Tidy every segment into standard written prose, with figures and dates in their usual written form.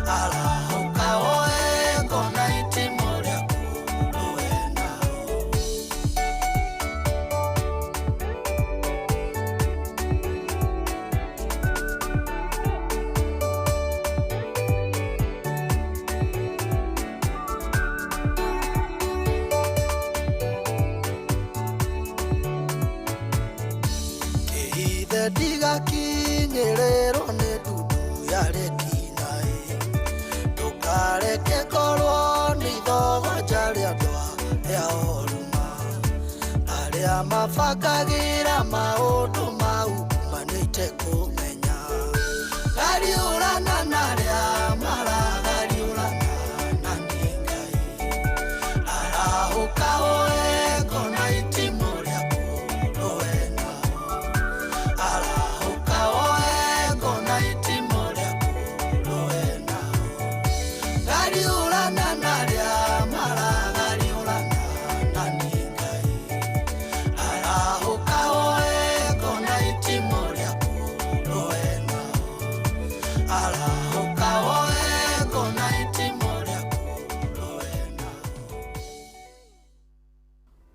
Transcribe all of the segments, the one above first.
Arahũka woe ngo na itimũ rĩaku rũe nao. Kĩhithe ndigakinyĩrĩrwo nĩ ndundu ya rĩkinaĩ. Ndũkareke ngorwo nĩ ithoganja rĩa andũ arĩa oruma, arĩa mabangagĩra maũndũ mau manĩte kũmenya. Gariũrana na arĩa maragariũrana na niĩ Ngai. Arahũka woe ngo na itimũ rĩaku rũe nao. Arahũka woe ngo na itimũ rĩaku rũe nao. Gariũrana na arĩa maragariũrana na niĩ Ngai. Arahũka woe ngo na itimũ rĩaku rũe nao. Arahũka woe ngo na itimũ rĩaku rũe nao.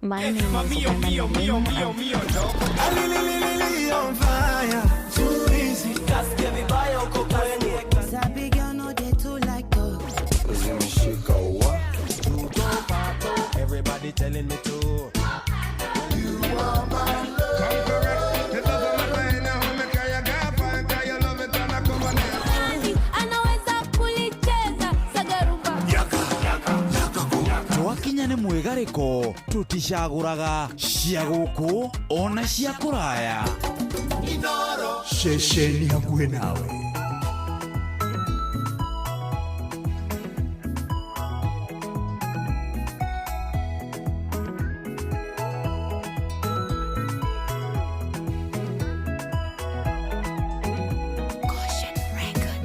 My name is Amanda Sabi girl no dey too like talk. Everybody telling me to. Anaweza kulicheza sagarumba. Twakinya nĩ mwĩgarĩko tũticagũraga cia gũkũ ona cia kũraya. Ceceni hakuhĩ nawe.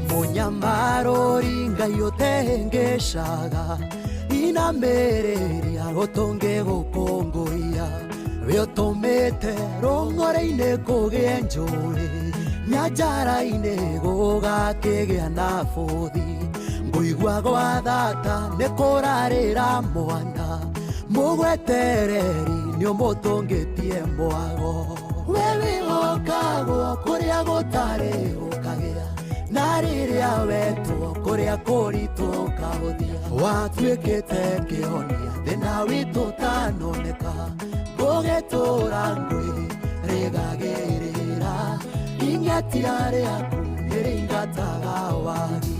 Mũnyamarũri Ngai ũtengeshaga inamĩrĩria ũtũngĩ gũkũngũiya wĩ ũtũmĩte rũng'ore-inĩ kũgĩe njũĩ nyanjara-inĩ gũgakĩgĩa na bũthi ngũigua gwa thata nĩ kũrarĩra mwana mũgwetereri nĩ ũmũtũngĩtie mwago we wĩhokagwo kũrĩa gũtarĩ ũkagĩa na rĩrĩa wetwo kũrĩa kũritũ ũkahũthia watuĩkĩte kĩhonia thĩna witũ ũtanoneka ngũgĩtũra ngwĩ rĩgagĩrĩra ing'atia rĩaku nĩrĩingataga wagi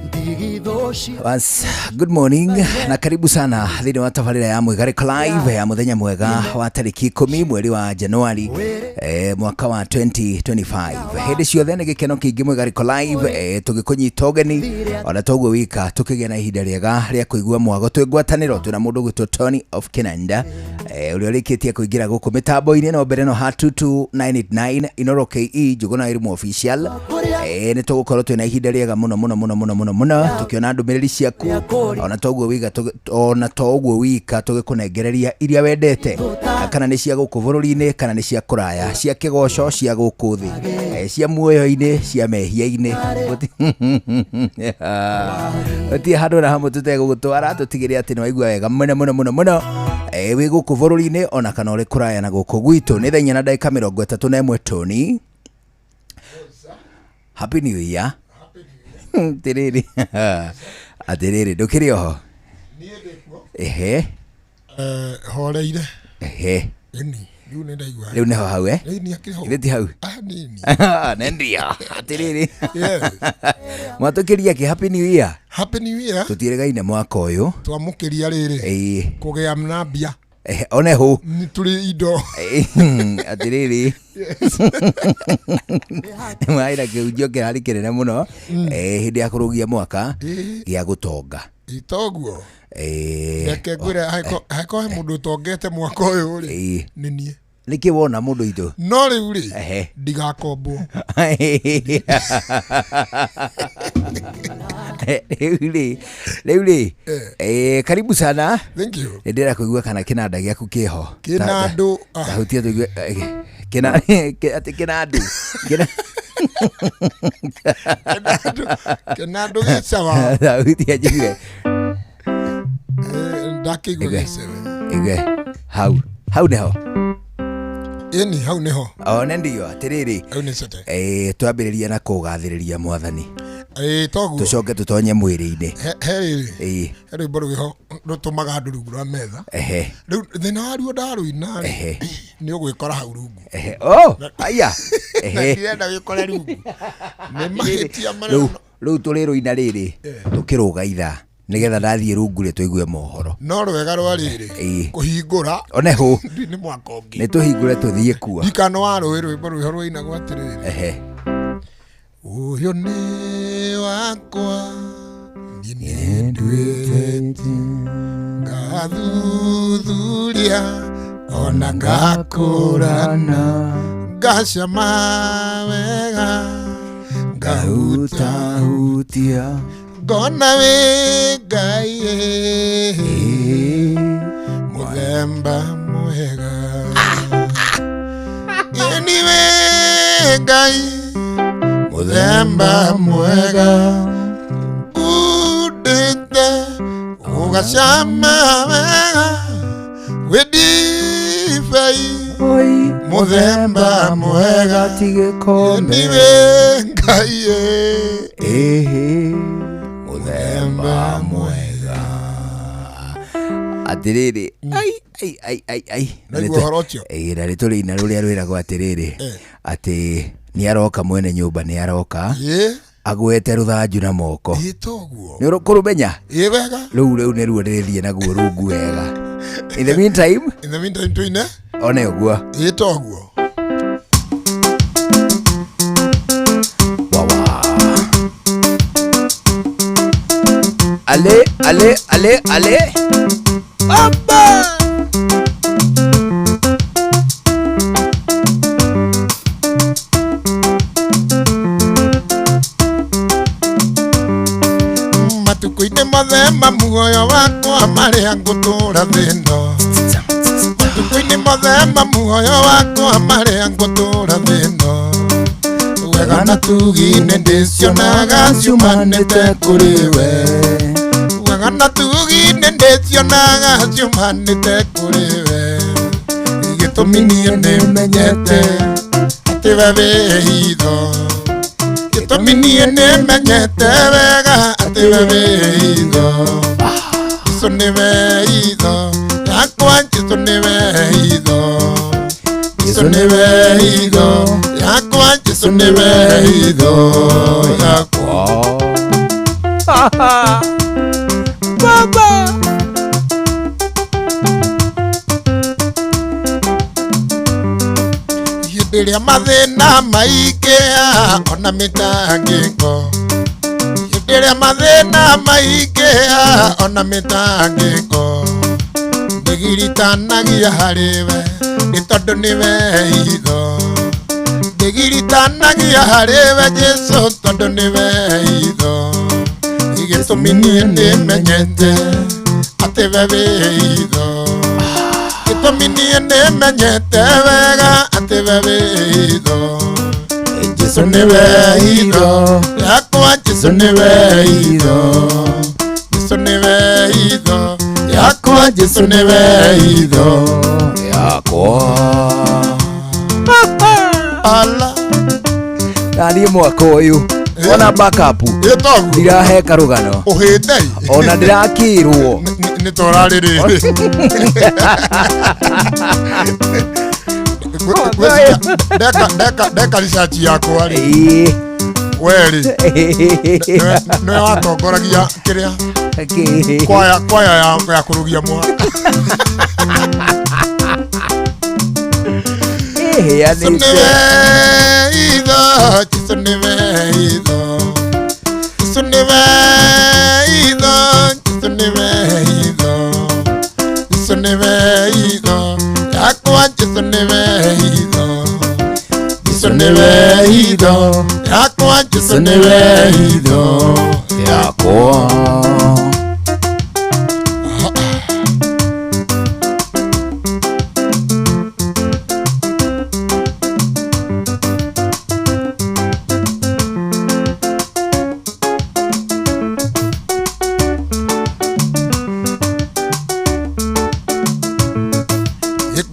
ndigithũ cia Once, good morning na karibu sana thĩinĩ wa tabarĩra ya Mwĩgarĩko Live ya mũthenya mwega wa tarĩki 10 mweri wa Januari mwaka wa 2025. Hĩndĩ ciothe nĩ gĩkeno kĩingĩ Mwĩgarĩko Live tũgĩkũnyita ũgeni ona toguo wika tũkĩgĩa na ihinda rĩega rĩa kũigua mwago twĩ ngwatanĩro twĩna mũndũ ũgwĩtwo Tony of Kinanda ũrĩa ũrĩkĩtie kũingĩra gũkũ mĩtambo-inĩ no mbere no ha 22989 Inoro KE Njũgũna Ĩrimũ official. Nĩ tũgũkorwo twĩna ihinda rĩega mũno mũno mũno mũno mũno mũno tũkĩona ndũmĩrĩri ciaku ona toguo wika ona to ũguo wika tũgĩkũnengereria iria wendete kana nĩ cia gũkũ bũrũri-inĩ kana nĩ cia kũraya cia kĩgoco cia gũkũ thĩ cia muoyo-inĩ cia mehia-inĩ. Gũtirĩ handũ na hamwe tũtegũgũtwara tũtigĩrĩre atĩ nĩ waigua wega mũno mũno mũno mũno wĩ gũkũ bũrũri-inĩ ona kana ũrĩ kũraya na gũkũ gwitũ. Nĩ thaa 4 na ndagĩka 31. Tony, Happy New Year. Atiriri atiriri ndũkĩrĩ oho? Ehe. Horeire. Ehe. Ĩni rĩu nĩ ndaigua. Rĩu nĩho hau eh? Ĩni akĩrĩ ho. Githĩ ti hau? Ah, nini. Nendia atiriri. Yes. Mwatũkĩria kĩ Happy New Year? Happy New Year. Tũtiĩrĩgaine mwaka ũyũ. Twamũkĩria rĩrĩ. Ĩĩ. Kũgĩa na mbia. Ehe, one hũ. Nĩ tũrĩ indo. Atiriri maĩna kĩhunjio kĩrarĩ kĩnene mũno hĩndĩ ya kũrũgia mwaka gĩa gũtonga. Itoguo. Eh, Reke ngwĩre angĩkorwo he mũndũ ũtongete mwaka ũyũ rĩ, Ĩĩ. nĩ niĩ. Nĩkĩ wona mũndũ itũ? No rĩu rĩ, Ehe. ndigakombwo. Rĩu rĩ karibu sana. Thank you. Nĩ ndĩrenda kũigua kana kĩnanda gĩaku kĩho. Kĩnandũ, ah. Tahutia tũigue atĩ kĩnandũ. Kĩna Kĩnandũ gĩcawa. Thauti ya njigue. Ndakĩigua Ĩge. gĩcewe. Ĩge. Hau hau nĩho. Ĩni hau nĩho. One ndiyo atĩrĩrĩ. Hau nĩ cete. Twambĩrĩria na kũgathĩrĩria mwathani. Ĩĩ toguo. Tũcoke tũtonye mwĩrĩ-inĩ. He rĩrĩ. Ĩĩ. He rwĩmbo rwĩho rũtũmaga andũ rungu rwa metha. Ehe. Rĩu thĩna waruo ndarũina rĩ, Ehe. nĩ ũgwĩkora hau rungu. Ehe. Oh, aya. Na Ehe. ndirenda wĩkore rungu. Nĩ mahĩtia Rĩu marĩa rĩu tũrĩrũina rĩrĩ tũkĩrũga ithaa nĩgetha ndathiĩ rungu rĩ tũigue mohoro. No rwega rwa rĩrĩ Ĩĩ. kũhingũra One hũ ndi nĩ mwaka ũngĩ. nĩ tũhingũre tũthiĩ kuo. Ndikana wa rũĩ rwĩmbo rwĩho rwainagwo atĩrĩrĩ. Ehe. Ũyũ nĩ wakwa niĩ nĩ nduĩte ngathuthuria ona ngakũrana ngacama wega Ngahutahutia. Ngona wĩ Ngai mũthemba mwega. Ĩni wĩ Ngai mũthemba mwega ngundĩte ũgacama wega wĩ ndibei mũthemba mwega. Ti gĩkombe. Ĩni wĩ Ngai Ĩhĩ. Mũthemba mwega. Atĩrĩrĩ. Ai ai ai ai ai. Naigua ũhoro ũcio? Ĩĩ na nĩ tũrĩina rũrĩa rwĩragwo atĩrĩrĩ. Atĩ nĩ aroka mwene nyũmba nĩ aroka. Ĩĩ. Agwete rũthanju na moko. Ĩĩ toguo. Nĩ ũkũrũmenya? Ĩĩ wega. Rũu rĩu nĩruo ndĩrĩthiĩ naguo rungu wega. In the meantime, In the meantime tũine. One ũguo. Ĩĩ toguo. Wawa. Ale, ale, ale, ale. Baba! Matukũ-inĩ mothe ma muoyo wakwa marĩa ngũtũũra thĩ-ĩno. Matukũ-inĩ mothe ma muoyo wakwa marĩa ngũtũũra thĩ-ĩno. Wega na tugi nĩ ndĩcionaga ciumanĩte kũrĩ we. Wega na tugi nĩ ndĩcionaga ciumanĩte kũrĩ we. Gĩtũmi niĩ nĩmenyete atĩ we wĩ hitho. Gĩtũmi niĩ nĩmenyete wega atĩ we wĩ hitho. Jesũ nĩwe hitho yakwa, Jesũ nĩwe hitho. Jesũ nĩwe hitho yakwa, Jesũ nĩwe hitho yakwa. Baba! Hĩndĩ ĩrĩa mathĩna maingĩha ona mĩtangĩko. Hĩndĩ ĩrĩa mathĩna maingĩha ona mĩtangĩko. Ndĩgiritanagia harĩ we nĩ tondũ nĩwe hitho. Ndĩgiritanagia harĩ we Jesũ tondũ nĩwe hitho. Gĩtũmi niĩ nĩmenyete atĩ we wĩ hitho. Gĩtũmi niĩ nĩmenyete wega atĩ we wĩ hitho. Jesũ nĩwe hitho yakwa, Jesũ nĩwe hitho. Jesũ nĩwe hitho yakwa, Jesũ nĩwe hitho yakwa. Ala. Na niĩ mwaka ũyũ ona backup Ĩĩ toguo. ndirahe karũgano. Ũhĩte. Ona ndĩrakĩrwo. Nĩ tũrarĩrĩire. Ndeka research yakwa rĩ. Ĩĩ. We rĩ. Nĩwe watongoragia kĩrĩa? Kĩ? Kwaya ya kũrũgia mwaka. Ĩhĩanĩte. Jesũ nĩwe hitho, Jesũ nĩwe hitho. Jesũ nĩwe hitho, Jesũ nĩwe hitho. Jesũ nĩwe hitho yakwa, Jesũ nĩwe hitho. Jesũ nĩwe hitho yakwa, Jesũ nĩwe hitho yakwa.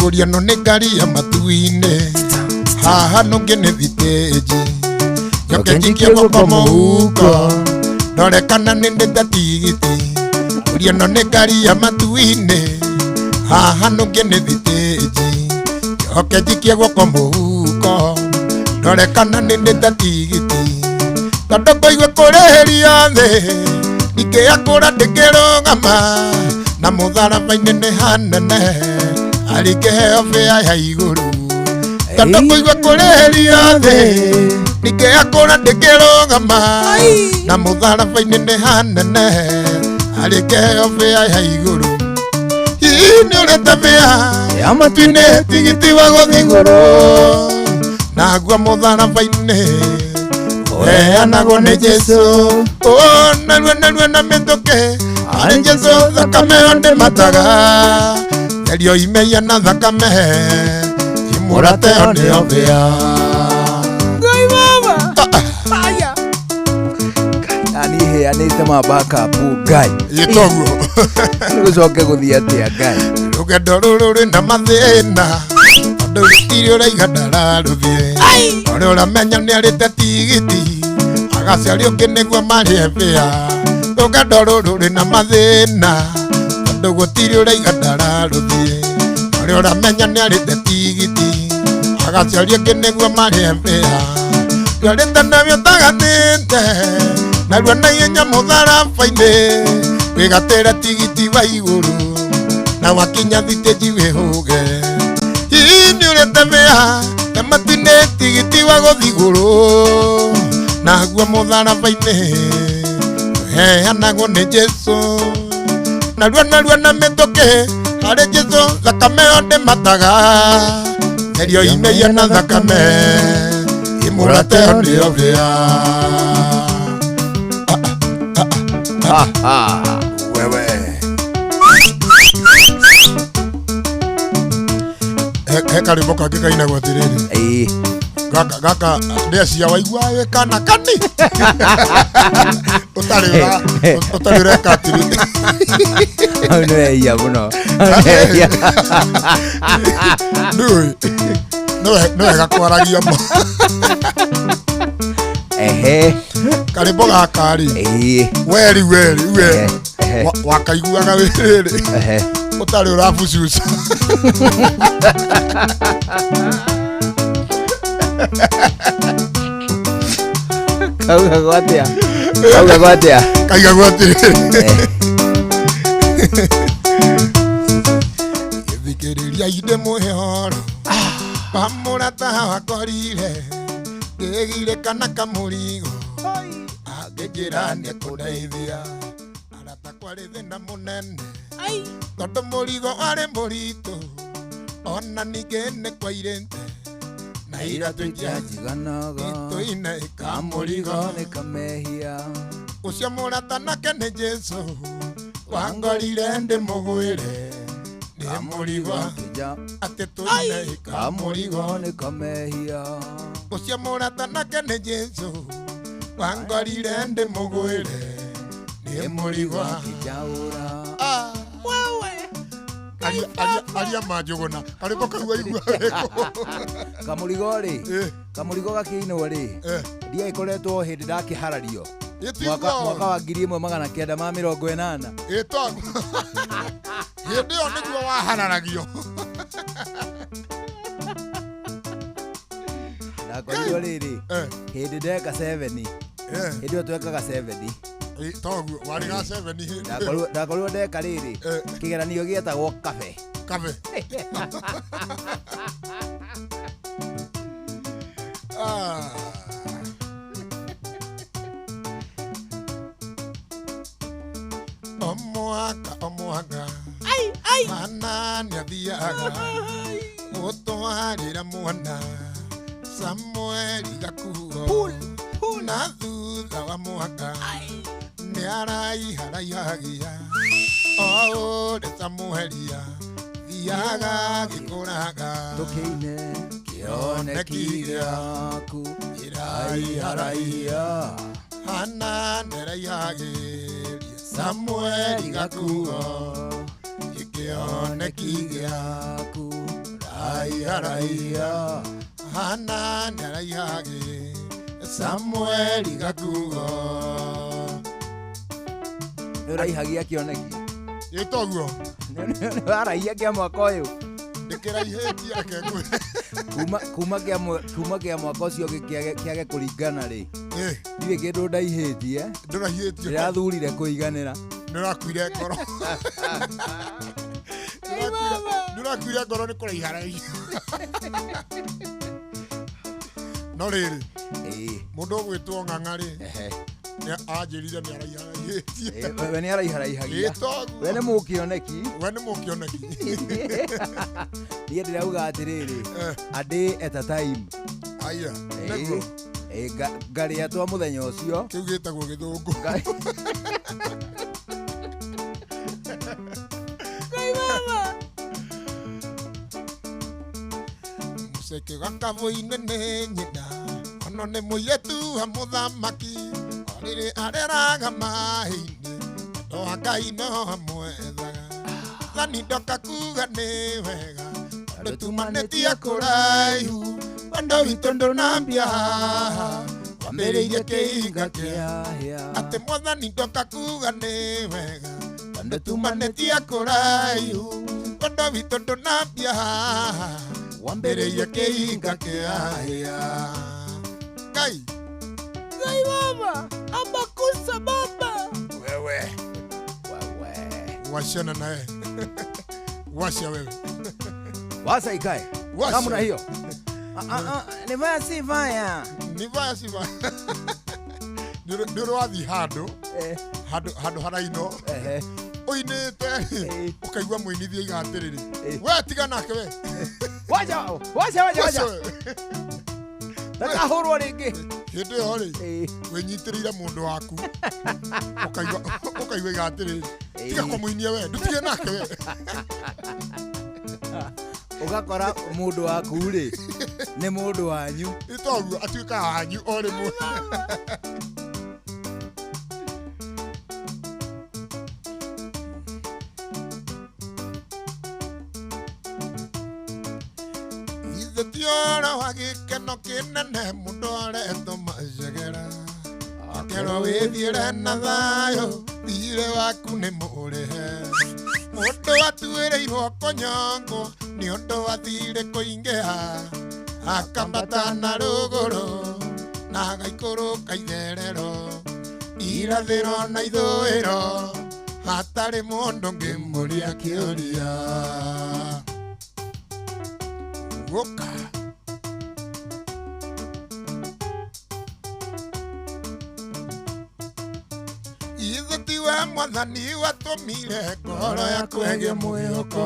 Kũria no nĩ ngari ya matu-inĩ haha nũngĩ nĩ thitĩnji njoke njikie guoko mũhuko ndore kana nĩ ndĩte tigiti kũria no nĩ ngari ya matu-inĩ haha nũngĩ nĩ thitĩnji njoke njikie guoko mũhuko ndore kana nĩ ndĩte tigiti tondũ kũigua kũrĩhĩria thĩ ingĩakũra ndĩkĩrũgama na mũtharaba-inĩ nĩ hanene arĩ kĩheo bĩa ya igũrũ tondũ kũigua kũrĩhĩria thĩ ingĩakũra ndĩkĩrũgama na mũtharaba-inĩ nĩ hanene arĩ kĩheo bĩa ya igũrũ hihi nĩ ũrĩte bĩa Ya matu-inĩ tigiti wa gũthiĩ igũrũ naguo mũtharaba-inĩ ũheanagwo nĩ Jesũ narua narua na mĩtũkĩ arĩ Jesũ thakame yo ndĩmataga therio imeia na thakame imũrate yo nĩyo bĩa. Ngai baba. Aya. Ani heanĩte ma backup Ngai. Ĩtoguo. Nĩgũcoke gũthiĩ atĩa Ngai. Rũgendo rũrũ rwĩna mathĩna tondũ gũtirĩ ũraiga ndararũthiĩ ũrĩa ũramenya nĩarĩte tigiti agacaria ũngĩ nĩguo marĩe bĩa. Rũgendo rũrũ rwĩna mathĩna tondũ gũtirĩ ũraiga ndararũthiĩ ũrĩa ũramenya nĩarĩte tigiti agacaria ũngĩ nĩguo marĩe bĩa. Ndwarĩte nabio tagatĩte narua naihenya mũtharaba-inĩ wĩgatĩre tigiti wa igũrũ na wakinya thitĩnji wĩhũge hihi nĩ ũrĩte bĩa ya matu-inĩ tigiti wa gũthiĩ igũrũ naguo mũtharaba-inĩ ũheanagwo nĩ Jesũ narua narua na mĩtũkĩ harĩ Jesũ thakame yo ndĩmataga therio imeia na thakame imũrate yo nĩyo bĩa. Wewe he karwĩmbo kangĩ kainagwo atĩrĩrĩ. Ĩĩ. Gaka gaka ndĩacia waigua wĩ kana kani ũtarĩ ũtarĩ ũreka atĩrĩ. Hau nĩ wehia mũno. Hau nĩ wehia. Ndũĩ nĩ wega kwaragia ma. Ehe. Karwĩmbo gaka rĩ Ĩĩ. weri weri we Ehe. wakaiguaga wĩ rĩrĩ Ehe. ũtarĩ ũrabucuca. Kaugagwo atĩa? Kaugagwo atĩa? Kaigagwo atĩrĩrĩ. Gĩthikĩrĩria inde mũhoro wa mũrata wakorire ndĩgire kana kamũrigo angĩnjĩra nĩekũndeithia arata kwarĩ thĩna mũnene tondũ mũrigo warĩ mũritũ ona ningĩ nĩ kwairĩte na iratũ Njiganaga. itũine Kamũrigo kamũrigo nĩ kamehia. ũcio mũrata nake nĩ Jesũ wangorire ndĩmũgwĩre nĩ mũrigo atĩ tũine Kamũrigo kamũrigo nĩ kamehia. ũcio mũrata nake nĩ Jesũ wangorire ndĩmũgwĩre nĩ mũrigo Akĩnjaũra. Aria manjũgũna karwĩmbo kau waigua wĩkũ. Kamũrigo rĩ kamũrigo gakĩinwo rĩ ndiagĩkoretwo hĩndĩ ndakĩharario mwaka wa 1980. Ĩtoguo hĩndĩ ĩyo nĩguo wahararagio. Ndakorirwo rĩrĩ hĩndĩ ndeka 7 hĩndĩ ĩyo twekaga 7. Toguo warĩ ga 7 hĩndĩ ĩyo. Ndakorirwo ndeka rĩrĩ kĩgeranio gĩetagwo kabe. Kabe. O mwaka o mwaka Hana nĩathiaga gũtwarĩra mwana Samueli gakuo na thutha wa mwaka nĩaraiharaihagia o ũrĩa Samueli athiaga agĩkũraga tũkĩine kĩoneki gĩaku iraiharaihia Hana nĩaraihagĩria Samueli gakuo gĩkĩoneki gĩaku Araiha Hana nĩaraihage Samueli gakugo Nĩ ũraihagia kĩoneki. Ĩ toguo Nĩ waraihia kĩa mwaka ũyũ. Ndĩkĩraihĩtie reke ngwĩre. Kuma kĩa mwaka ũcio kĩage kũringana rĩ. Ĩ Ndirĩ kĩndũ ndaihĩtie. Ndũraihĩtie. Ndĩrathurire kũiganĩra. Nĩũrakuire ngoro. Nĩũrakuire ngoro nĩ kũraiha raiha. No rĩrĩ mũndũ ũgwĩtwo Ng'ang'a rĩ anjĩrire nĩ araiharaihĩtie. We nĩ araiharaihagia. Ĩ toguo. We nĩ mũkĩoneki. We nĩ mũkĩoneki. Niĩ ndĩrauga atĩrĩrĩ, a day at a time. Aya, nĩguo. Ngarĩa twa mũthenya ũcio. Kĩu gĩtagwo gĩthũngũ. Mũceke gakabũ-inĩ nĩ nyina, ono nĩ mũirĩtu wa mũthamaki, o rĩrĩ areraga maĩ-inĩ, andũ a Ngai no amwethaga. Thani ndoka kuga nĩ wega, tondũ tumanĩtie kũraihu, wendo witũ ndũnambia haha, wambĩrĩirie kĩhinga kĩa atĩ mwathani ndoka kuga nĩ wega, tondũ tumanĩtie kũraihu, wendo witũ ndũnambia haha, wambĩrĩirie kĩhinga kĩa hĩa. Ngai. Ngai baba, amakusa baba. Wewe. Wewe. Washana naye. Washa wewe. Wasa ikae. Washa. Namna hiyo. Ni vaya si vaya. Ni vaya si vaya. Nĩ ũrathiĩ handũ. Handũ haraino. Ũinĩte ũkaigua mũinithia aiga atĩrĩrĩ. We tiga nake we. Wacha, wacha, wacha, wacha. Ndakahũrwo rĩngĩ. Hĩndĩ ĩyo rĩ, wĩnyitĩrĩire mũndũ waku. Ũkaigua aiga atĩrĩrĩ, tiga kũmũinia we, ndũtige nake we. Ũgakora mũndũ waku rĩ, nĩ mũndũ wanyu. Ĩ toguo atuĩkaga wanyu o rĩmwe. Ithe ti ũhoro wa gĩkeno kĩnene mũndũ aretwo macegera. Akerwo wĩthiĩre na thayũ, thiirĩ waku nĩ mũrĩhe. Mũndũ atuĩrĩirwo kũnyongwo nĩ ũndũ wa thiirĩ kũingĩha. Akambata na rũgũrũ na agaikũrũka itherero. Irathĩro na ithũĩro hatarĩ mũndũ ũngĩmũria kĩũria. Gũka. Ithe tiwe mwathani watũmire ngoro yaku ĩgĩe mwĩhoko.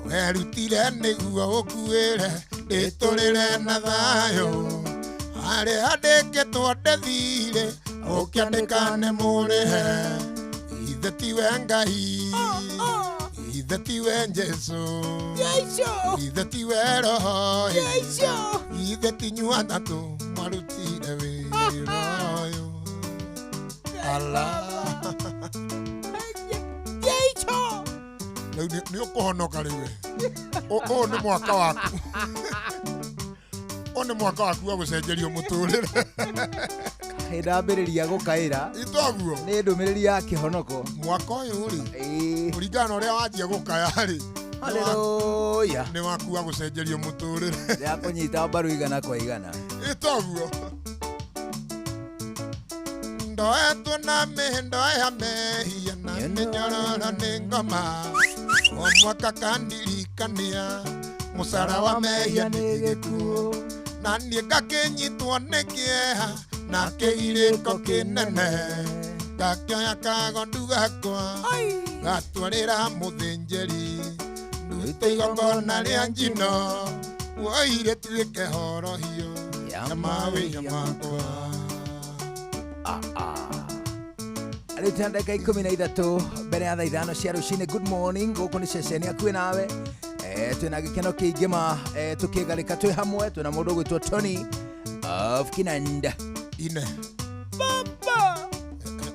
Werutire nĩguo ũkuĩre ndĩtũrĩre na thayũ. Harĩa handĩkĩtwo ndĩthire ũkĩandĩka nĩ mũrĩhe. Ithe tiwe Ngai, ithe tiwe Jesũ, ithe tiwe Roho, ithe ti inyuĩ atatũ mwarutire wĩra ũyũ. Ala. Rĩu nĩ ũkũhonoka rĩu we. Ũyũ nĩ mwaka waku. Ũyũ nĩ mwaka waku wa gũcenjerio mũtũrĩre. Hĩndĩ ambĩrĩria gũkaĩra. Ĩ toguo. Nĩ ndũmĩrĩri ya kĩhonoko. Mwaka ũyũ rĩ, kũringana na ũrĩa wanjia gũkaya rĩ, Hallelujah. nĩ waku wa gũcenjerio mũtũrĩre. Ya kũnyita mbaru igana kwa igana. Ĩ toguo. Ndoetwo na mĩhĩndo ya mehia na mĩnyororo nĩ ngoma. O mwaka kandirikania mũcara wa mehia nĩ gĩkuũ. Na niĩ ngakĩnyitwo nĩ kĩeha na kĩgirĩko kĩnene. Ngakĩoya kagondu gakwa gatwarĩra mũthĩnjĩri. Ndute igongona rĩa njino woire tuĩke horohio ya mawĩhia makwa. Rĩu twĩna ndagĩka 13 mbere ya thaa 5 cia rũcinĩ. Good morning, gũkũ nĩ ceceni hakuhĩ nawe. Twĩna gĩkeno kĩingĩ ma, tũkĩgarĩka twĩ hamwe. Twĩna mũndũ ũgwĩtwo Tony of Kinanda. Ine. Baba.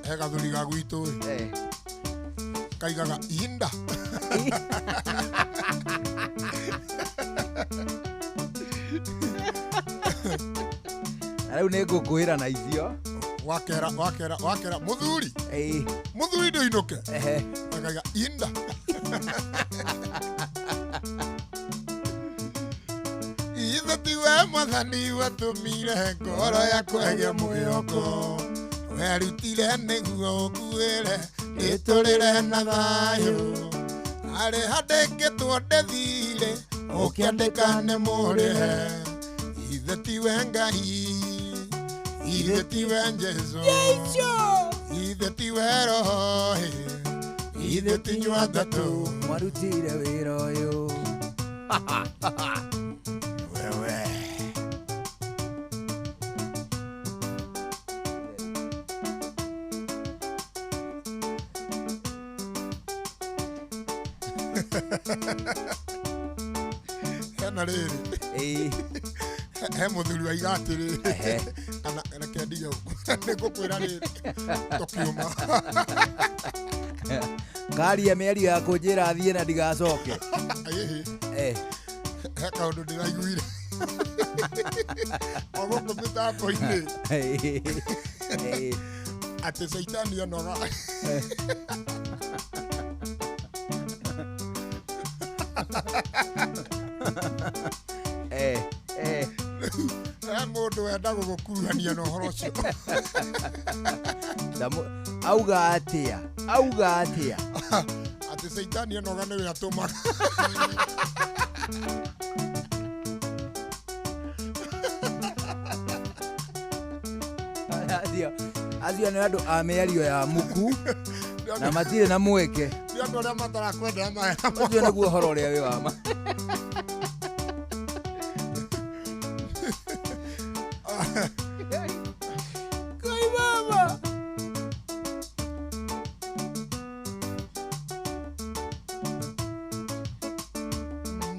He gathuri ga gwitũ ĩ. Kaigaga inda. Rĩu nĩ ngũkwĩra na icio. Wakera wakera wakera muthuri. Ĩĩ. Muthuri ndũinũke. Ehe. Akaiga inda. Ithe tiwe mwathani watũmire ngoro yakwa ĩgĩe mwĩhoko, werutire nĩguo ũkuĩre ndĩtũrĩre na thayũ, harĩ handĩkĩtwo ndĩthire ũkĩandĩka nĩ mũrĩhe. Ithe tiwe Ngai, ithe tiwe Jesũ, ithe tiwe Roho, ithe tinyua atatũ. Mwarutire wĩra ũyũ. Wewe. Hena rĩrĩ. Ĩĩ. He mũthuri waiga atĩrĩrĩ. Ehe. Kana reke ndige ũguo. Nĩngũkwĩra rĩrĩ tũkiuma. Ngaria mĩario ya kũnjĩra thiĩ na ndigacoke. Ĩhĩ. Eh. He kaũndũ ndĩraiguire o gũkũ mĩtambo-inĩ. Ĩĩ. Atĩ caitani onoga. Eh, eh. He mũndũ wenda gũgũkuruhania na ũhoro ũcio. Auga atĩa? Auga atĩa? Atĩ caitani onoga nĩwe atũmaga. Acio nĩ andũ a mĩario ya muku na matirĩ na mweke. Nĩ andũ arĩa matarakwendera maya. Ũcio nĩguo ũhoro ũrĩa wĩ wa ma. Ngai baba.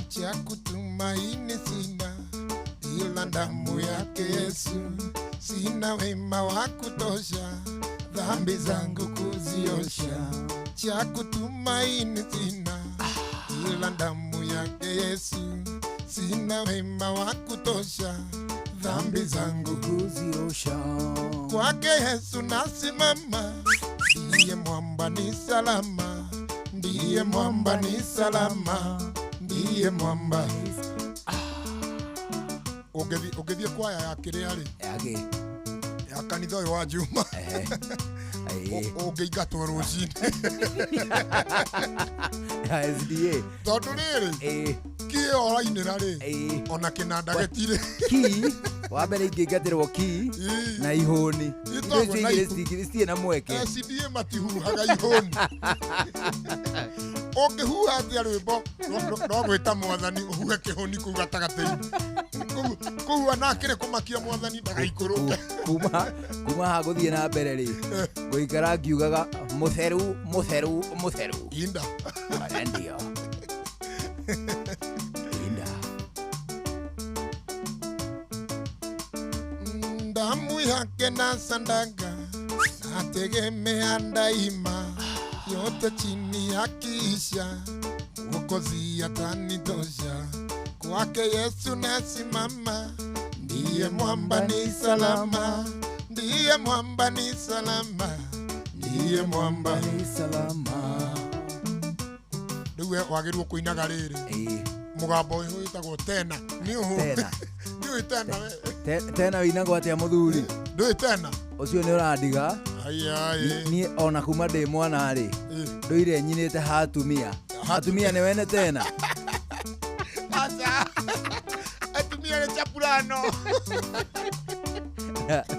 Cha kutumaini sina ila damu yake Yesu, sina wema wa kutosha dhambi zangu kuziosha. Cha kutumaini sina ila damu yake Yesu, sina wema wa kutosha dhambi zangu kuziosha. Kwake Yesu nasimama, ndiye mwamba ni salama, ndiye mwamba ni salama, ndiye mwamba. Ũngĩthiĩ kwaya ya kĩrĩa rĩ? Yake. Ya kanitha ũyũ wa Juma. Ũngĩingatwo rũcinĩ. Ya SDA. Tondũ rĩrĩ, kĩ ũrainĩra rĩ, ona kĩnanda gĩtirĩ. Ki, wa mbere ingĩingatĩrwo ki na ihũni. Indo icio Itagwo na igĩrĩ ihu. citirĩ na mweke. SDA matihuhaga ihũni. Ũngĩhuha atĩa rwĩmbo no gwĩta mwathani ũhuhe kĩhũni kũu gatagatĩ-inĩ. Kũu ona akĩrĩ kũmakia mwathani ndagaikũrũke. Kuma haha gũthiĩ na mbere rĩ, ngũikara ngiugaga mũtheru, mũtheru, mũtheru. Inda. Aya ndio. Inda. Damu yake na sandaka nategemea daima, yote chini ya kisha Mwokozi atanitosha. Kwake Yesu nasimama, ndiye mwamba ni salama, ndiye mwamba ni salama, ndiye mwamba ni salama. Rĩu we wagĩrĩirwo kũinaga rĩrĩ. Mũgambo ũyũ wĩtagwo tena. Nĩ ũũ. Tena. Ndũĩ tena we. Tena wĩinagwo atĩa mũthuri? Ndũĩ tena? Ũcio nĩ ũrandiga. Ai, ai. Niĩ ona kuma ndĩ mwana rĩ, ndũire nyinĩte ha atumia. Atumia nĩ wene tena. Aca. Atumia nĩ chapurano.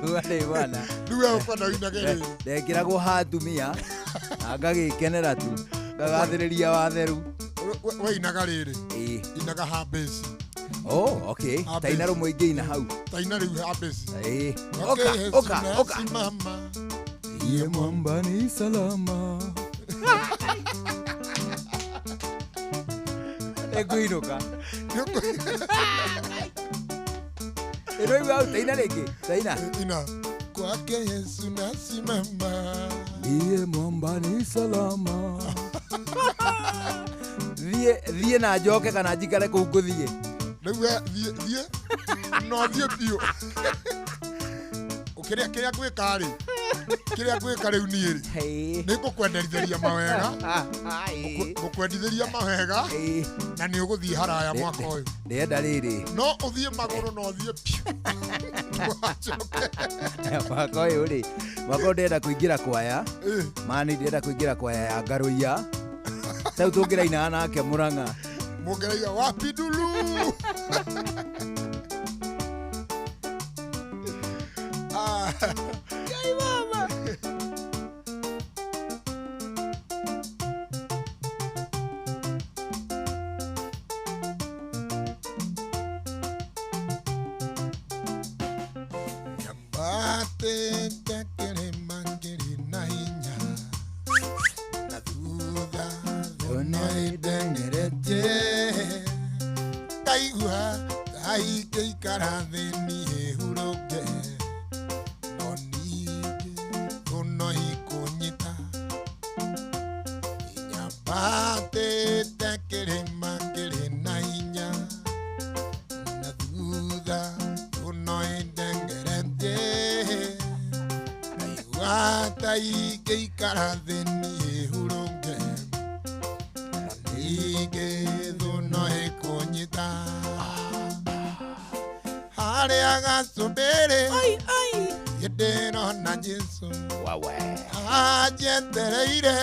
Kuma ndĩ mwana. Rĩu we ũkwenda ũinage rĩrĩ. Ndekĩragwo ha atumia na ngagĩkenera tu. Ngagathĩrĩria watheru. We inaga rĩrĩ. Inaga ha bass. Oh, okay. Ha Taina bass. rũmwe ingĩina hau. Taina rĩu ha bass. Oka, Kwake Yesu oka, oka. nasimama. Ndiye mwamba ni salama. Nĩngũinũka. Ĩroigua hau, taina rĩngĩ. Taina. Ina. Kwake Yesu nasimama. Ndiye mwamba ni salama. Thiĩ, thiĩ na njoke kana njikare kũu ngũthiĩ. Rĩu we thiĩ, thiĩ. No thiĩ biũ. Kĩrĩa kĩrĩa ngwĩka rĩ, kĩrĩa ngwĩka rĩu niĩ rĩ, Hey. nĩ ngũkwenderithĩria mawega, Ai. ngũkwendithĩria mawega Ĩĩ. na nĩ ũgũthiĩ haraya mwaka ũyũ. Ndĩrenda rĩrĩ No ũthiĩ magũrũ na ũthiĩ piũ. Ndũgacoke. Mwaka ũyũ rĩ, mwaka ũyũ ndĩrenda kũingĩra kwaya. Ĩ, Mani ndĩrenda kũingĩra kwaya ya Ngarũiya. Tau tũngĩrainaga nake Mũrang'a. Mũngeraiga wapi ndulu. Ah. Ngai baba. Nyambatĩte kĩrĩma kĩrĩ na hinya, na thutha thuna ĩndengeretie. Ngaigua ta ingĩikara thĩ niĩ hurũke, no ningĩ thũno ikũnyita. Nyambatĩte kĩrĩma kĩrĩ na hinya, na thutha thũno ĩndengeretie. Ngaigua ta ingĩikara thĩ niĩ hurũke, na ningĩ thũno ĩkũnyita. Harĩa gacũmbĩrĩ Ai ai. ndĩrona Jesũ Wawe. anjetereire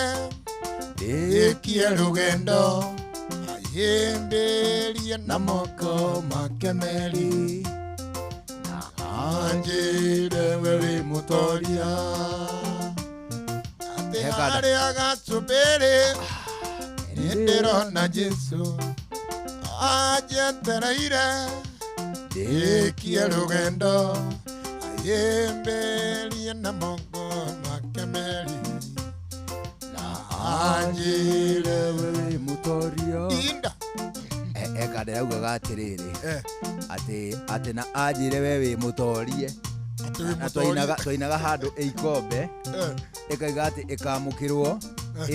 ndĩkie rũgendo ahĩmbĩrie na moko make merĩ na anjĩre we wĩ mũtoria atĩ He kanda. harĩa gacũmbĩrĩ nĩndĩrona Jesũ anjetereire ndĩkie rũgendo ahĩmbĩrie na moko make merĩ na anjĩre we wĩ mũtoria. inda Eka ndĩraugaga atĩrĩrĩ, eh, atĩ atĩ na anjĩre we wĩ mũtorie. atĩ wĩ Na mũtoria. twainaga handũ ĩ ikombe Eh, ĩkaiga atĩ ĩkamũkĩrwo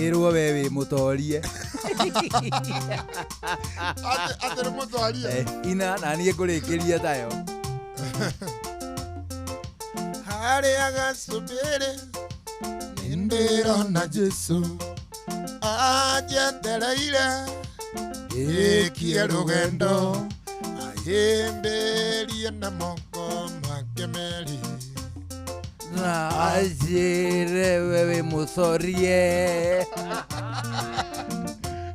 ĩrwo we wĩ mũtorie. atĩ atĩ nĩ mũtoria. Eh, ina na niĩ ngũrĩkĩrie tayo. Harĩa gacũmbĩrĩ nĩndĩrona Jesũ anjetereire ndĩkie rũgendo ahĩmbĩrie na moko make merĩ Na anjĩre we wĩ mũtorie.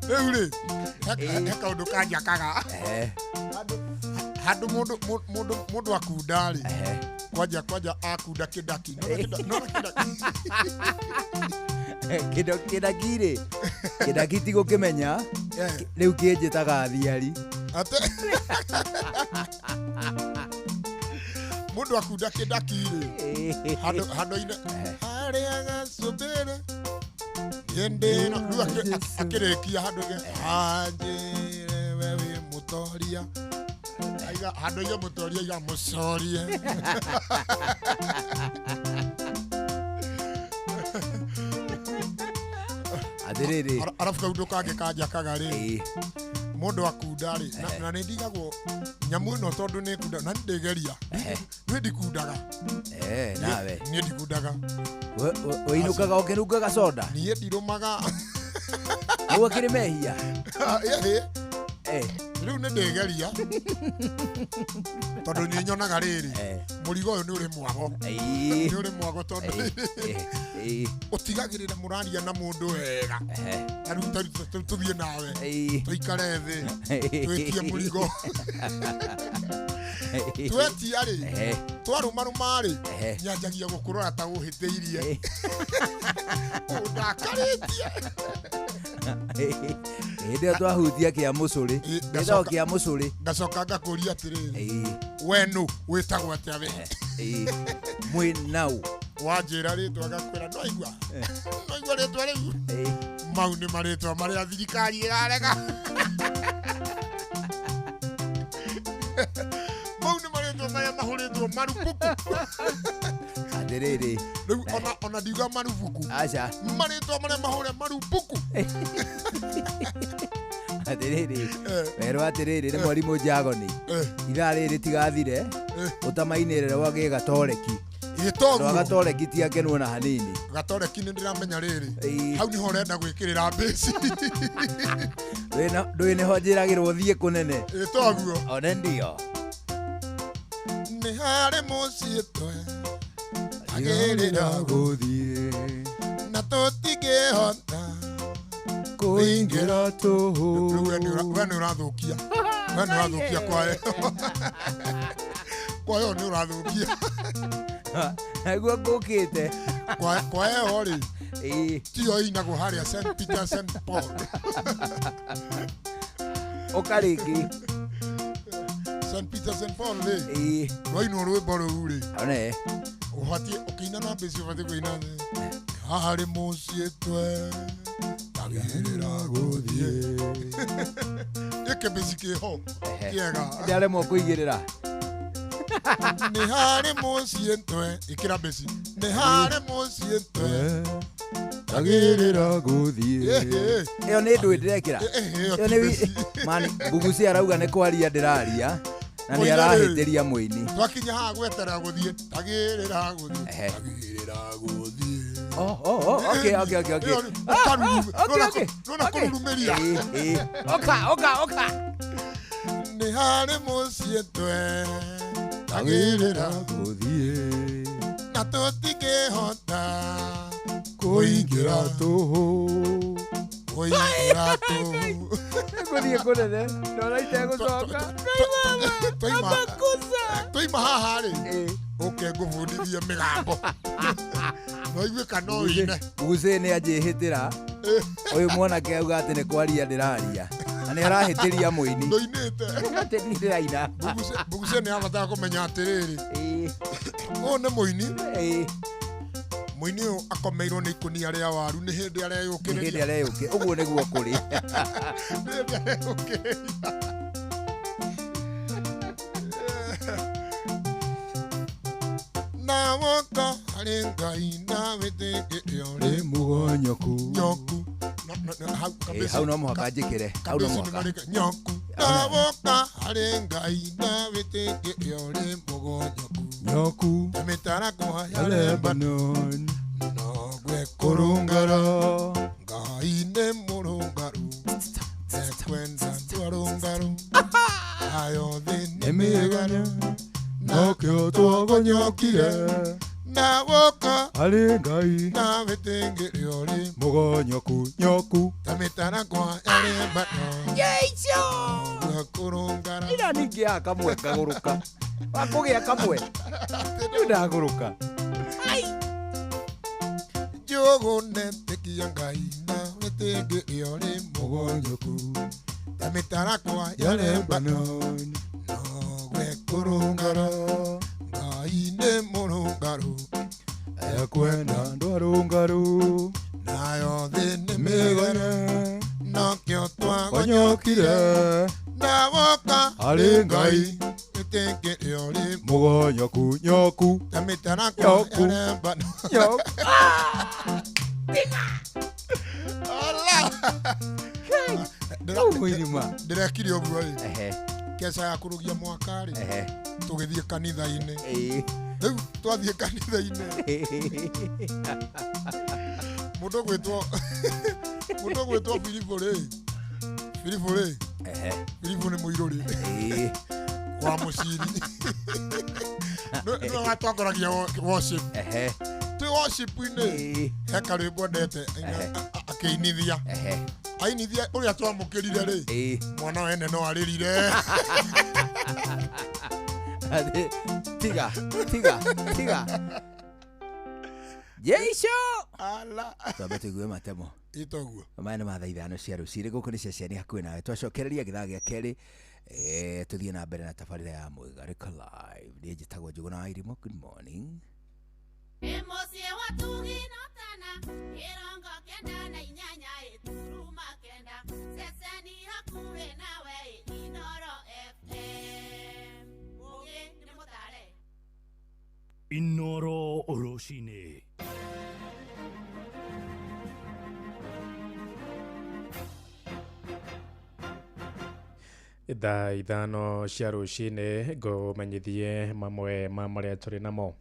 Rĩu rĩ, he kaũndũ kanjakaga. Eh, Handũ mũndũ mũndũ mũndũ akunda rĩ, eh. kwanja kwanja akunda kĩndaki. Nĩwona nĩwona kĩndaki? Kĩndo kĩndaki rĩ, kĩndaki ti gũkĩmenya Eh, rĩu kĩnjĩtaga thiari. Atĩ mũndũ akunda kĩndaki rĩ, handũ handũ-inĩ harĩa gacũmbĩrĩ hĩndĩ ĩno rĩu akĩrĩkia handũ anjĩre we wĩ mũtoria. Aiga handũ aiga mũtoria aiga mũcorie. Atĩrĩrĩ. Arabu kaũndũ kangĩ kanjakaga rĩ, Ĩĩ. mũndũ akunda rĩ, na nĩ ndigagwo nyamũ ĩno tondũ nĩ kunda na nĩ ndĩgeria niĩ ndikundaga. Eh, nawe. Niĩ ndikundaga. Ũinũkaga ũkĩnungaga soda. Niĩ ndirũmaga. Nĩguo kĩrĩ mehia. Ĩhĩ, Eh, rĩu nĩ ndĩgeria tondũ nĩ nyonaga rĩrĩ, eh. mũrigo ũyũ nĩ ũrĩ mwago. Ĩĩ. Nĩ ũrĩ mwago tondũ Ĩĩ, ĩĩ, ũtigagĩrĩra mũraria na mũndũ wega. eh, Ta rĩu ta rĩu tũthiĩ nawe ĩĩ. tũikare thĩ twĩtie mũrigo. Twetia rĩ, Eh, twarũmarũma rĩ, eh. nyanjagia gũkũrora ta ũhĩtĩirie ũndakarĩtie. Hĩndĩ ĩyo twahutia kĩa mũcũrĩ. Ĩ, Gĩtagwo ngacoka- kĩa mũcũrĩ. Ngacoka ngakũria atĩrĩrĩ, Ĩĩ, we nũ wĩtagwo atĩa we? ĩĩ. Mwĩ nau. Wanjĩra rĩtwa ngakwĩra noigua noigua rĩtwa rĩu. Ĩĩ. Mau nĩ marĩtwa marĩa thirikari ĩrarega. Mau nĩ marĩtwa marĩa mahũrĩtwo marubuku. Atĩrĩrĩ. Rĩu ona ndiuga marubuku, Aca. marĩtwa marĩa mahũre marubuku. Atĩrĩrĩ. Eh, Werwo atĩrĩrĩ nĩ mwarimũ Njagoni. eh, Ithaa rĩrĩ tigathire eh. ũtamainĩrĩre gwa gĩgatoreki. Ĩtoguo. Agatoreki ti akenwo na hanini. Gatoreki nĩ ndĩramenya rĩrĩ. Ĩĩ. Hau nĩho ũrenda gwĩkĩrĩra mbĩci. Ndũĩ nĩho njĩragĩrwo thiĩ kũnene. Ĩtoguo. One ndio. Nĩ harĩ mũciĩ twe agĩrĩra gũthiĩ na tũtingĩhota kũingĩra tũhũ. Rĩu we nĩ ũrathũkia. We nĩ ũrathũkia kwayo. Kwayo nĩ ũrathũkia. Naguo ngũkĩte. Kwayo rĩ. Ĩĩ. Tiyo inagwo harĩa St. Peter St. Paul. Ũka rĩngĩ. St. Peter St. Paul rĩ. Ĩĩ. Rwainwo rwĩmbo rũu rĩ. One. Ũbatiĩ ũkĩina na mbĩci ũbatiĩ kũina thĩ. Harĩ mũciĩ twe tagĩrĩra gũthiĩ. Gĩkĩ mbĩci kĩho kĩega. Ndaremwo kũigĩrĩra. Nĩ harĩ mũciĩ twe ĩkĩra mbĩci. Nĩ harĩ mũciĩ twe Tagĩrĩra gũthiĩ. Ĩyo nĩ ndũĩ ndĩrekĩra. Ĩyo Ĩyo ti nĩ mbĩci. Mani Buguci arauga nĩ kwaria ndĩraria na nĩ Mũini rĩ. arahĩtĩria mũini. Twakinya haha gweterera gũthiĩ tagĩrĩra gũthiĩ. Ehe. Tagĩrĩra gũthiĩ. Oh, oh, oh, okay, okay, okay, okay. Ĩyo nĩ- ũkaruru- Okay, okay. Nona Okay. kũrurumĩria. Ĩĩ, ĩĩ. Oka, oka, oka. Nĩ harĩ mũciĩ twe tagĩrĩra gũthiĩ na tũtingĩhota kũingĩra tũhũ. kũingĩra tũhũ. Gũthiĩ kũnene ndona itegũcoka. Twaima haha rĩ Ĩĩ. ũke ngũbundithie mĩgambo no igue kana no ũine. Buguci nĩ anjĩhĩtĩra. Ũyũ mwanake auga atĩ nĩ kwaria ndĩraria na nĩ arahĩtĩria mũini. Ndũinĩte. Atĩ niĩ ndĩraina. Buguci nĩ abatara kũmenya atĩrĩrĩ Ĩĩ, ũyũ nĩ mũini. Ĩĩ. Mũini ũyũ akomeirwo nĩ ikũnia rĩa waru nĩ hĩndĩ Nĩ hĩndĩ areyũkĩrĩria. areyũkĩ ũguo nĩguo kũrĩ. Nĩ hĩndĩ areyũkĩrĩria. Na woka harĩ Ngai na wĩtĩkĩre ũrĩ mũgonyoku. nyoku. Hau Ĩĩ, kabĩci. hau no mũhaka njĩkĩre. Hau no Kabĩci mũhaka. nĩmarĩka nyoku. Na woka harĩ Ngai na wĩtĩkĩre ũrĩ mũgonyoku. Nyoku. Ta mĩtarakwa ya Lebanon nogwe kũrũngara. Ngai nĩ mũrũngaru ekwenda twarũngaru nayo thĩ nĩ mĩgarũ Nokĩo twagonyokire na woka harĩ Ngai na wĩtĩngĩre ũrĩ mũgonyoku nyoku ta mĩtarakwa ya Lebanon nogwe kũrũngara. Ira ningĩ haha kamwe kagũrũka. Wakũgĩa kamwe. Rĩu ndagũrũka. Njũgũ netĩkia Ngai na wĩtĩngĩre ũrĩ mũgonyoku ta mĩtarakwa ya ya Lebanon Lebanon nogwe kũrũngara. Ngai nĩ mũrũngaru ekwenda ndwarũngaru nayo thĩ nĩ mĩgarũ mĩgane nokĩo twagonyokire twagonyokire na woka harĩ Ngai wĩtĩkĩre ũrĩ mũgonyoku nyoku ta mĩtarakwa Nyoku. ya Lebanon. Nyoku. Ala! Rĩu mũini ma. Ndĩrekire ũguo rĩ Ehe, keca ya kũrũgia mwaka rĩ ehe. tũgĩthiĩ kanitha-inĩ. Ĩĩ. Rĩu twathiĩ kanitha-inĩ mũndũ ũgwĩtwo mũndũ ũgwĩtwo Filipo rĩ Filipo rĩ Ehe. Filipo nĩ mũirũ rĩ Ĩĩ. wa mũciri nĩwe watongoragia worship Ehe. twĩ worship-inĩ Ĩĩ. he karwĩmbo endete Ehe. akĩinithia Ehe. ainithia ũrĩa twamũkĩrire rĩ Ĩĩ. mwana wene no arĩrire. Atĩ, tiga tiga tiga Jesu. Ala. Twambe tũigue matemo. Ĩtoguo. Maya nĩ ma thaa 5 cia rũcinĩ gũkũ nĩ ceceni hakuhĩ nawe twacokereria gĩthaa gĩa kerĩ tũthiĩ na mbere na tabarĩra ya Mwĩgarĩko Live. Niĩ njĩtagwo Njũgũna wa Irimũ. Good morning. Nĩ mũciĩ wa Tugi na Tana, 98 9 ceceni hakuhĩ nawe Inooro FM. Ũgĩ nĩ mũtare. Inooro rũcinĩ. Thaa 5 cia rũcinĩ ngũmenyithie mamwe ma marĩa tũrĩ namo.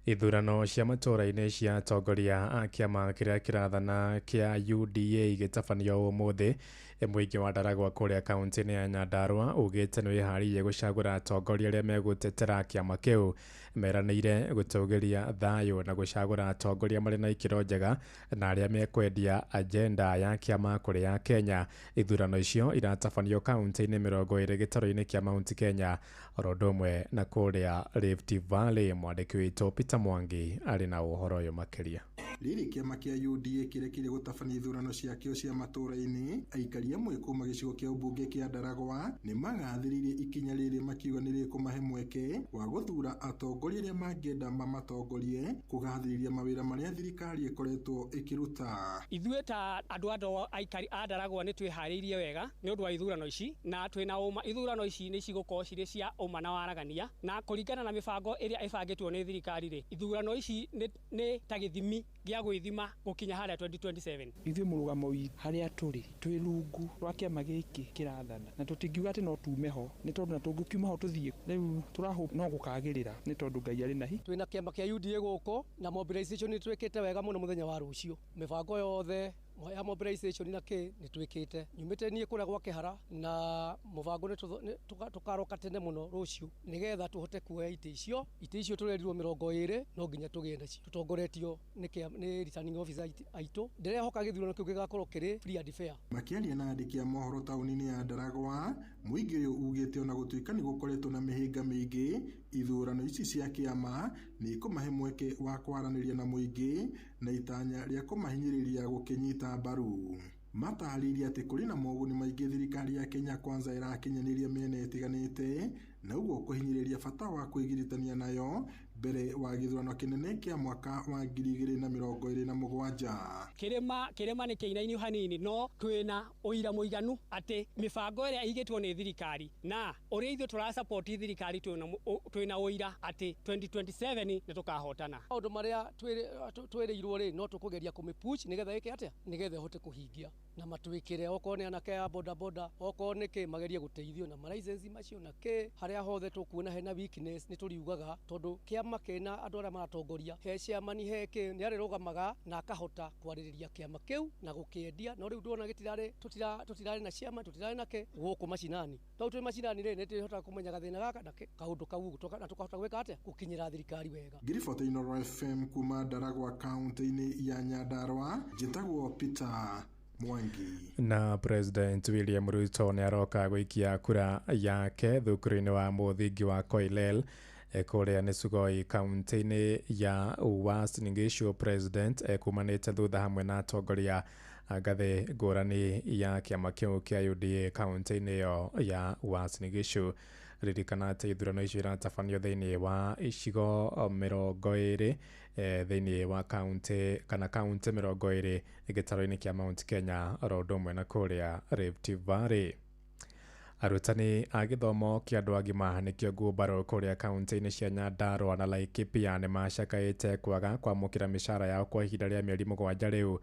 Ithurano cia matũũra-inĩ cia atongoria a kĩama kĩrĩa kĩrathana kĩa UDA igĩtabanio ũmũthĩ. Mũingĩ wa Ndaragwa kũrĩa kaunti-inĩ ya Nyandarua ugĩte nĩ wĩharĩirie gũcagũra atongoria arĩa megũtetera kĩama kĩu. Meranĩire gũtũgĩria thayũ na gũcagũra atongoria marĩ na ikĩro njega na arĩa mekwendia agenda ya kĩama kũrĩ ya Kenya. Ithurano icio iratabanio kaunti-inĩ 20 gĩtarũ-inĩ kĩa Mount Kenya oro ũndũ ũmwe na kũrĩa Rift Valley. Mwandĩki witũ Peter Mwangi arĩ na ũhoro ũyũ makĩria. Rĩrĩ kĩama kĩa UDA kĩrĩa kĩrĩ gũtabania ithurano ciakĩo cia matũũra-inĩ, aikari amwe kuma gĩcigo kĩa ũmbunge kĩa Ndaragwa nĩ magathĩrĩirie ikinya rĩrĩ makiuga nĩ rĩkũmahe mweke wa gũthura atongoria arĩa mangĩenda mamatongorie kũgathĩrĩria mawĩra marĩa thirikari ĩkoretwo ĩkĩruta. Ithuĩ ta andũ a aikari a Ndaragwa nĩ twĩharĩirie wega nĩ ũndũ wa ithurano ici na twĩna ũma ithurano ici nĩ cigũkorwo cirĩ cia ũma na waragania na kũringana na mĩbango ĩrĩa ĩbangĩtwo nĩ thirikari rĩ, ithurano ici nĩ ta gĩthimi gĩa gwĩthima gũkinya harĩa 2027. Ithuĩ mũrũgamo witũ harĩa tũrĩ twĩ rungu rwa kĩama gĩkĩ kĩrathana na tũtingiuga atĩ no tume ho nĩ tondũ na tũngĩkiuma ho tũthiĩ rĩu tũrahope no gũkagĩrĩra nĩ tondũ Ngai arĩ na hinya. Twĩna kĩama kĩa UDA gũkũ na mobilization nĩ twĩkĩte wega mũno mũthenya wa rũciũ. Mĩbango yothe ya mobilization na kĩ nĩ twĩkĩte. Nyumĩte niĩ kũrĩa gwa Kĩhara na mũbango nĩ tũkaroka tene mũno rũciũ nĩgetha tũhote kuoya itĩ icio. Itĩ icio tũrerirwo 20 no nginya tũgĩe nacio. Tũtongoretio nĩ returning officer aitũ. Ndĩrehoka gĩthurano kĩu gĩgakorwo kĩrĩ free and fair. Makĩaria na andĩki a mohoro taũni-inĩ ya Ndaragwa, mũingĩ ũyũ ugĩte ona gũtuĩka nĩ gũkoretwo na mĩhĩnga mĩingĩ, ithurano ici cia kĩama nĩ ikũmahe mweke wa kwaranĩria na mũingĩ na itanya rĩa kũmahinyĩrĩria gũkĩnyita mbaru. Matarĩirie atĩ kũrĩ na moguni maingĩ thirikari ya Kenya Kwanza ĩrakinyanĩria mĩena ĩtiganĩte na ũguo kũhinyĩrĩria bata wa kwĩgiritania nayo mbere wa gĩthurano kĩnene kĩa mwaka wa 2027. Kĩrĩma nĩ kĩinainu hanini no twĩna ũira mũiganu atĩ mĩbango ĩrĩa ĩigĩtwo nĩ thirikari na ũrĩa ithuĩ tũrasupport thirikari twĩna ũira atĩ 2027 nĩ tũkahotana. Maũndũ marĩa twĩrĩirwo rĩ no tũkũgeria kũmĩpush nĩgetha ĩke atĩa nĩgetha ĩhote kũhingia na matwĩkĩre okorwo nĩ anake a boda boda okorwo nĩ kĩ magerie gũteithio na malicense macio na kĩ harĩa hothe tũkuona hena weakness nĩ tũriugaga tondũ kĩama kĩna andũ arĩa maratongoria he chairman he kĩ nĩ arĩrũgamaga na akahota kwarĩrĩria kĩama kĩu na gũkĩendia no rĩu ndona gĩtirarĩ tũtirarĩ na chairman tũtirarĩ na kĩ gũkũ macinani tondũ twĩ macinani rĩ nĩ tũhotaga kũmenya gathĩna gaka na kaũndũ kau na tũkahota gwĩka atĩa gũkinyĩra thirikari wega. Ngiribota Inooro FM kuma Ndaragwa kaunti-inĩ ya Nyandarua, njĩtagwo Peter Mwangi. Na President William Ruto nĩ aroka gũikia kura yake thukuru-inĩ wa mũthingi wa Koilel kũrĩa nĩ Sugoi kaunti-inĩ ya Uasin Gishu. President ekumanĩte thutha hamwe na atongoria a ngathĩ ngũrani ya kĩama kĩu kĩa UDA kaunti-inĩ ĩyo ya Uasin Gishu. Ririkana atĩ ithurano icio iratabanio thĩinĩ wa icigo 20 thĩinĩ wa kaunti kana kaunti 20 gĩtarũ-inĩ kĩa Mount Kenya oro ũndũ ũmwe na kũrĩa Rift Valley. Arutani a gĩthomo kĩa andũ agima nĩkĩo ngumbarũ kũrĩa kaunti-inĩ cia Nyandarua na Laikipia nĩ macakaĩte kwaga kwamũkĩra mĩcara yao kwa ihinda rĩa mĩeri 7 rĩu.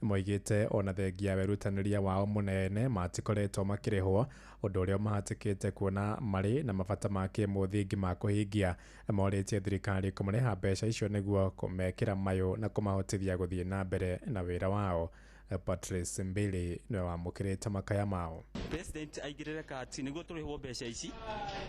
Moigĩte ona thengia werutanĩria wao mũnene matikoretwo makĩrĩhwo, ũndũ ũrĩa ũmahatĩkĩte kuona marĩ na mabata ma kĩmũthingi ma kũhingia. Morĩtie thirikari kũmarĩha mbeca icio nĩguo kũmekĩra mayũ na kũmahotithia gũthiĩ na mbere na wĩra wao. Patrice Mbili nĩwe wamũkĩrĩte makaya mao. President aigirire kati niguo turihwo mbeca ici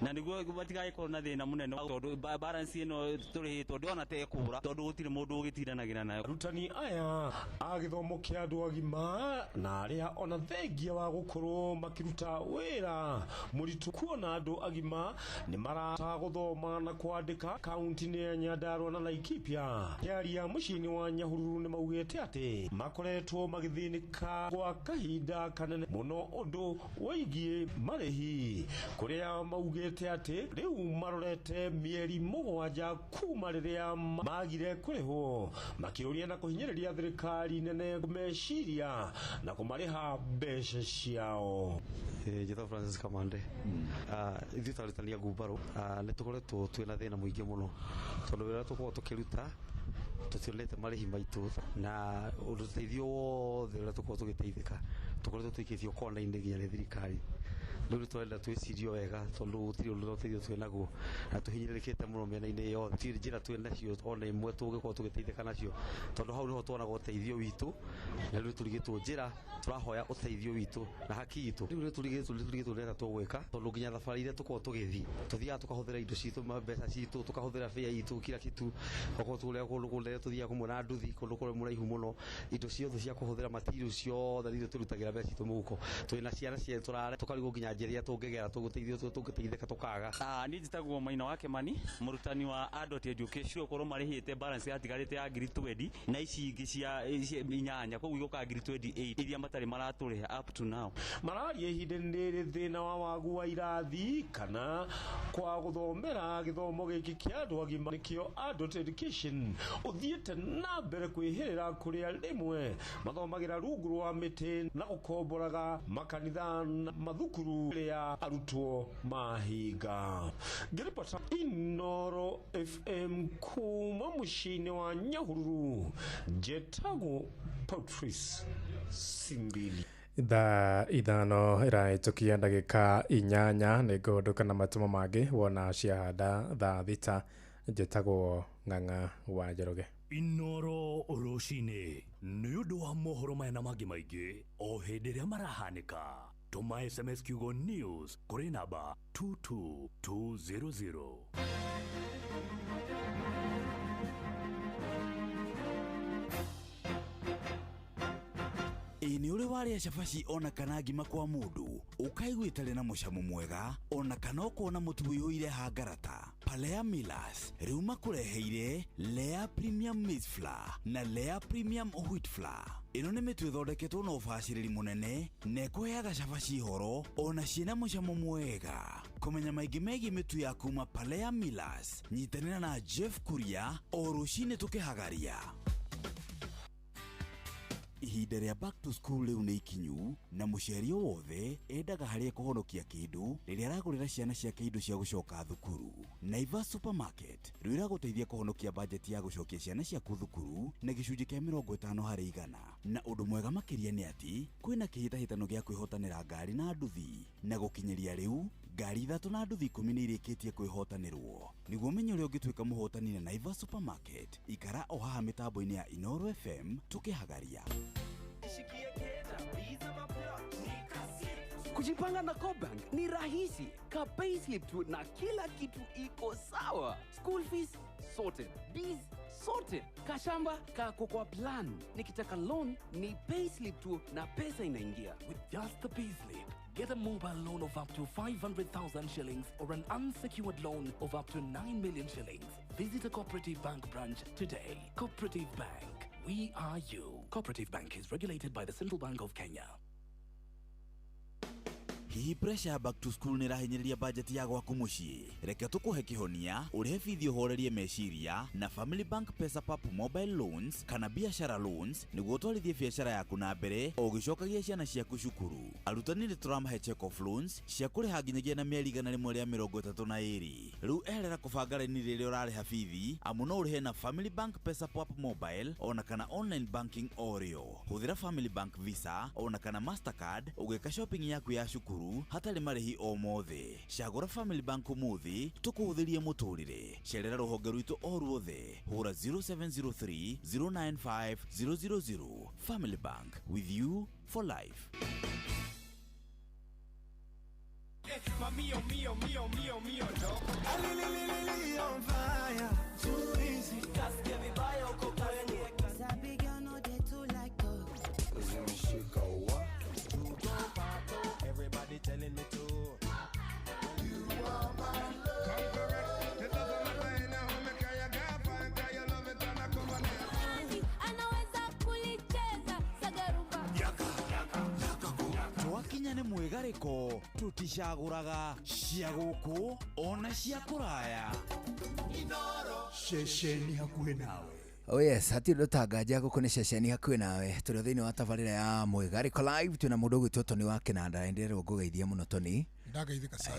na niguo batigagĩkorwo na thĩna mũnene tondũ balance ĩno tũrĩhĩtwo ndĩrona ta ĩkũra tondũ gũtirĩ mũndũ ũgĩtindanagĩra nayo. Arutani aya a gĩthomo kĩa andũ agima na arĩa ona thengia wa gũkorwo makĩruta wĩra mũritũ kuona andũ agima nĩ marata gũthoma na kwandĩka kaunti-inĩ ya Nyandarua na Laikipia. Kĩaria mũciĩ-inĩ wa Nyahururu nĩ maugĩte atĩ makoretwo magĩthĩnĩka gwa kahinda kanene mũno ũndũ wĩgiĩ marĩhi kũrĩa maugĩte atĩ rĩu marorete mĩeri 7 kuma rĩrĩa magire kũrĩhwo, makĩũria na kũhinyĩrĩria thirikari nene kũmeciria na kũmarĩha mbeca ciao. Njĩtagwo Francis Kamande. Ithuĩ ta arutani a ngumbarũ nĩ tũkoretwo twĩna thĩna mũingĩ mũno tondũ wĩra ũrĩa tũkoragwo tũkĩruta tũtionete marĩhi maitũ na ũteithio wothe ũrĩa tũkoragwo tũgĩteithĩka tũkoretwo tũikĩtio kona-inĩ nginya nĩ thirikari. Rĩu nĩ tũrenda twĩcirio wega tondũ gũtirĩ ũndũ ũteithio twĩ naguo na tũhinyĩrĩrĩkĩte mũno mĩena-inĩ yothe. Gũtirĩ njĩra twĩ nacio ona ĩmwe tũngĩkorwo tũgĩteithĩka nacio tondũ hau nĩho twonaga ũteithio witũ, na rĩu tũrigĩtwo njĩra tũrahoya ũteithio witũ na haki itũ. Rĩu nĩ tũrigĩtwo nĩ atĩa tũgwĩka tondũ nginya thabarĩ iria tũkoragwo tũgĩthiĩ tũthiaga tũkahũthĩra indo citũ, mbeca citũ, tũkahũthĩra bĩa itũ, kila kitu. Okorwo tũrĩa kũndũ kũrĩa tũthiaga kũmwe na nduthi kũndũ kũrĩa mũraihu mũno, indo ciothe cia kũhũthĩra material ciothe nĩ ithuĩ tũrutagĩra mbeca citũ mũhuko. Twĩna ciana cia tũrare tũkarigwo nginya njĩra ĩrĩa tũngĩgera tũgũteithio tũngĩteithĩka tũkaga. Niĩ njĩtagwo Maina wa Kĩmani, mũrutani wa adult education, ũkorwo marĩhĩte balance yatigarĩte ya ngiri 20 na ici ingĩ cia 8, koguo igũka ngiri 28 iria matarĩ maratũrĩha up to now. Mararia ihinda-inĩ rĩrĩ thĩna wa wagu wa irathi kana kwa gũthomera gĩthomo gĩkĩ kĩa andũ agima nĩkĩo adult education ũthiĩte na mbere kwĩhĩrĩra kũrĩa rĩmwe mathomagĩra rungu rwa mĩtĩ na gũkomboraga makanitha na mathukuru rĩa arutwo mahinga. Ngĩribota Inoro FM kuma mũciĩ-inĩ wa Nyahururu, njetagwo Patrice Simbili. Thaa 5 ĩrahĩtũkia ndagĩka 8 nĩ ngũndũka na matumo mangĩ wona ciahanda thaa 6. Njĩtagwo Ng'ang'a wa Njoroge. Inoro rũcinĩ nĩ ũndũ wa mohoro maya na mangĩ maingĩ o hĩndĩ ĩrĩa marahanĩka. Tũma SMS kiugo news kũrĩ namba 22200. Ĩ nĩ ũrĩ warĩa cabaci ona kana ngima kwa mũndũ ũkaigua ĩtarĩ na mũcamo mwega ona kana ũkona mũtu ũiyũire hangarata? Palea Millers rĩu makũreheire Lea Premium Maize Flour na Lea Premium Wheat Flour. Ĩno nĩ mĩtu ĩthondeketwo na ũbacĩrĩri mũnene na ĩkũheaga cabaci horo ona ciĩna mũcamo mwega. Kũmenya maingĩ megiĩ mĩtu ya kuma Palea Millers, nyitanĩra na Jeff Kuria o rũcinĩ tũkĩhagaria. Ihinda rĩa back to school rĩu nĩ ikinyu na mũciari o wothe endaga harĩa kũhonokia kĩndũ rĩrĩa aragũrĩra ciana ciake indo cia gũcoka thukuru. Naivas Supermarket rĩu ĩragũteithia kũhonokia bajeti ya gũcokia ciana ciaku thukuru na gĩcunjĩ kĩa 50 harĩ igana. Na ũndũ mwega makĩria nĩ atĩ kwĩna kĩhĩtahĩtano gĩa kwĩhotanĩra ngari na nduthi, na gũkinyĩria rĩu ngari 3 na nduthi 10 nĩ irĩkĩtie kwĩhotanĩrwo. Nĩguo ũmenye ũrĩa ũngĩtuĩka mũhotani na Naivas Supermarket, ikara o haha mĩtambo-inĩ ya Inoro FM tũkĩhagaria. Kujipanga na CoBank ni rahisi. Ka payslip tu na kila kitu iko sawa. School fees sorted, biz sorted, kashamba kako kwa plan. Nikitaka loan ni payslip tu na pesa inaingia. With just the payslip, get a mobile loan of up to 500,000 shillings or an unsecured loan of up to 9 million shillings. Visit a Cooperative Bank branch today. Cooperative Bank, we are you. Cooperative Bank is regulated by the Central Bank of Kenya. Hihi pressure ya back to school nĩ ĩrahinyĩrĩria bajeti ya gwaku mũciĩ? Reke tũkũhe kĩhonia ũrĩhe bithi ũhorerie meciria na Family Bank Pesa Pap mobile loans kana biashara loans nĩguo ũtwarithie biashara yaku na mbere o ũgĩcokagia ciana ciaku cukuru. Arutani nĩ tũramahe check off loans cia kũrĩha nginyagia na mĩeri 132. Rĩu eherera kũbanga raini rĩrĩa ũrarĩha bithi amu no ũrĩhe na Family Bank Pesa Pap mobile ona kana online banking o rĩo. Hũthĩra Family Bank Visa ona kana Mastercard ũgĩka shopping yaku ya cukuru hatarĩ marĩhi o mothe. Cagũra Family Bank ũmũthĩ tũkũhũthĩrie mũtũrĩre. Cerera rũhonge rwitũ o ruothe, hũra 0703 095 000. Family Bank, with you for life. Mio, mio, mio, mio, mio, no. On fire, too easy. Kasikia vibaya uko kwenye. Sabi girl no dey too like talk. Everybody telling me to. You are my love. Come correct. The love of my mind now. Me kaya gafa, kaya love it and I come on. Anaweza kulicheza sagarumba. Yaka, yaka, yaka. Twakinya nĩ mwĩgarĩko tũticagũraga cia gũkũ ona cia kũraya. Ceceni hakuhĩ nawe. Oh yes, hatirĩ ũndũ ta nganja gũkũ nĩ ceceni hakuhĩ nawe. Tũrĩ thĩinĩ wa tabarĩra ya Mwĩgarĩko Live twĩna mũndũ ũgwĩtwo Tony wa Kĩnanda. Ndĩrerwo ngũgeithie mũno Tony. Ndageithĩka sana.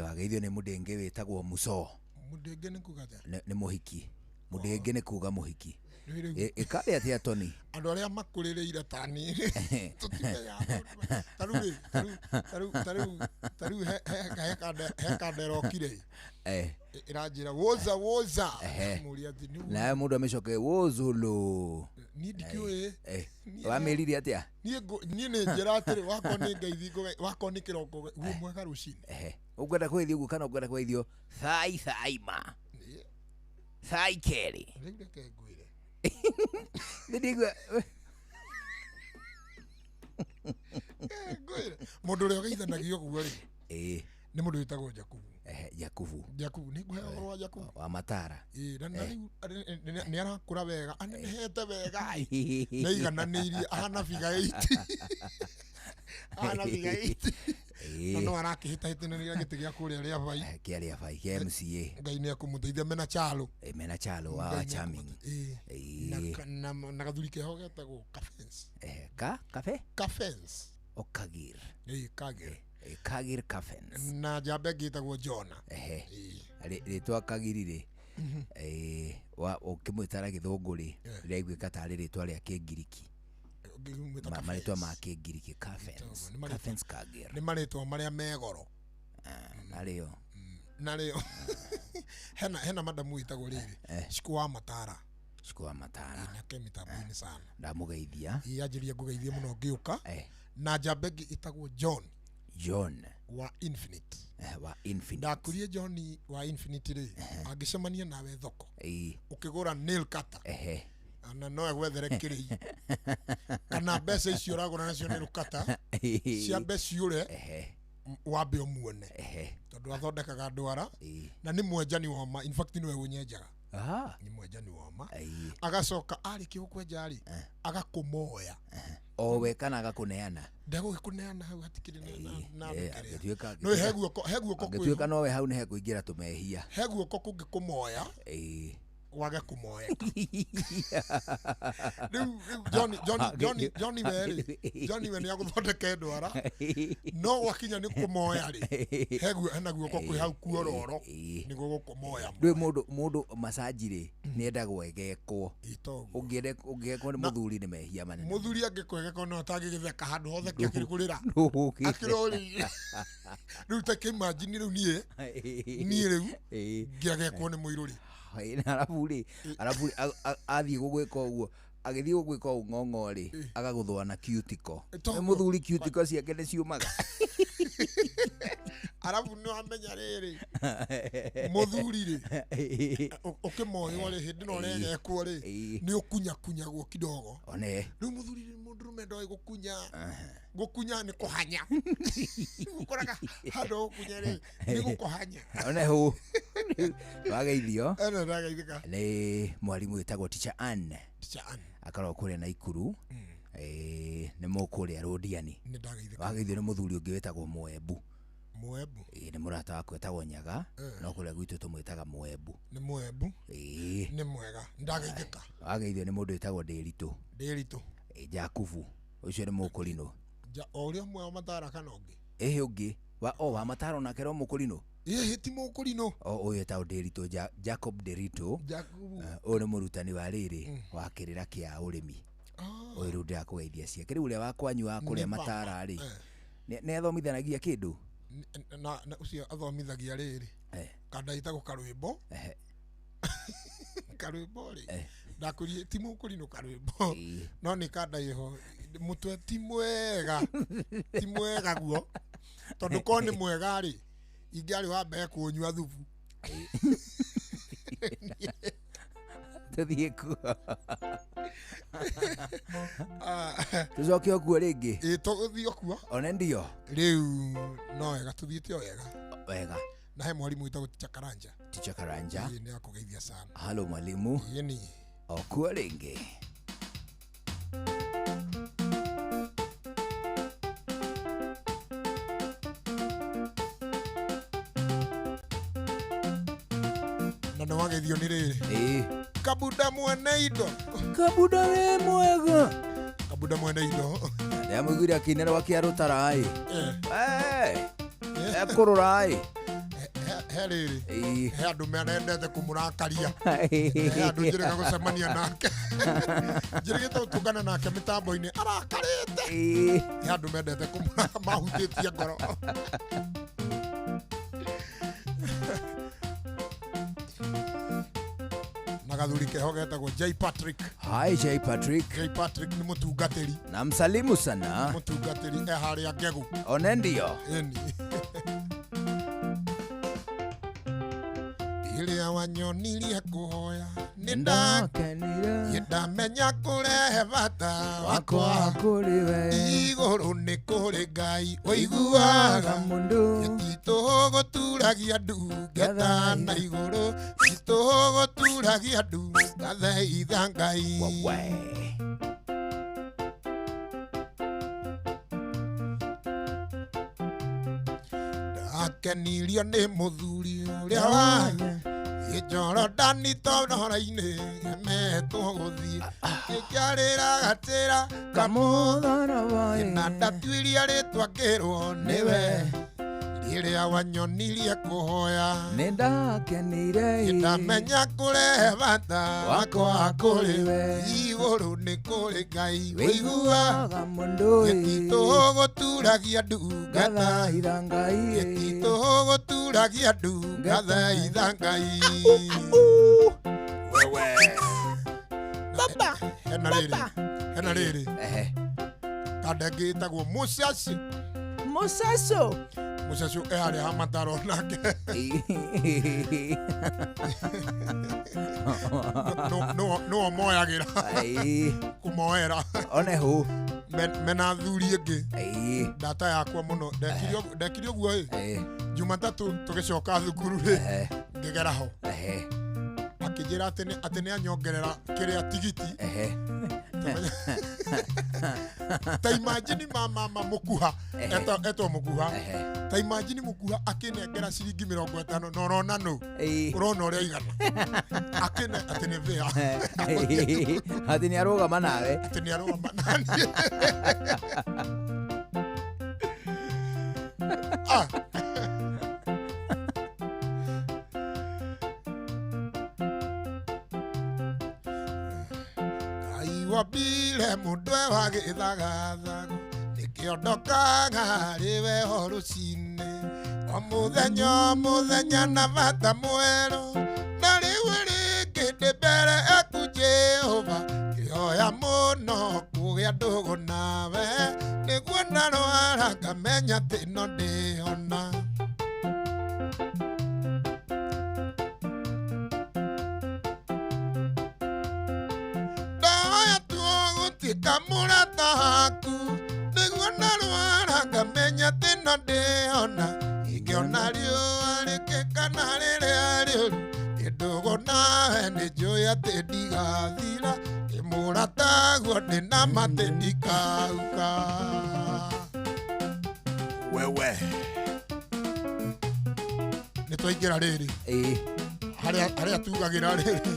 Wageithio nĩ mũndũ ũngĩ wĩtagwo Muso. Mũndũ ũngĩ nĩ kuga atĩa? Nĩ mũhiki. Mũndũ ũngĩ nĩ kuga mũhiki. Rĩu rĩu. Ĩkarĩ atĩa Tony? Andũ arĩa makũrĩrĩire tani tũtimenyaga tarĩu rĩ tarĩu tarĩu tarĩu he kanda ĩrokire ĩranjĩra woza woza. Mũria atĩ nĩ Nawe mũndũ amĩcoke wozolo. Niĩ ndikĩũĩ. Wamĩrire atĩa? Niĩ nĩ njĩra atĩrĩ, wakorwo nĩ ngeithi wakorwo nĩ kĩroko guo mwega rũcinĩ. Ũkwenda kũgeithio ũguo kana ũkwenda kũgeithio thai thaima thai kerĩ? Rĩu reke ngwĩre. Nĩ ndĩigua Ngwĩre mũndũ ũrĩa ũgeithanagia ũguo rĩ nĩ mũndũ wĩtagwo Jakubu. Jakubu. Jakubu nĩ ngũheo ũhoro wa Jakubu wa Matara. Ĩĩ, na rĩu nĩ arakũra wega, anenehete wega, nĩaigananĩirie, ahana figa 8, ahana figa 8, na no arakĩhĩtahĩtanĩria gĩtĩ gĩa kũrĩa rĩa bai. Kĩa rĩa bai kĩa MCA. Ngai nĩ ekũmũteithia mena Chalo. Mena Chalo wa Ngai nĩ Charming. Na gathuri keho getagwo Kafence. Ka kafe. Kafence. O Kagir. Ĩĩ, Kagir. Kagir Kafence. Na njamba ĩngĩ ĩtagwo Jona. Rĩtwa Kagiri rĩ, ũkĩmwĩta na gĩthũngũ rĩ, rĩraiguĩka tarĩ rĩtwa rĩa Kĩngiriki. Marĩtwa ma Kĩngiriki, Kafence. Kafence Kagir. Nĩ marĩtwa marĩa me goro. Narĩo. Narĩo hena madamu wĩtagwo rĩrĩ Shiku wa Matara. Shiku wa Matara. Nake mĩtambo-inĩ sana. Ndamũgeithia. Ĩĩ, anjĩria ngũgeithie mũno ngĩũka. Na njamba ĩngĩ ĩtagwo John. John wa Infinite. Wa Infinite. Ndakurie John wa Infinite rĩ, angĩcemania nawe thoko ũkĩgũra nail cutter, na no egwethere kĩrĩi kana mbeca icio ũragũra nacio nail cutter ciambe ciũre wambe ũmuone, tondũ athondekaga ndwara na nĩ mwenjani wa ma. In fact nĩwe ũnyenjaga. Nĩ mwenjani wa ma. Agacoka arĩkia gũkwenja rĩ, agakũmoya. Owe kana agakũneana? Ndegũgĩkũneana, hau hatikĩrĩ na Angĩtuĩka no he guoko, he guoko kwĩ angĩtuĩka nowe hau nĩ hekũingĩra tũmehia. He guoko kũngĩkũmoya wage kũmoeka. Rĩu Johnny Johnny Johnny Johnny we rĩ, Johnny we nĩ agũthondeke ndwara, no gwakinya nĩ kũmoya rĩ, he guo hena guoko kwĩ hau kuororo nĩguo gũkũmoya. Ndũĩ mũndũ macaji rĩ nĩendagwo egekwo. Ũngĩekwo nĩ mũthuri nĩ mehia manene. Mũthuri angĩkwegeka no atangĩgĩtheka handũ hothe kĩakĩrĩ kũrĩra Ndũgũkĩte. akĩrorĩire. Rĩu ta kĩimagine rĩu niĩ rĩu ngĩagekwo nĩ mũirũrĩ. Na arabu rĩ, athiĩ gũgwĩka ũguo, agĩthiĩ gũgwĩka ũguo ng'ong'o rĩ, agagũthũa na cuticle. Nĩ mũthuri cuticle ciake nĩ ciumaga. Arabu nĩ wamenya rĩrĩ, mũthuri rĩ, ũkĩmoywo rĩ, hĩndĩ ĩno ũregekwo rĩ, nĩ ũkunyakunyagwo kidogo. One. Rĩu mũthuri rĩ, mũndũrũme ndoĩ gũkunya. Gũkunya nĩ kũhanya. Ũkoraga handũ gũkunya rĩ, nĩ gũkũhanya. One hũ. Wageithio. Eno ndageithĩka. Nĩ mwarimũ wĩtagwo Teacher Ann. Teacher Ann. Akoragwo kũrĩa Naikuru. Nĩ mũkũrĩa Rũdiani. Nĩ ndageithĩka. Wageithio nĩ mũthuri ũngĩ wĩtagwo Mũembu. Mũembu. Nĩ mũrata wakwa wĩtagwo Nyaga, no kũrĩa gwitũ tũmwĩtaga Mũembu. Nĩ Mũembu. Nĩ mwega. Ndageithĩka. Wageithio nĩ mũndũ wĩtagwo Ndĩritũ. Ndĩritũ. Jakubu. Ũcio nĩ mũkũrinũ. O ũrĩa ũmwe wa Matara kana ũngĩ? Ĩhĩ ũngĩ. O wa Matara onake no mũkũrinũ. Ĩhĩ ti mũkũrinũ. O ũyũ wĩtagwo Ndĩritũ, Jacob Ndĩritũ. Jakubu. Ũyũ nĩ mũrutani wa rĩrĩ wa kĩrĩra kĩa ũrĩmi. Ũyũ rĩu ndĩrakũgeithia ciake. Rĩu ũrĩa wa kwanyu wa kũrĩa Matara rĩ, nĩ athomithanagia kĩndũ? Na ũcio athomithagia rĩrĩ kanda ĩtagwo karwĩmbo. Karwĩmbo rĩ, ndakwĩrire ti mũkũrinũ karwĩmbo, no nĩ kanda ĩho mũtwe ti mwega, ti mwega guo, tondũ korwo nĩ mwega rĩ, ingĩarĩ wa mbere kũnyua thubu. Tũthiĩ kuo. Tũcoke o kuo rĩngĩ. Ĩĩ, tũthiĩ o kuo. One ndio. Rĩu no wega tũthiĩte o wega. Wega. Na he mwarimu wĩtagwo Teacher Karanja. Teacher Karanja. Ĩĩ, nĩ akũgeithia sana. Halo mwalimu. Ĩĩ ni. O kuo rĩngĩ. Na nĩ wageithio nĩ rĩrĩ. Kabuda mwene indo. Kabuda wĩ mwega. Kabuda mwene indo. Ndĩramũiguire akĩinĩra gwa kĩa rũtara ĩ. Ekũrũra ĩ. He rĩrĩ, he andũ marendete kũmũrakaria, he andũ njĩrĩga gũcemania nake, njĩrĩgĩte gũtũngana nake mĩtambo-inĩ arakarĩte. He andũ mendete mahutĩtie ngoro. Na gathuri keho getagwo J Patrick. Hi J Patrick. J Patrick nĩ mũtungatĩri. Namsalimu sana. Mũtungatĩri e harĩa Ngegu. One ndio. Ĩni. Rĩrĩa wanyonirie kũhoya nĩndakenire, ndamenya kũrehe bata wakwa kũrĩ we. Igũrũ nĩ kũrĩ Ngai ũiguaga mũndũ, titũgũturagia ndu ngeta na igũrũ, titũgũturagia ndu ngathaitha Ngai. Ndakenirio nĩ mũthuri ũrĩa wa Jorodani tondora-inĩ emetwo gũthiĩ kĩnjarĩra gatĩra kamũtharaba na ndatuirie rĩtwa ngĩrwo nĩwe. Rĩrĩa wanyonirie kũhoya nĩndakenire, ndamenya kũrehe bata wakwa kũrĩ we. Igũrũ nĩ kũrĩ Ngai ũiguaga mũndũ, gĩtitũgũturagia ndu ngathaitha Ngai, gĩtitũgũturagia ndu ngathaitha Ngai. Wewe baba, hena rĩrĩ, hena rĩrĩ kanda ĩngĩ ĩtagwo Musashi. Musaso. Musashi e harĩa ha mataro nake. No moyagĩra kũmoera one hu mena athuri ĩngĩ ndata yakwa mũno. Ndekire ũguo ĩ Jumatatũ tũgĩcoka thukuru rĩ ngĩgera ho akĩnjĩra atĩ nĩ anyongerera kĩrĩa tigiti. Ta imagine mama mũkuha etwo mũkuha, ta imagine mũkuha akĩnengera ciringi 50 na ũrona nũ ũrona ũrĩa igana akĩne atĩ nĩ bĩa atĩ nĩ arũgama nawe, atĩ nĩ arũgama naniĩ. Wabile mũndũ wa gĩthagathago nĩkĩondokaga harĩ we o rũcinĩ o mũthenya o mũthenya na bata mwerũ, na rĩu rĩngĩ ndĩ mbere yaku Jehova ngĩhoya mũno kũgĩa ndũgũ nawe nĩguo ndarwara ngamenya atĩ no ndĩhona. Kamũrata haku nĩguo ndarwara ngamenya atĩ no ndĩhona, ingĩona riũa rĩkĩkana rĩrĩa rĩũru ndĩ ndũgũ nawe nĩnjũĩ atĩ ndigathira, ndĩ mũrataguo ndĩ na ma atĩ ndikauka. Wewe nĩ twaingĩra rĩrĩ harĩa tugagĩra rĩrĩ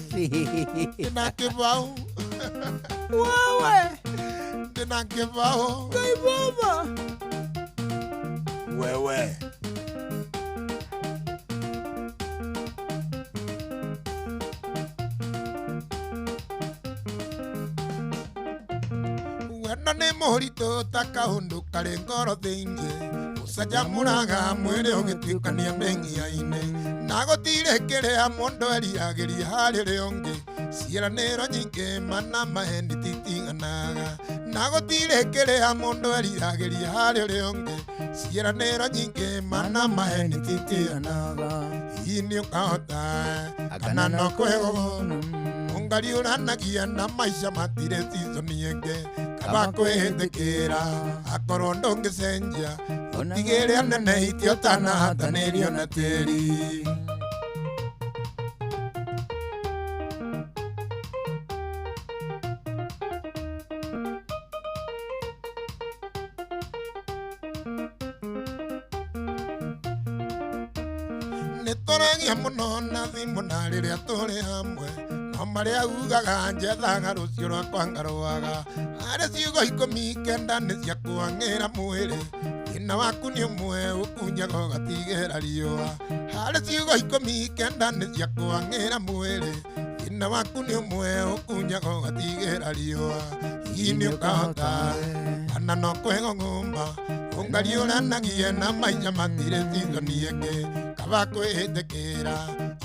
ndĩna kĩbaũ. Wewe ndĩna kĩbaũ. Ngai baba. Wewe wendo nĩ mũritũ ta kaũndũ karĩ ngoro thĩinĩ ũcanjamũraga mwĩrĩ ũgĩtuĩkania mĩng'ia-inĩ na gũtirĩ kĩrĩa mũndũ eriragĩria harĩ ũrĩa ũngĩ ciĩranĩro nyingĩ mana maheni titiganaga na gũtirĩ kĩrĩa mũndũ eriragĩria harĩ ũrĩa ũngĩ ciĩranĩro nyingĩ mana maheni titiganaga. Hihi nĩ ũkahota kana no kwĩgũgũna ũngariũranagia na maica matirĩ season ĩngĩ kaba kwĩhĩtĩkĩra akorwo ndũngĩcenjia ũtigĩre anene itĩ ũtanahatanĩrio na tĩri. Nĩ tũragia mũno na thimũ na rĩrĩa tũrĩ hamwe na No marĩa ugaga njethaga rũciũ rwakwa ngarũaga. Harĩ ciugo 19 nĩ cia kwang'ĩra mwĩrĩ. Thĩna waku nĩ ũmwe ũkunyaga ũgatigĩra riũa. Harĩ ciugo 19 nĩ cia kwang'ĩra mwĩrĩ. Thĩna waku nĩ ũmwe ũkunyaga ũgatigĩra riũa. Hihi nĩ ũkahota kana no kwĩgũgũma ũngariũranagie na maica matirĩ season ĩngĩ kaba kwĩĩtĩkĩra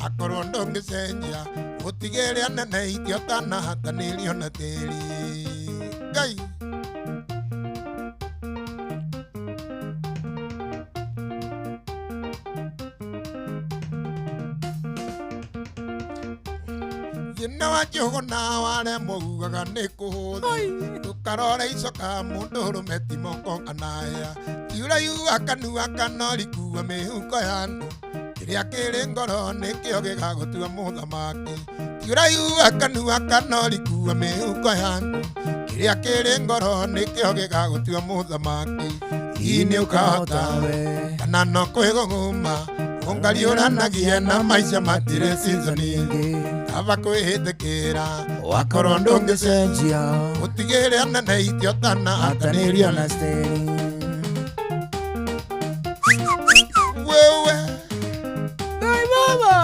akorwo ndũngĩcenjia ũtigĩre anene itio ũtanahatanĩrio na tĩri. Ngai. Thĩna wa njũgũna waremwo ugaga nĩ kũhũthĩ tũkarora icoka mũndũ ũrũme ti moko kana hĩa ti ũraihu wa kanua kana ũriku wa mĩhuko ya andũ kĩrĩa kĩrĩ ngoro nĩkĩo gĩgagũtua mũthamaki ti ũraihu wa kanua kana ũriku wa mĩhuko ya andũ kĩrĩa kĩrĩ ngoro nĩkĩo gĩgagũtua mũthamaki. Hihi nĩ ũkahota kana no kwĩgũgũma ũngariũranagie na maica matirĩ season ĩngĩ kaba kwĩhĩtĩkĩra wakorwo ndũngĩcenjia ũtigĩre anene itio ũtanahatanĩrio na tĩri. Wewe Ngai baba.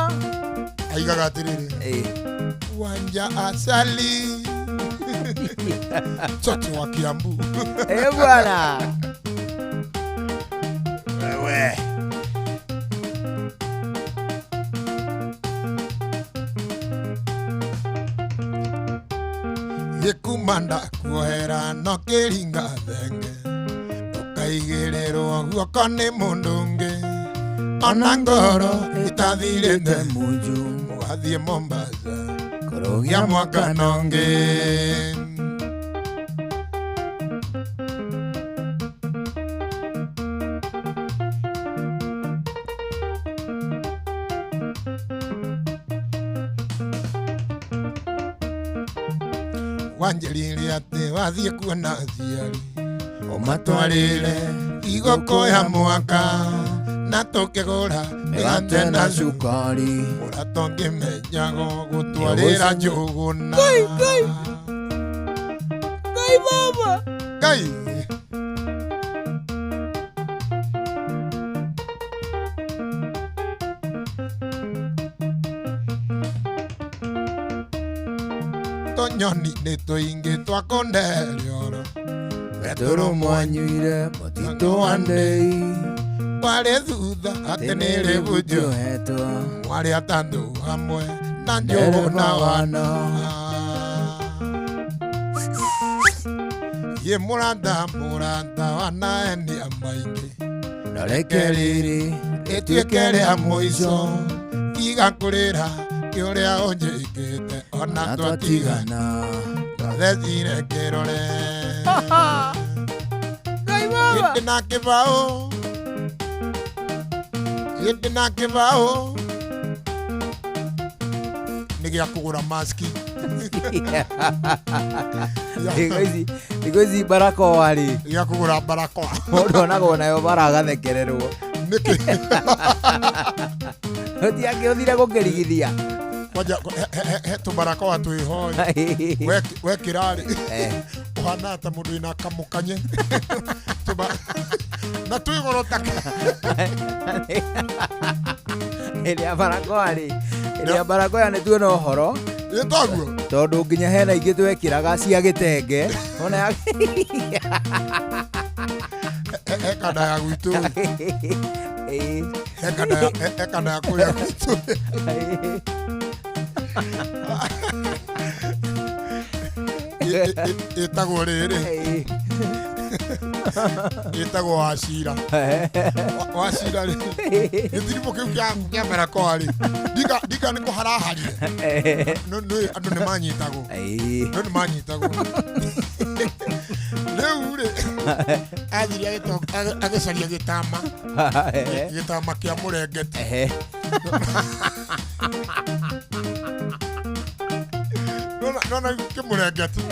Aigaga atĩrĩrĩ wanja asali Mtoto wa Kiambu. Eh bwana. Wewe. Gĩkumanda kuohera no kĩringa thenge ndũkaigĩrĩrwo guoko nĩ mũndũ ũngĩ ona ngoro ĩtathirĩte munju mũgathiĩ Mombasa kũrũgia mwaka nongĩ. Wanjĩrire atĩ wathiĩ kuona aciari ũmatwarĩre igũkũ ya mwaka na tũkĩgũra mĩgate na cukari ũrĩa tũngĩmenyago gũtwarĩra njũgũna. Ngai, Ngai. Ngai baba. Ngai. Tũnyoni nĩ tũingĩ twakũnderioro Betũrũmwanyuire mũtitũ wa ndei warĩ thutha atĩ nĩ rĩbunjo hetwo mwarĩ atatũ hamwe na njũgũna wana. Ye mũrata mũrata wanaenia maingĩ na reke rĩrĩ rĩtuĩke rĩa mũico tiga kũrĩra kĩ ũrĩa ũnjĩkĩte ona twatigana ndathecire kĩrore. Ngai baba. Gĩtĩ na kĩbaũ gĩtĩ na kĩbaũ nĩ gĩa kũgũra maski. Thikũ ici barakoa rĩ gĩa kũgũra barakoa mũndũ onagwo nayo bara agathekererwo nĩkĩ ũtiangĩũthire gũkĩrigithia kwanja he tũbarakoa twĩho wekĩra rĩ ũhana ta mũndũ wĩna kamũkanye na twĩ goro ta ĩrĩa barakoa rĩ ĩrĩa barakoa nĩ tuona ũhoro ĩtaguo tondũ nginya hena ingĩ twekĩraga cia gĩtenge ona he kanda ya gwitũ he kanda ya kũrĩa gwitũ ĩtagwo rĩrĩ ĩtagwo wacira wacira rĩ gĩtirimũ kĩu kĩa barakoa rĩ ndika nĩ kũharaharire andũ nĩ manyitagwo andũ nĩ manyitagwo rĩu rĩ athire agĩcaria gĩtama gĩtama kĩa mũrengeti nona kĩmũrengeti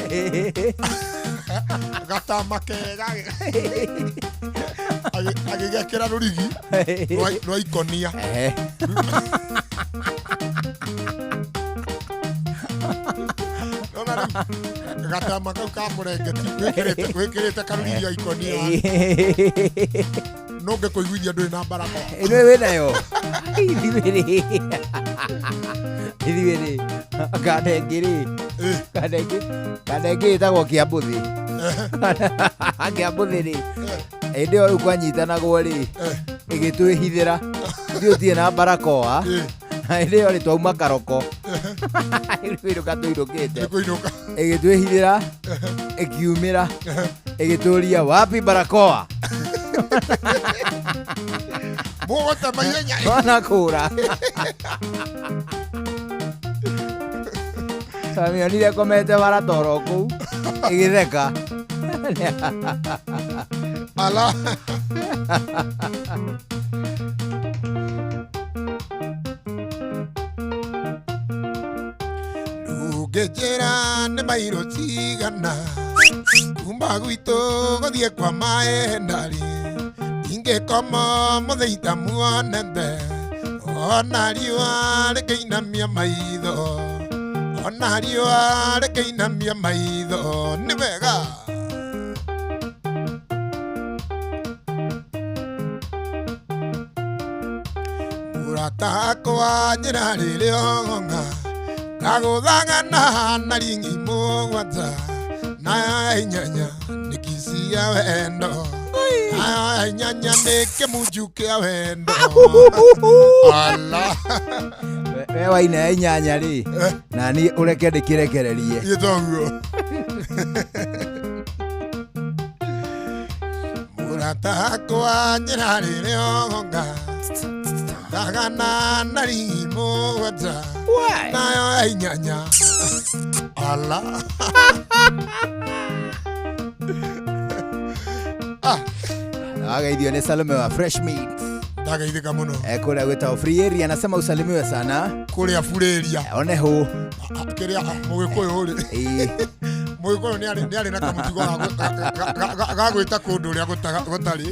gatama kega agĩgekĩra rũrigi rwa ikonia. Gatama kau ka mũrengeti wĩkĩrĩte karũriria ikonia no ngĩkũiguithia ndũrĩ na barakoa Ĩno wĩ nayo. Ithuĩ rĩ. Ithuĩ rĩ. Kanda ĩngĩ rĩ. Kanda ĩngĩ ĩtagwo Kĩambũthĩ. Kĩambũthĩ rĩ. Hĩndĩ ĩyo rĩu kwanyitanagwo rĩ. Ĩgĩtwĩhithĩra. Ithuĩ tũtirĩ na barakoa. Hĩndĩ ĩyo rĩ twauma karoko. Kũinũka tũinũkĩte. Ĩgĩtwĩhithĩra. Ĩkiumĩra. Ĩgĩtũria wapi barakoa. Mũgũtema ihenya. Ona kũra. Twamĩonire ĩkomete bara toro kũu ĩgĩtheka. Ala. Ndũngĩnjĩra nĩ mairũ cigana kuma gwitũ gũthiĩ kwa maendarĩ ingĩkoma mũthĩita muonete ona riũa rĩkĩinamia maitho ona riũa rĩkĩinamia maitho nĩ wega. Mũrata wakwa njĩra rĩrĩa ong'ong'a ngagũthang'ana na ringi mũgwanja na inyanya nĩ kici ya wendo na inyanya nĩ kĩmunju kĩa wendo. Ala. We waina inyanya rĩ na niĩ ũreke ndĩkĩrekererie. Ĩ toguo. Mũrata wakwa njĩra rĩrĩa ong'ong'a thagana na ringi mũgwanja nayo inyanya. Ala. Wageithio nĩ Salome wa Fresh Meat. Ndageithĩka mũno. Kũrĩa gwĩtagwo Free Area anasema usalimiwe sana. Kũrĩa Free Area. One hũ. Kĩrĩa Mũgĩkũyũ rĩ. Mũgĩkũyũ nĩ arĩ na kamũtugo ga gwĩta kũndũ ũrĩa gũtarĩ.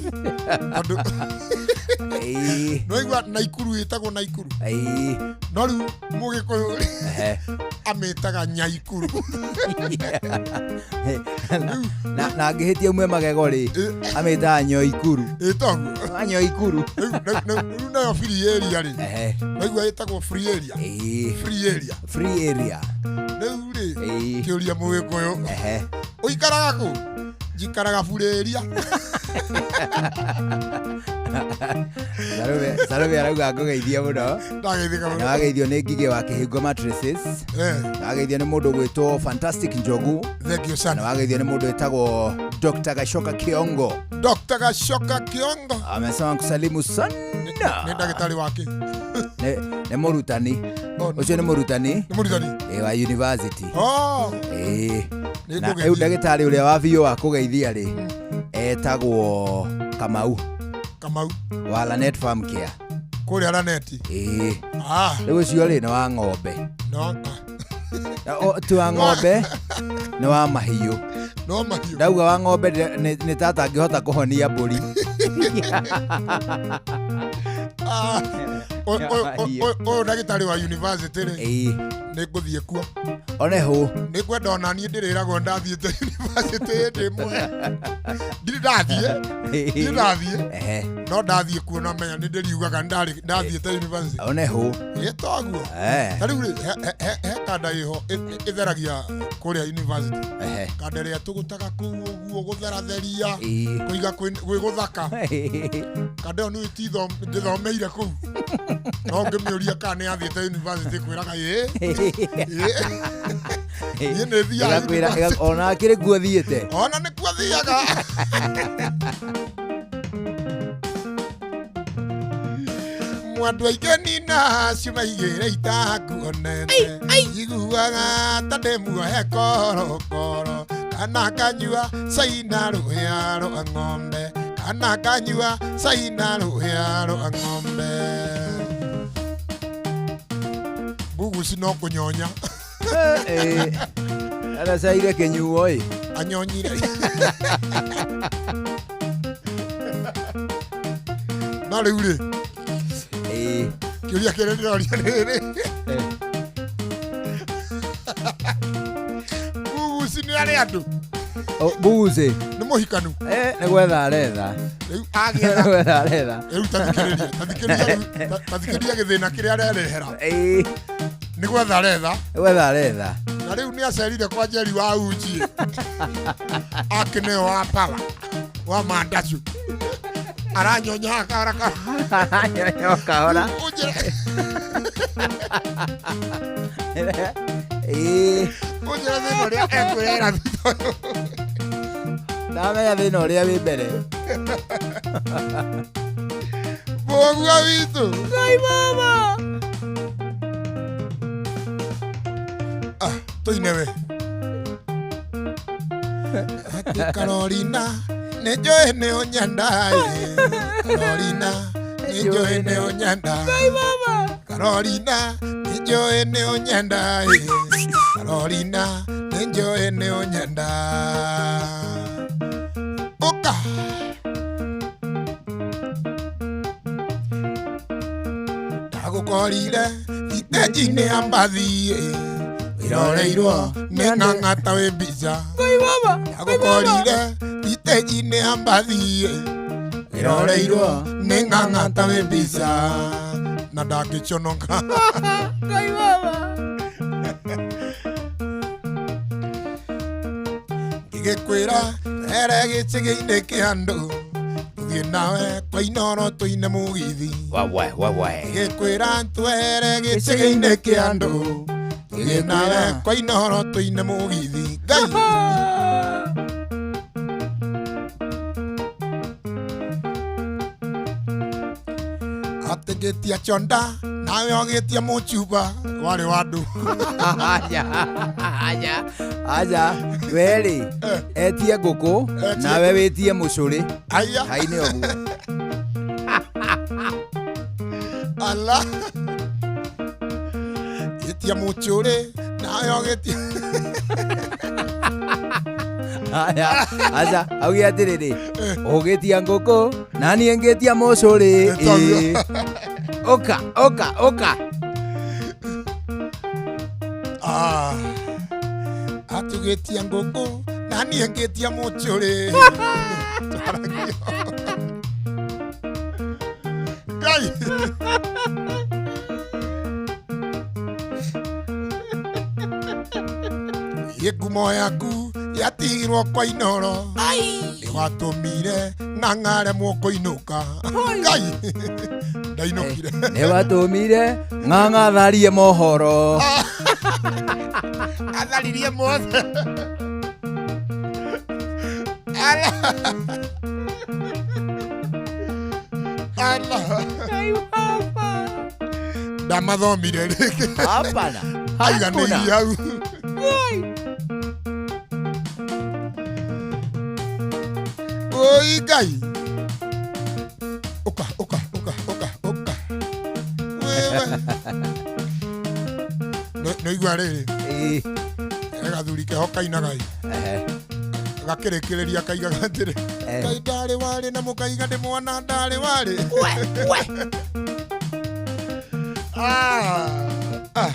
Tondũ no igua Naikuru ĩtagwo Naikuru. No rĩu Mũgĩkũyũ rĩ amĩtaga Nyaikuru. Na angĩhĩtia umwe magego rĩ amĩtaga Nyoikuru. Ĩ toguo. Nyoikuru. Rĩu nayo Free Area rĩ waigua ĩtagwo Free Area. Free Area. Free Area. Rĩu rĩ kĩũria Mũgĩkũyũ ũikaraga kũ? Njikaraga Free Area. Salome arauga ngũgeithia mũno. Ndageithĩka mũno. Na wageithio nĩ Ngigĩ wa Kĩhingo Mattresses. Na wageithio nĩ mũndũ ũgwĩtwo Fantastic Njogu. Thank you sana. Na wageithio nĩ mũndũ wĩtagwo Dr. Gashoka Kiongo. Dr. Gashoka Kiongo. Amesema nkusalimu sana. Nĩ ndagĩtarĩ wake. Nĩ mũrutani. Ũcio nĩ mũrutani. Nĩ mũrutani. Wa university. Oh. Na rĩu ndagĩtarĩ ũrĩa wa biũ wa kũgeithia rĩ etagwo Kamau. Kamau. Wa Lanet Farm Care. Kũrĩa Lanet. Rĩu ũcio rĩ nĩ wa ng'ombe. Ti wa ng'ombe nĩ wa mahiũ. No mahiũ. Ndauga wa ng'ombe nĩ tata angĩhota kũhonia mbũri. Ũyũ ndagĩtarĩ wa university rĩ nĩ ngũthiĩ kuo. One hũ. Nĩ ngwenda ona niĩ ndĩrĩragwo ndathiĩte university hĩndĩ ĩmwe. Ndirĩ ndathiĩ. Ndirĩ ndathiĩ. No ndathiĩ kuo na menya nĩ ndĩriugaga ndathiĩte university. One hũ. Ĩ toguo. Ta rĩu rĩ he kanda ĩho ĩtheragia kũrĩa university. Kanda ĩrĩa tũgũtaga kũu ũguo gũtheratheria kũiga gwĩ gũthaka. Kanda ĩyo nĩ ndĩthomeire kũu. No ngĩmĩũria kana nĩ athiĩte university kwĩraga ĩ. Niĩ nĩ thiaga ona akĩrĩ kuo thiĩte. Ona nĩ kuo thiaga. Mwandu aingĩ nina cimaigĩre itakuonete iguaga ta ndĩ muohe korokoro kana kanyua caina rũhĩa rwa ng'ombe kana kanyua caina rũhĩa rwa ng'ombe. Mbuguci no kũnyonya. Aracaire kĩnyuo ĩ. Anyonyire. Na rĩu rĩ kĩũria kĩrĩa ndĩroria nĩ rĩrĩ. Arĩ andũ. Bugucĩ. Nĩ mũhikanu. Nĩ gwetha aretha. Rĩu agĩetha. Nĩ gwetha aretha. Rĩu tathikĩrĩria, tathikĩrĩria rĩu, tathikĩrĩria gĩthĩna kĩrĩa arerehera. Nĩ gwetha aretha. Nĩ gwetha aretha. Na rĩu nĩ acerire kwa Njeri wa uji. Akĩneo wa power wa mandacu. Aranyonya kahora kahora. Aranyonya o kahora. Ũnjĩre. Ũnjĩre thĩna ũrĩa ekwĩrehera thutha ũyũ. Ndamenya thĩna ũrĩa wĩ mbere. Mũgua witũ. Ngai mama. Ah, tũine we. Atĩ Carolina, nĩ njũĩ nĩ ũnyenda ĩ. Carolina, nĩ njũĩ nĩ ũnyenda. Ngai mama. Carolina, nĩ njũĩ nĩ ũnyenda ĩ. Carolina, nĩ njũĩ nĩ ũnyenda. Ũka. Ndagũkorire thitĩnji-inĩ ya mbathi ĩ. Wĩroreirwo nĩ ng'ang'ata wĩ mbica. Ngai mama. Ndagũkorire thitĩnji-inĩ ya mbathi ĩ. Wĩroreirwo nĩ ng'ang'ata wĩ mbica. Na ndangĩconoka. Ngai mama. Ngĩgĩkwĩra ere gĩcĩgĩ-inĩ kĩa andũ tũthiĩ nawe kwa Inooro tũine mũgithi. Wawe, wawe. Ngĩgĩkwĩra twere gĩcĩgĩ-inĩ kĩa andũ tũthiĩ nawe kwa Inooro tũine mũgithi. Ngai. Atĩ ngĩtia chonda nawe ũgĩtia mũchuba warĩ wa andũ. Aja, aja, aja. Werĩ etie ngũkũ nawe wĩtie mũcũrĩ. Aya. Haine ũguo. Ala. Gĩtia mũcũrĩ nawe ũgĩtia. Aya, aca, auge atĩrĩrĩ, ũgĩtia ngũkũ na niĩ ngĩtia mũcũrĩ. Ĩĩ. Ũka, ũka, ũka. Ah. Atugĩtia ngũkũ na niĩ ngĩtia mũcũrĩ. Twaragio. Ngai. Ĩ ngumo yaku yatigirwo kwa Inooro nĩ watũmire ng'ang'aremwo kũinũka. Ngai. Ndainũkire. Nĩ watũmire ng'ang'a tharie mohoro. Atharirie mothe. Ala. Ala. Ngai mama. Ndamathomire rĩngĩ. Hapana. Aiganĩirie hau. Ngai. Oi Ngai. Ũka, ũka, ũka, ũka, ũka. Wewe. Nĩ igua rĩrĩ. Gathuri keho kainaga ĩ. Gakĩrĩkĩrĩria kaigaga atĩrĩ. Ngai ndarĩ warĩ na mũkaiga ndĩ mwana ndarĩ warĩ. We. Ah. Ah.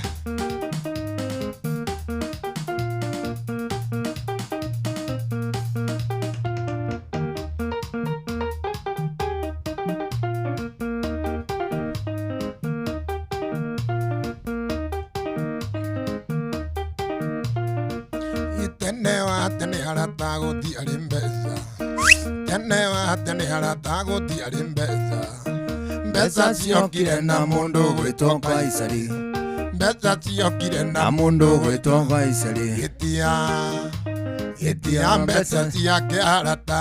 Tene wa tene arata gũtiarĩ mbeca. Tene wa tene arata gũtiarĩ mbeca. Mbeca ciokire na mũndũ gwĩtwo Kaisari. Mbeca ciokire na mũndũ gwĩtwo Kaisari. Gĩtia, gĩtia mbeca ciake arata.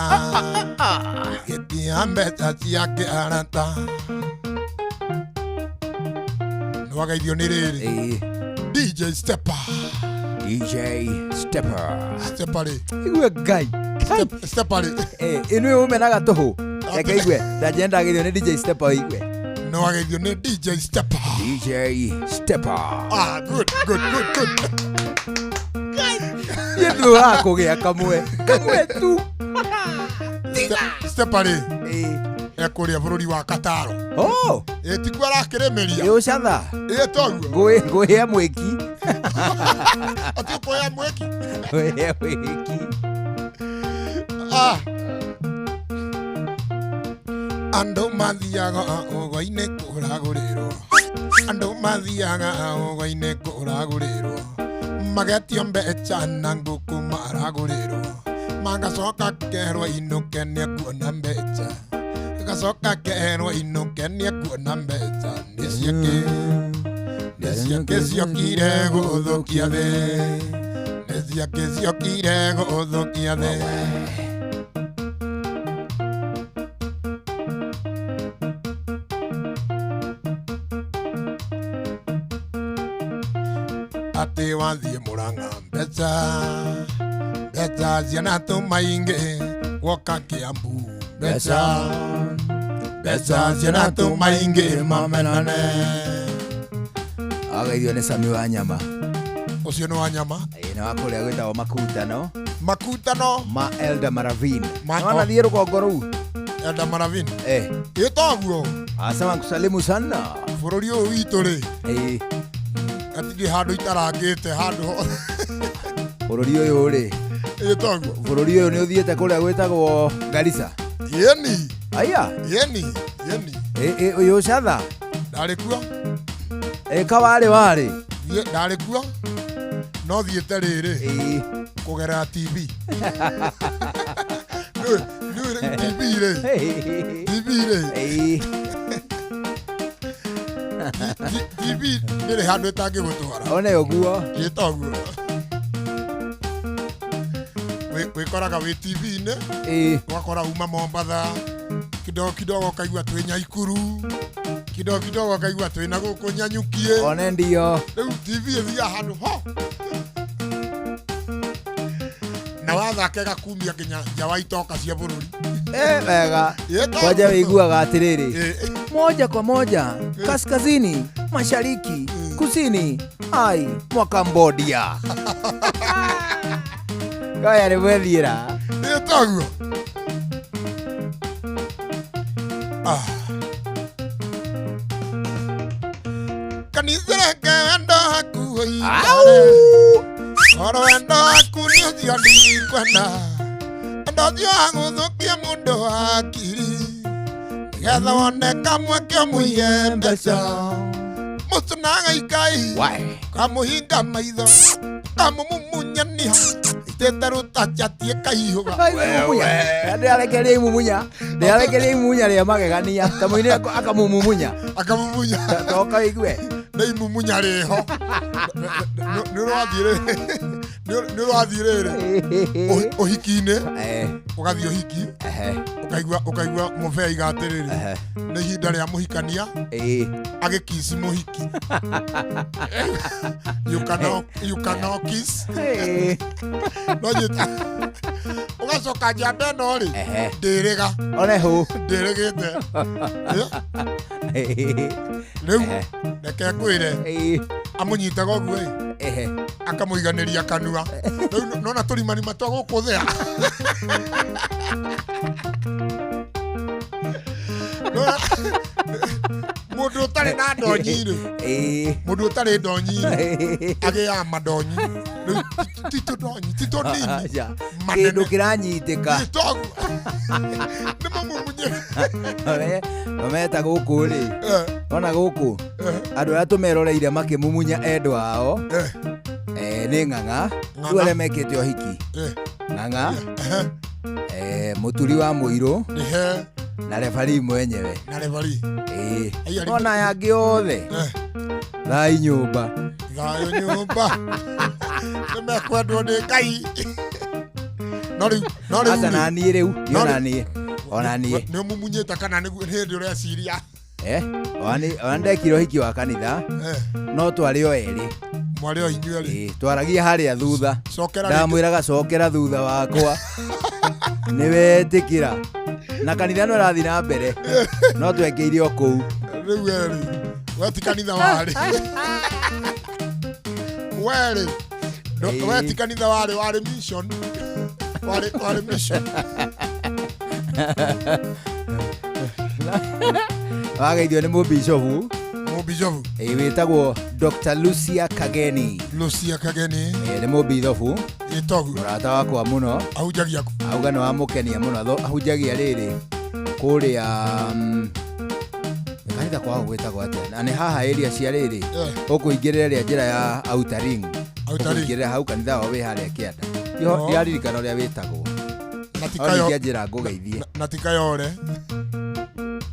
Gĩtia mbeca ciake arata. Nĩwagaithio nĩ rĩrĩ. DJ Stepper. DJ Stepper. Stepper rĩ. Igue Ngai. Stepper rĩ. Ĩno ũmenaga tũhũ. Reke igue. Ndanje ndagĩrio nĩ DJ Stepper igue. Nĩwagaithio nĩ DJ Stepper. DJ Stepper. Ah, good, good, good, good. Niĩ ndũraga kũgĩa kamwe. Kamwe tu. Stepper rĩ. Ekũrĩa bũrũri wa Kataro. Oh. Ĩ tikuo arakĩrĩmĩria. Ĩ ũcatha. Ĩ toguo. Ngũĩ ya mwĩki. Atĩ ũkuoya mwĩki. Oya wiki. Ah. Andũ mathiaga ũgwa-inĩ kũragũrĩrwo, andũ mathiaga ũgwa-inĩ kũragũrĩrwo, magetio mbeca na ngũkũ maragũrĩrwo, magacoka kerwo inũke nĩekuona mbeca, gacoka kerwo inũke nĩekuona mbeca, nĩ ciĩkĩ nĩ ciĩkĩ ciokire gũthũkia thĩ, nĩ ciĩkĩ ciokire gũthũkia thĩ. Atĩ wathiĩ Mũrang'a mbeca mbeca ciana tũmaingĩ, woka Kĩambu mbeca mbeca ciana tũmaingĩ mamenane. Agaithio nĩ Sami wa nyama. Ũcio nĩ wa nyama. Ĩĩ nĩ wa kũrĩa gwĩtagwo Makutano. Makutano. Ma Elda Maravin. Ma- Nĩwona thiĩ rũgongo rũu. Elda Maravin. Eh. Ĩ toguo. Asema kusalimu sana. Bũrũri ũyũ witũ rĩ. Ĩĩ. Gatirĩ handũ itarangĩte handũ hothe. Bũrũri ũyũ rĩ. Ĩ toguo. Bũrũri ũyũ nĩ ũthiĩte kũrĩa gwĩtagwo Garissa. Yeni. Aya. Yeni. Yeni. Ĩ ũyũ Ũcatha. Ndarĩ kuo. Ĩ kawarĩ warĩ. Thiĩ ndarĩ kuo. No thiĩte rĩrĩ. Kũgerera TV. Nĩ rĩu TV rĩ. TV rĩ. TV ndĩrĩ handũ ĩtangĩgũtwara. One ũguo. Ĩ toguo. Wĩkoraga wĩ TV-inĩ. Ũgakora uma Mombatha. Kidogo kidogo ũkaigua twĩ Nyaikuru. Kidogo kidogo ũkaigua twĩ na gũkũ Nyanyukie. One ndio. Rĩu TV ĩthiaga handũ ho. Na wathaka ĩgakumia nginya nja wa itoka cia bũrũri. Eh, wega. Ĩ toguo. Kwanja wĩiguaga atĩrĩrĩ. Moja kwa moja kaskazini, mashariki, kusini, ai mwa Cambodia. Kaya nĩ mwethiĩra. Ĩ toguo. Ah. Kanitha reke wendo waku ũikare. Oro wendo waku nĩ ũcio ndikwenda. Wendo ũcio wa gũthũkia mũndũ hakiri. Nĩgetha wone kamweke ũmũiye mbeca. Mũcunaga ikai. Kamũhinga maitho. Kamũmumunyania. Itĩte rũtachatie kaihũga. Ndĩrarekeria imumunya. Ndĩrarekeria imumunya rĩa magegania. Ta mũini akamumunya. Akamumunya. Toka wĩigue. Nĩ imumunya rĩho. Nĩ ũrathiĩ rĩrĩ. Nĩ ũrathiĩ rĩrĩ. Ũhiki-inĩ. Ũgathiĩ ũhiki. Ũkaigua ũkaigua mũbee aiga atĩrĩrĩ. Nĩ ihinda rĩa mũhikania. Agĩkici mũhiki. You cannot, you cannot kiss. No nyita. Ũgacoka njamba ĩno rĩ. Ndĩrĩga. One hũ. Ndĩrĩgĩte. Rĩu reke ngwĩre. Amũnyitaga ũguo ĩ. Akamũiganĩria kanua. Rĩu nona tũrimarima twa gũkũ thĩa. Mũndũ ũtarĩ na ndonyi rĩ. Mũndũ ũtarĩ ndonyi rĩ. Agĩaga mandonyi. Rĩu ti tũndonyi, ti tũnini. Aca. Kĩndũ kĩranyitĩka. Nĩ mũmumunye. Meta gũkũ rĩ. Ona gũkũ. Andũ arĩa tũmeroreire makĩmumunya endwa ao. Nĩ ng'ang'a. Rĩu arĩa mekĩte ũhiki. Ng'ang'a. Mũturi wa mũirũ. Na refarii mwenyewe. Na refarii. Ĩĩ. Ona aya angĩ othe. Thai nyũmba. Thayũ nyũmba. Nĩ mekwendwo nĩ Ngai. No rĩu no rĩu. Aca na niĩ rĩu. Niĩ No ona rĩu- niĩ. Ona niĩ. Nĩ ũmumunyĩte kana nĩ hĩndĩ ũreciria. Ona ndekire ũhiki wa kanitha. No twarĩ o erĩ. Mwarĩ o inyuĩ erĩ. Ĩĩ, twaragia harĩa thutha. Cokera rĩngĩ. Ndamwĩraga cokera thutha wakwa. Nĩ wetĩkĩra. Na kanitha no ĩrathiĩ na mbere. No twekĩire o kũu. Rĩu erĩ. We ti kanitha warĩ. Werĩ. We ti kanitha warĩ warĩ mission. Warĩ warĩ mission. Wageithio nĩ mũbicobu. Mũbishofu. Ĩ wĩtagwo Dr. Lucia Kageni. Lucia Kageni. Ĩ nĩ mũbithobu. Ĩtogu. Mũrata wakwa mũno. Ahunjagia kũ? Auga nĩ wamũkenia mũno. Ahunjagia rĩrĩ kũrĩa kanitha kwao gwĩtagwo atĩa? Na nĩ haha area cia rĩrĩ. Ũkũingĩrĩra ĩrĩa njĩra ya Outer Ring. Outer Ring. Ũkũingĩrĩra hau kanitha wao wĩ harĩa kĩanda. Oh. Ndiaririkana ũrĩa wĩtagwo. Na ti No Kayo- ningĩanjĩra ngũgeithie. Na ti Kayore.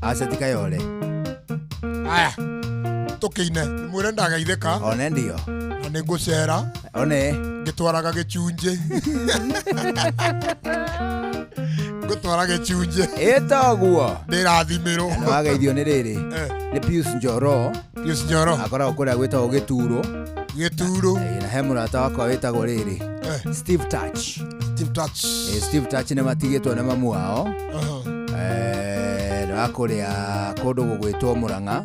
Aca ti Kayore. Aya. Tũkĩine. Mwĩre ndagaithĩka. One ndio. Na nĩ ngũcera. One. Ngĩtwaraga gĩcunjĩ. Ngũtwara gĩcunjĩ. Ĩtoguo. Ndĩrathimĩrwo. Nĩ wageithio nĩ rĩrĩ. Nĩ Pius Njoro. Pius Njoro. Akoragwo kũrĩa gwĩtagwo Gĩturo. Gĩturo. Na he mũrata wakwa wĩtagwo rĩrĩ. Steve Touch. Steve Touch. Steve Touch nĩ matigĩtwo nĩ mamu wao. Nĩ wa kũrĩa kũndũ gũgwĩtwo Mũrang'a.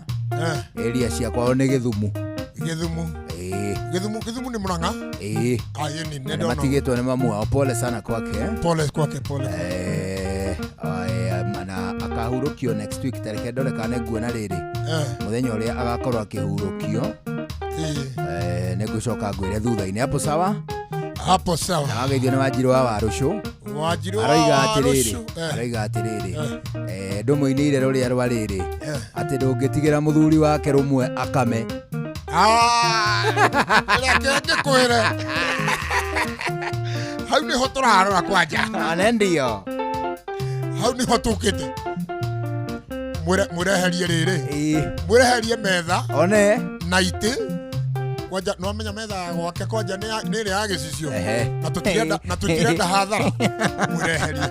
Area cia kwao nĩ Gĩthumu. Gĩthumu. Ĩĩ. Gĩthumu Gĩthumu nĩ Mũrang'a. Ĩĩ. Ĩĩ nĩ Na nĩ ndona. matigĩtwo nĩ mamu wao. Pole sana kwake. Pole kwake pole. Na akahurũkio next week tareke ndore kana nĩnguona rĩrĩ mũthenya ũrĩa agakorwo akĩhurũkio. Nĩ ngũcoka ngwĩre thutha-inĩ. Hapo sawa? Hapo sawa. Na wageithio nĩ Wanjirũ wa Warũcũ. Wanjirũ wa Aroiga atĩrĩrĩ, Warũcũ, aroiga atĩrĩrĩ, ndũmũinĩire rũrĩa rwa rĩrĩ atĩ ndũngĩtigĩra mũthuri wake rũmwe akame. Reke ngĩkwĩre. Hau nĩho tũrarora kwanja. One ndio. Hau nĩho tũkĩte. Mwĩreherie rĩrĩ. Mwĩreherie metha. One. Na itĩ. Kwanja nĩwamenya metha ya gwake kwanja nĩ ĩrĩa ya gĩcicio. Na tũtirenda na tũtirenda hathara. Mwĩreherie.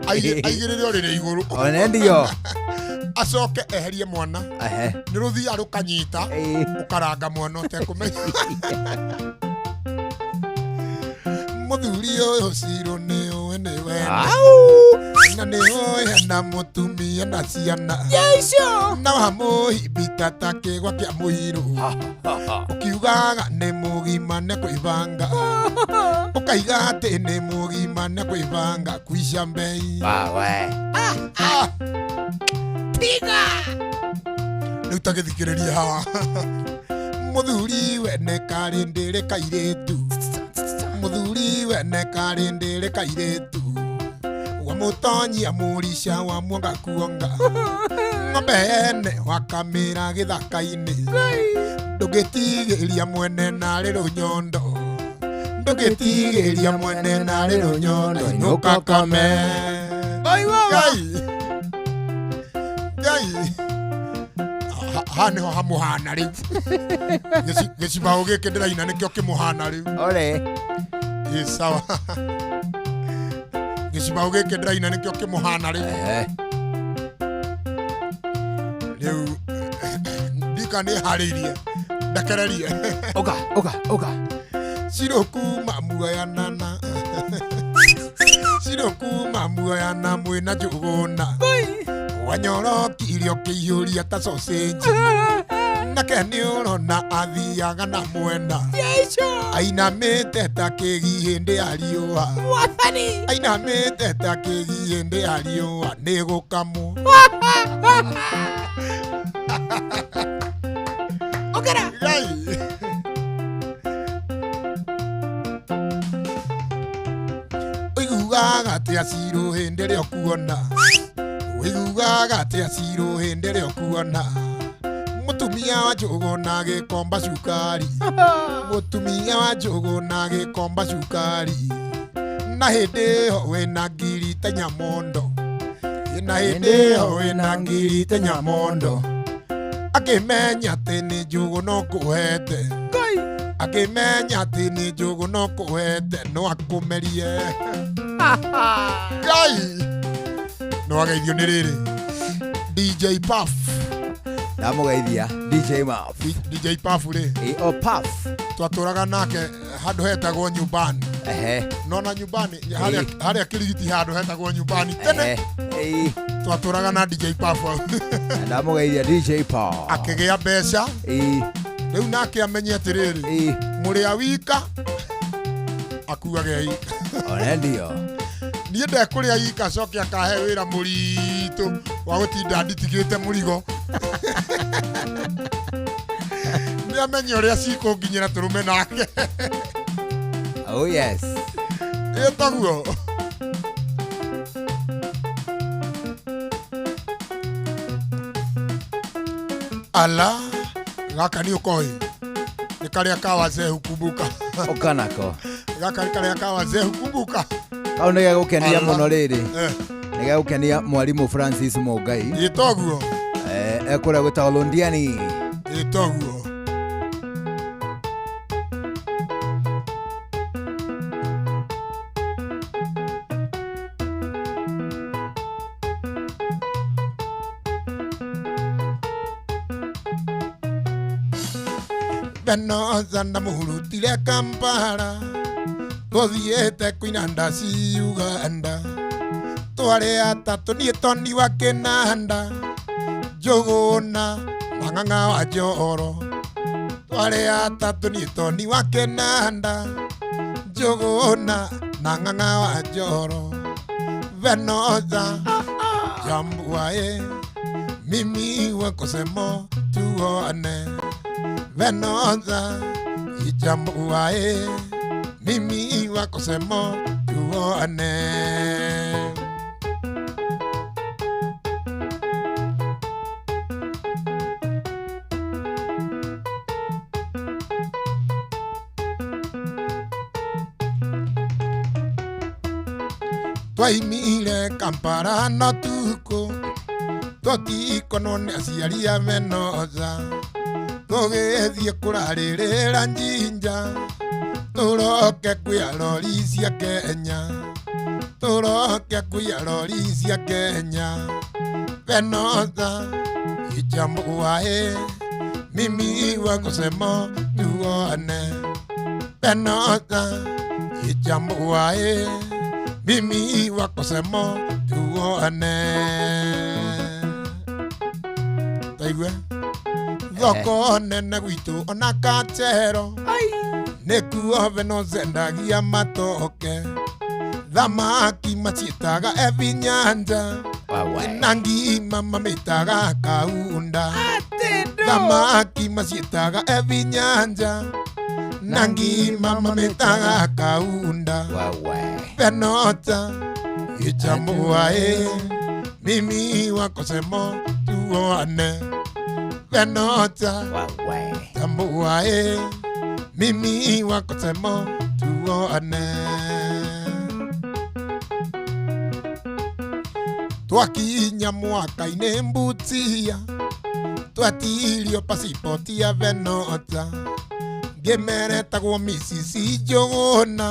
Aigĩrĩre ũrĩrĩ igũrũ. One ndio. Acoke eherie mwana. Ehe. Nĩ rũthiaga rũkanyita ũkaranga mwana ũtekũmenya. Mũthuri ũyũ Cirũ nĩ ũĩ nĩ wene. Na nĩ ũĩ hena mũtumia na ciana. Na wamũhimbita ta kĩgwa kĩa mũirũ. Ũkiugaga nĩ mũgima nĩ kwĩbanga. Ũkaiga atĩ nĩ mũgima nĩ kwĩbanga kuica mbei. Wawe. Tiga. Rĩu ta gĩthikĩrĩrie haha. Mũthuri we nĩ karĩndĩrĩ kairĩtu. Mũthuri we nĩ karĩndĩrĩ kairĩtu. Wamũtonyia mũrica wa muonga kuonga. Ng'ombe ene wakamĩra gĩthaka-inĩ. Ndũngĩtigĩria mwene narĩ rũnyondo. Ndũngĩtigĩria mwene narĩ rũnyondo. Inũka kame. Ngai. Ngai. Haha nĩho hamũhana rĩu. Gĩcibaũ gĩkĩ ndĩraina nĩkĩo kĩmũhana rĩu. Ore. Ĩ sawa. Gĩcibaũ gĩkĩ ndĩraina nĩkĩo kĩmũhana rĩu. Rĩu ndika nĩ harĩirie. Ndekererie. Ũka, ũka, ũka. Cirũ kuma muoyanana. Cirũ kuma muoyana mwĩna njũgũna. Wanyorokirie ũkĩihũria ta sausage. Nake nĩ ũrona athiaga na mwena. Ainamĩte ta kĩgi hĩndĩ ya riũa. Ainamĩte ta kĩgi hĩndĩ ya riũa nĩ gũkamwo. Ongera. Ngai. Ũiguaga atĩa Cirũ hĩndĩ ĩrĩa ũkuona. Ũiguaga atĩa Cirũ hĩndĩ ĩrĩa ũkuona. Mũtumia wa njũgũ na gĩkomba cukari. Mũtumia wa njũgũ na gĩkomba cukari. Na hĩndĩ ĩyo wĩna ngiri ta nyamondo. Na hĩndĩ ĩyo wĩna ngiri ta nyamondo. Akĩmenya atĩ nĩ njũgũ no kũhete. Akĩmenya atĩ nĩ njũgũ no kũhete no akũmerie. Ngai. Nĩ wageithio nĩ rĩrĩ. DJ Puff. Ndamũgeithia DJ Puff. DJ Puff rĩ. Ĩ o Puff. Twatũraga nake handũ hetagwo nyumbani. Ehe. Nona nyumbani harĩa Kĩrigiti handũ hetagwo nyumbani tene. Ĩ. Twatũraga na DJ Puff hau. Ndamũgeithia DJ Puff. Akĩgĩa mbeca. Ĩ. Rĩu nake amenye atĩrĩrĩ. Mũrĩa wika akuage ika. One ndio. Niĩ ndekũrĩa ika acoke akahe wĩra mũritũ wa gũtinda nditigĩte mũrigo. Nĩ amenye ũrĩa cikũnginyĩra tũrũme nake. Oh yes. Ĩ taguo. Ala, gaka nĩ ũkoĩ. Nĩ karĩa ka wazee hukumbuka. Ũkanako. Gaka nĩ karĩa ka wazee hukumbuka. Kau nĩ gegũkenia Ala. mũno rĩrĩ. Eh. Nĩ gegũkenia mwarimũ Francis Mũngai. Ĩ toguo. Eh, ekũrĩa gwĩtagwo Londiani. Ĩ toguo. Benoza ndamũhurutire Kampala tũthiĩte kũina ndaci Uganda twarĩ atatũ niĩ Toni wa Kĩnanda Njũgũna na Ng'ang'a wa Njoro twarĩ atatũ niĩ Toni wa Kĩnanda Njũgũna na Ng'ang'a wa Njoro Benoza jambuae mimi wakosemo tuone Venoza ijambuae mimi wakosemo tuone. Twaimire Kampala no tuko tũtikonwo nĩ aciari a Venoza tũgĩthiĩ kũrarĩrĩra Jinja tũroke kwĩ arori cia Kenya tũroke kwĩ arori cia Kenya Venoza ijambuae mimi wakosemo tuone Venoza ijambuae mimi wakosemo tuone taigue thoko nene gwitũ ona kachero nĩkuo Venoza endagia matoke thamaki maciĩtaga ebinyanja na ngima mamĩtaga kaunda thamaki maciĩtaga ebinyanja na ngima mamĩtaga kaunda Venoza ichambuae mimi wakosemo tuone Venoza tambuae mimi wakosemo tuone twakinya mwaka-inĩ Mbutia twatirio pasipoti ya Venoza ngĩmeretagwo Mrs. Njũgũna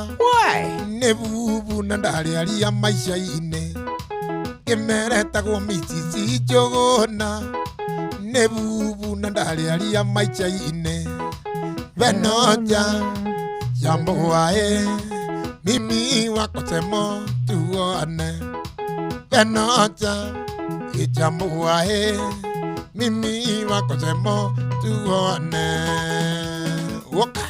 nĩ bubu na ndarĩ aria maica-inĩ ngĩmeretagwo Mrs. Njũgũna nĩ bubu na ndarĩ aria maica-inĩ Venoza jambuae mimi wakosemo tuone Venoza ijambuae mimi wakosemo tuone. Woka.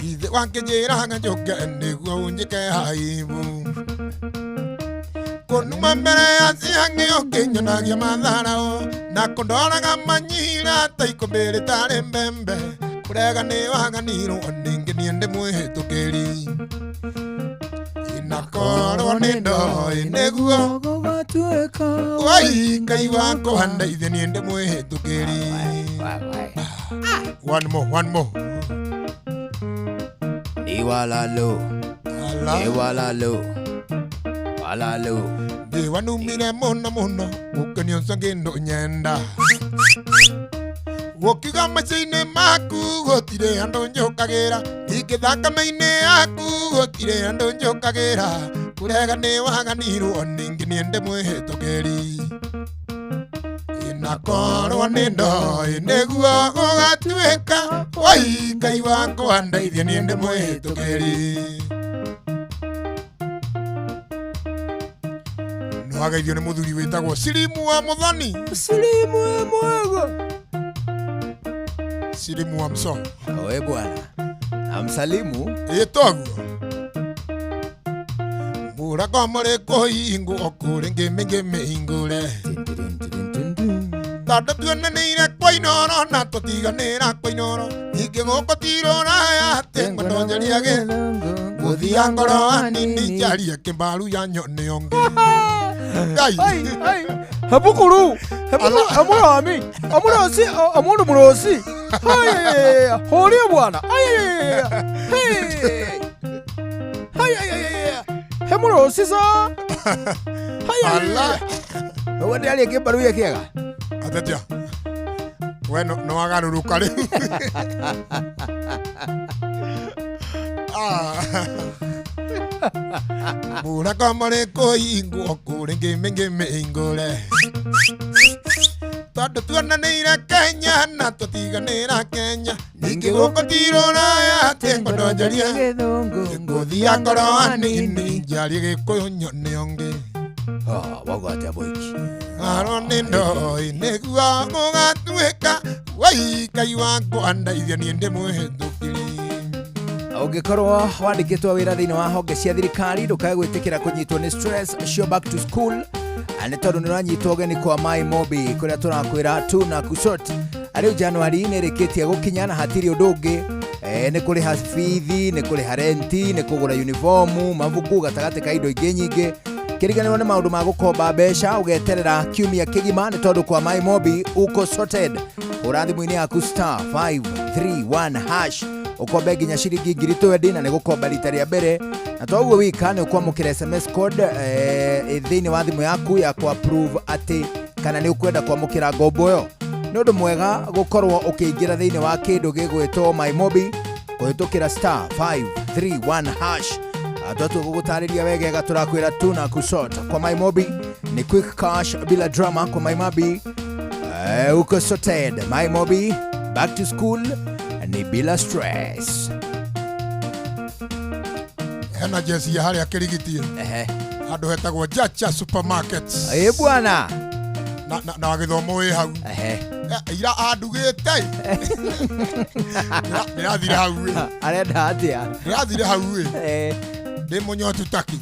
Ithe wakĩnjĩraga njũke nĩguo ũnjĩke aibu kũnuma mbere ya ciangĩ ũkĩnyonagia matharao na kũndoraga manyira ta ikũmbĩ rĩtarĩ mbembe kũrega nĩ waganirwo ningĩ niĩ ndĩ mwĩhĩtũkĩri inakorwo nĩ ndoĩ nĩguo wai Ngai wakwa ndeithie niĩ ndĩ mwĩhĩtũkĩri. One more, one more. Iwalalo. Iwalalo. Walalo. Ndĩwanumire mũno mũno ũkenia ũcio kĩndũ nyenda gũkiuga maciinĩ maku gũtirĩ andũ njũkagĩra ningĩ thakame-inĩ yaku gũtirĩ andũ njũkagĩra kũrega nĩ waganirwo ningĩ niĩ ndĩ mwĩhĩtũkĩri inakorwo nĩ ndoĩ nĩguo gũgatuĩka wai Ngai wakwa ndeithie niĩ ndĩ mwĩhĩtũkĩri. Nĩwageithio nĩ mũthuri wĩtagwo Silimu wa Mũthoni. Silimu wa mwega. Silimu wa mso. We bwana. Amsalimu. Ĩtoguo. Mũrago mũrĩkũ hingu okũrĩ ngĩmĩ ngĩmĩ hingũre. Tondũ tuonanĩire kwa inoro na tũtiganĩra kwa inoro. Ningĩ gũkũ tirũraya atĩ ngũndonjeria gĩ. Gũthia ngoro hanini njarie kĩmbaru ya nyone ũngĩ. Ngai. Ai, ai. Habukuru. Habukuru amurami. Amurosi, amundu murosi. Hai, horia bwana. Ai. Hey. Hai ai ai. Hemurosi sa. Hai. Allah. Wewe ndiarie kĩmbaru ya kĩega. Atetia. We no no wagarũrũka rĩu. Ah. Mũrago mũrĩkũ hingu okũrĩ ngĩmĩ ngĩmĩ hingũre. Tondũ tuonanĩire Kenya na tũtiganĩra Kenya. Ningĩ gũkũ tirũraya atĩ ngũndonjeria ngũthia ngoro hanini njarie gĩkũyũ nyone ũngĩ. Ah, wauga atĩa Boiki? Aro nĩ ndoĩ nĩguo mũgatuĩka wai Ngai wakwa ndeithia niĩ ndĩmũhĩtũkĩrie. Ũngĩkorwo wandĩkĩtwo wĩra thĩinĩ wa honge cia thirikari ndũkae gwĩtĩkĩra kũnyitwo nĩ stress cio back to school nĩ tondũ nĩ ũranyitwo ũgeni kwa Mai Mobi kũrĩa tũrakwĩra tu na kusort. Rĩu Januari nĩ ĩrĩkĩtie gũkinya na hatirĩ ũndũ ũngĩ. Nĩ kũrĩha bithi, nĩ kũrĩha renti, nĩ kũgũra uniformu, mabuku gatagatĩ ka indo ingĩ nyingĩ. Kĩriganĩrwo nĩ maũndũ ma gũkomba mbeca ũgeterera kiumia kĩgima nĩ tondũ kwa Mai Mobi uko sorted. Hũra thimũ-inĩ yaku star 531 hash ũkombe nginya ciringi 20,000 na nĩ gũkomba rita rĩa mbere na toguo wika nĩ ũkwamũkĩra SMS code thĩinĩ wa thimũ yaku ya kũ approve atĩ kana nĩ ũkwenda kwamũkĩra ngombo ĩyo. Nĩ ũndũ mwega gũkorwo ũkĩingĩra thĩinĩ wa kĩndũ gĩgwĩtwo My Mobi kũhĩtũkĩra star 531 hash. Twatua gũgũtarĩria wegega tũrakwĩra tu na kusort kwa My Mobi ni quick cash bila drama. Kwa My Mobi uko sorted. My Mobi back to school ni bila stress. Hena jezi ya harĩa kĩrigiti. Handũ hetagwo Jacha Supermarket. Ĩ bwana. Na gĩthomo wĩ hau. Ira andugĩte. Ndĩrathire hau ĩ. Arenda atĩa? Ndĩrathire hau ĩ. Ndĩ mũnyotu taki.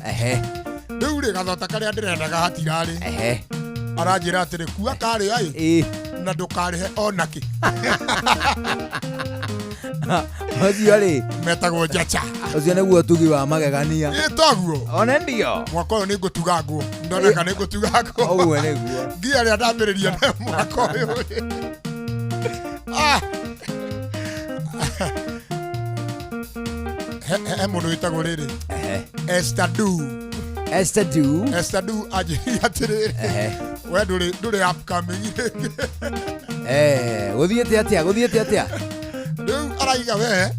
Rĩu rĩ gathota karĩa ndĩrendaga hatirarĩ. Aranjĩra atĩrĩ kua karĩa ĩ. Na ndũkarĩhe onakĩ. Ũcio rĩ metagwo Jacha. Ũcio nĩguo ũtugi wa magegania. Ĩ toguo. One ndio. Mwaka ũyũ nĩ ngũtuga nguo. Ndoneka nĩ ngũtuga nguo. Ũguo nĩguo. Ngia rĩa ndambĩrĩria nayo mwaka ũyũ. Ah. He mũndũ wĩtagwo rĩrĩ. Esther Du. Esther Du. Esther Du anjĩrire atĩrĩrĩ. We ndũrĩ upcoming. Gũthiĩte atĩa? Gũthiĩte atĩa? Rĩu araiga we.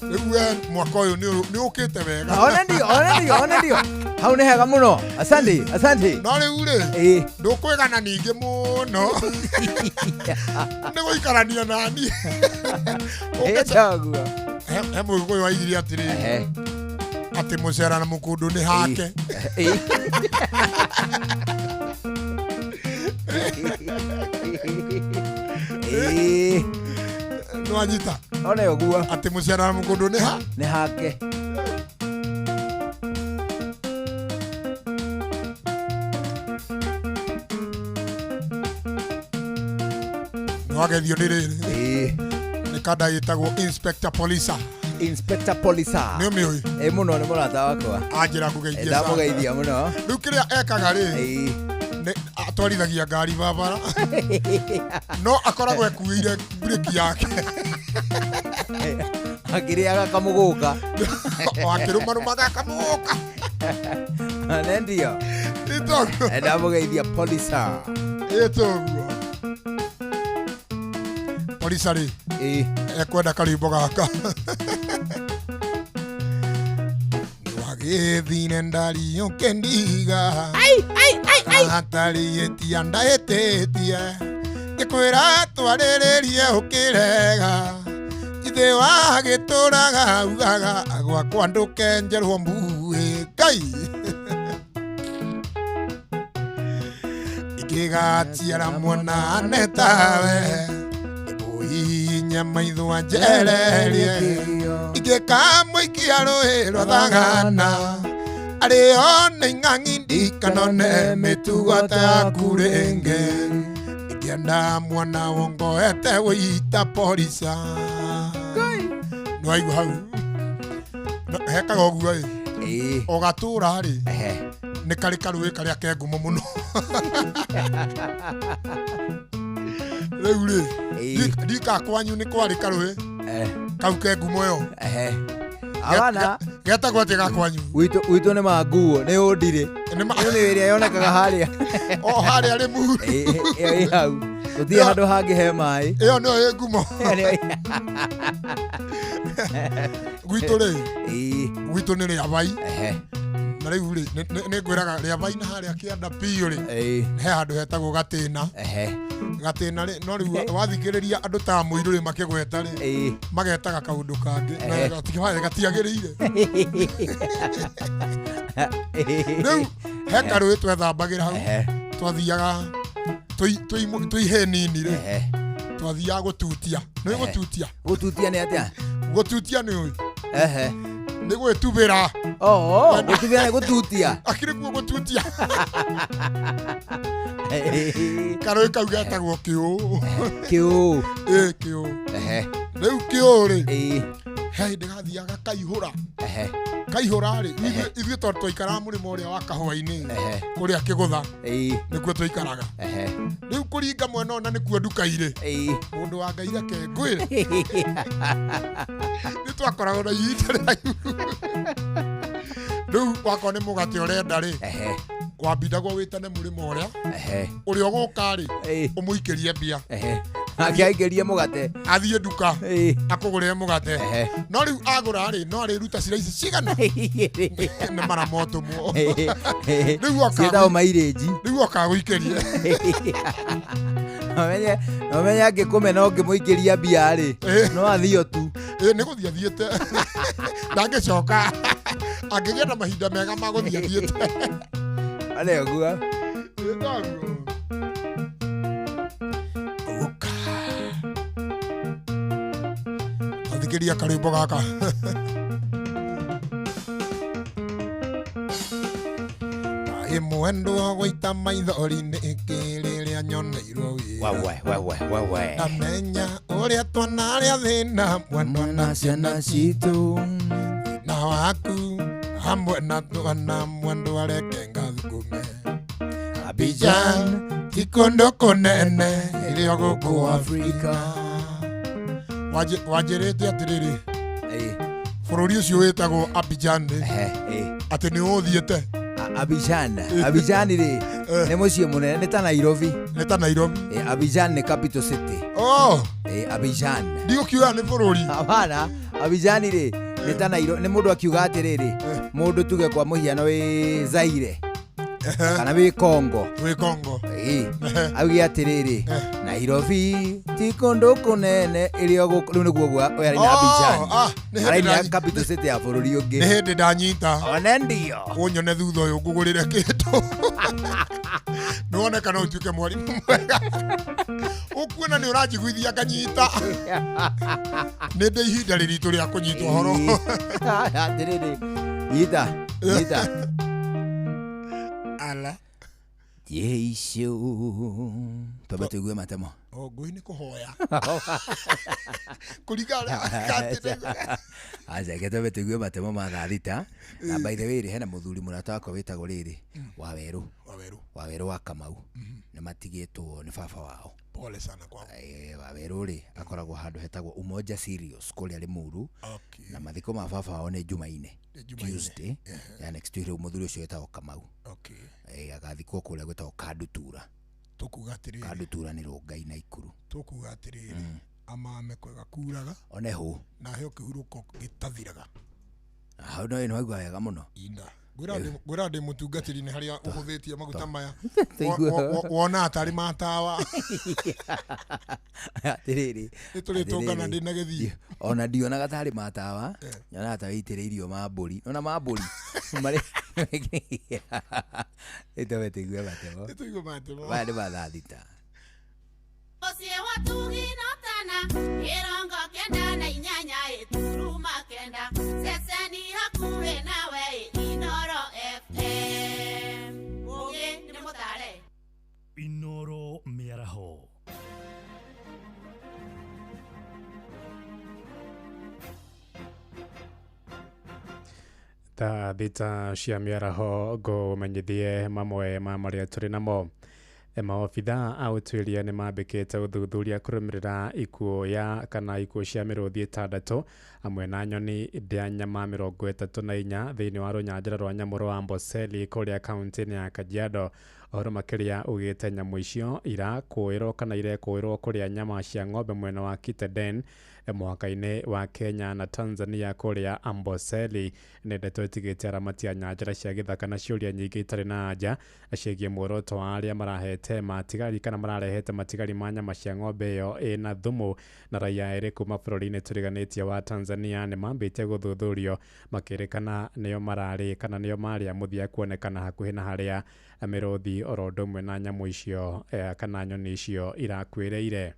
Rĩu we mwaka ũyũ nĩ ũkĩte wega. One ndio, one ndio, one ndio. Hau nĩ hega mũno. Asante, asante. No rĩu rĩ, ndũkwĩgana ningĩ mũno. Nĩ gũikarania nani. Ĩtaguo. He mũgĩkũyũ aigire atĩrĩrĩ. Atĩ mũcera na mũkũndũ nĩ hake. Nĩwanyita? One ũguo. Atĩ mũcera na mũkũndũ nĩ ha? Nĩ hake. Nĩwagethio nĩ rĩrĩ. Nĩ kanda ĩtagwo Inspector Polisa. Inspector Polisa. Nĩ ũmĩũĩ? Ĩ mũno nĩ mũrata wakwa. Anjĩra ngũgeithie. Ndamũgeithia mũno. Rĩu kĩrĩa ekaga rĩ, nĩ atwarithagia ngari barabara. No akoragwo ekuĩire breki yake. Akĩrĩaga kamũgũka. O akĩrũmarũmaga kamũgũka. Nĩ ndio. Ĩtoguo. Ndamũgeithia Polisa. Ĩtoguo. Polisa rĩ, ekwenda karwĩmbo gaka. Nĩwagĩthire ndariũke ndiga. Atarĩtie ndaĩtĩtie. Ngĩkwĩra twarĩrĩrie ũkĩrega. Ithe wagĩtũraga ugaga gwakwa ndũkenjerwo mbuĩ. Ngai. Ingĩgatiara mwana netawe. Nginya maitho anjererie Ingĩkamũikia rũĩ rwa thagana Arĩo nĩ ng'ang'i ndikanone mĩtugo ta yaku rĩngĩ Ingĩenda mwana wongoete wĩita porisa Nĩwaigua hau hekaga ũguo ĩ o gatũra rĩ nĩ karĩ karũĩ karĩa ke ngumo mũno rĩu rĩ ndika kwanyu nĩ kwarĩ karũĩ kau ke ngumo ĩyo abana getagwo atĩa ga kwanyu witũ nĩ manguo nĩ ũndirĩ nĩ ĩrĩa yonekaga harĩa o harĩa rĩ muru ĩyo ĩ hau tũthiĩ handũ hangĩ he maĩ ĩyo nĩyo ĩ ngumo gwitũ rĩ gwitũ nĩ rĩabai na rĩu rĩ nĩ ngwĩraga rĩabai na harĩa kĩanda biũ rĩ he handũ hetagwo gatĩna gatĩna rĩ no rĩu wathikĩrĩria andũ ta mũirũ rĩ makĩgweta rĩ magetaga kaũndũ kangĩ na gatiagĩrĩire rĩu he karũĩ twethambagĩra hau twathiaga twĩ ihĩĩ nini rĩ twathiaga gũtutia nĩ gũtutia gũtutia nĩ atĩa gũtutia nĩ ũĩ nĩ gwĩtubĩra gũtubĩra nĩ gũtutia akĩrĩ kuo gũtutia karũĩ kau getagwo kĩũ kĩũ ĩ kĩũ rĩu kĩũ rĩ he hĩndĩ gathiaga kaihũra kaihũra rĩ ithuĩ tondũ twaikaraga mũrĩmo ũrĩa wa kahũa-inĩ kũrĩa kĩgũtha nĩkuo twaikaraga rĩu kũringa mwena ũyũ na nĩkuo nduka irĩ mũndũ wa Ngai reke ngwĩre nĩ twakoragwo na ihinda rĩraihu rĩu wakorwo nĩ mũgate ũrenda rĩ wambindagwo wĩtane mũrĩmo ũrĩa ũrĩa ũgũka rĩ ũmũikĩrie mbia akĩaingĩrie mũgate athiĩ nduka akũgũrĩre mũgate no rĩu agũra rĩ no arĩruta ciraici cigana nĩ mara motũmwo rĩu ciĩtagwo mairĩnji rĩu okagũikĩrie nomenye angĩkũmena ũngĩmũikĩria mbia rĩ no athio tu nĩ gũthiĩ athiĩte ndangĩcoka angĩgĩa na mahinda mega ma gũthiĩ athiĩte arĩ ũguo Thikĩria karwĩmbo gaka mwendwa gũita maithori nĩ kĩrĩrĩa nyoneirwo wĩra ndamenya ũrĩa twanarĩa thĩna mwendwa na ciana citũ na waku hamwe na twana mwendwa reke ngathukume Abidjan ti kũndũ kũnene ĩrĩa gũkũ Afrika wanjĩrĩte atĩrĩrĩ bũrũri ũcio wĩtagwo Abidjan rĩ atĩ nĩ ũthiĩte Abidjan Abidjan rĩ nĩ mũciĩ mũnene nĩ ta Nairobi nĩ ta Nairobi Abidjan nĩ capital city Abidjan ndigũkiuga nĩ bũrũri hapana Abidjan rĩ nĩ ta Nairobi nĩ mũndũ akiuga atĩrĩrĩ mũndũ tuge kwa mũhiano wĩ Zaire kana wĩ Congo wĩ Congo auge atĩrĩrĩ Nairobi ti kũndũ kũnene ĩrĩa gũkũ rĩu nĩguo ũguo ũyũ araina Abidjan araina capital city ya bũrũri ũngĩ nĩ hĩndĩ ndanyita one ndio ũnyone thutha ũyũ ngũgũrĩre kĩndũ nĩwone kana ũtuĩke mwarimũ mwega ũkuona nĩ ũranjiguithia nganyita nĩ ndĩ ihinda rĩritũ rĩa kũnyita ũhoro atĩrĩrĩ nyita nyita ala Yesu twambe tũigue matemo ngũi nĩ kũhoya kũringana aca reke twambe tũigue matemo ma thaa thita na by the way rĩ hena mũthuri mũrata wakwa wĩtagwo rĩrĩ Wawerũ Wawerũ wa Kamau nĩ matigĩtwo nĩ baba wao pole sana kwao Wawerũ rĩ akoragwo handũ hetagwo Umoja Serious kũrĩa Limuru na mathiko ma baba wao nĩ Jumaine Tuesday ya next week rĩu mũthuri ũcio wĩtagwo Kamau agathikwo kũrĩa gwĩtagwo Kandutura tũkuga atĩrĩrĩ Kandutura nĩ Rongai na Ikuru tũkuga atĩrĩrĩ amame kwega kuraga one hũ na heo kĩhurũko gĩtathiraga hau no nĩ waigua wega mũno inda ngwĩra ndĩ mũtungatĩri nĩ harĩa ũhũthĩtie maguta maya wona atarĩ matawa atĩrĩrĩ nĩ tũrĩtũngana ndĩ na gĩthiĩ ona ndionaga tarĩ matawa nyonaga ta wĩitĩrĩirio ma mbũri ona ma mbũri marĩ ĩtũme tũigue matemo tũigue matemo maya nĩ ma thaa thita Mũciĩ wa Tugi na Tana, ĩrongo Thaa 6 cia mĩaraho ngũmenyithie mamwe ma marĩa tũrĩ namo. Maobitha a ũtuĩria nĩ mambĩkĩte ũthuthuria kũrũmĩrĩra ikuũ ya kana ikuũ cia mĩrũthi 6 hamwe na nyoni ndĩa nyama 34 thĩinĩ wa rũnyanjara rwa nyamũ rwa Amboseli kũrĩa kaunti-inĩ ya Kajiado. Ũhoro makĩria ugĩte nyamũ icio irakũĩrwo kana irekũĩrwo kũrĩa nyama cia ng'ombe mwena wa Kitenden mũhaka-inĩ wa Kenya na Tanzania kũrĩa Amboseli. Nĩ ndeto ĩtigĩte aramati a nyanjara cia gĩthaka na ciũria nyingĩ itarĩ na anja ciĩgiĩ muoroto wa arĩa marahete matigari kana mararehete matigari ma nyama cia ng'ombe ĩyo ĩna thumu. Na raia erĩ kuma bũrũri-inĩ tũriganĩtie wa Tanzania nĩ mambĩtie gũthuthurio makĩrĩkana nĩo mararĩ kana nĩo marĩ a mũthia kuonekana hakuhĩ na harĩa mĩrũthi oro ũndũ ũmwe na nyamũ icio kana nyoni icio irakuĩrĩire.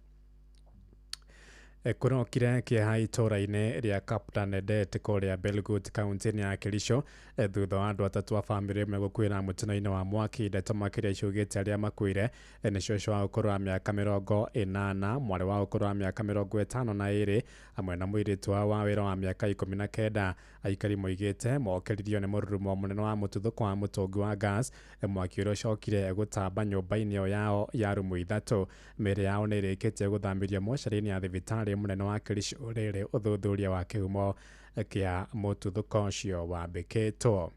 Kũrokire kĩeha itũũra-inĩ rĩa Kaptanedet kũrĩa Belgut kaunti-inĩ ya Kericho thutha wa andũ 3 a bamĩrĩ ĩmwe gũkuĩra mũtino-inĩ wa mwaki. Ndeto makĩria ciugĩte arĩa makuire nĩ cũcũ wa ũkũrũ wa mĩaka 80, mwarĩ wa ũkũrũ wa mĩaka 52 hamwe na mũirĩtu wao wa wĩra wa mĩaka 19. Aikari moigĩte mokĩririo nĩ mũrurumo mũnene wa mũtuthũko wa mũtũngi wa gas, mwaki ũrĩa ũcokire gũtamba nyũmba-inĩ ĩyo yao ya rumu 3. Mĩĩrĩ yao nĩ ĩrĩkĩtie gũthamĩrio mocarĩ-inĩ ya thibitarĩ mũnene wa Kericho rĩrĩ ũthuthuria wa kĩhumo kĩa mũtuthũko ũcio wambĩkĩtwo.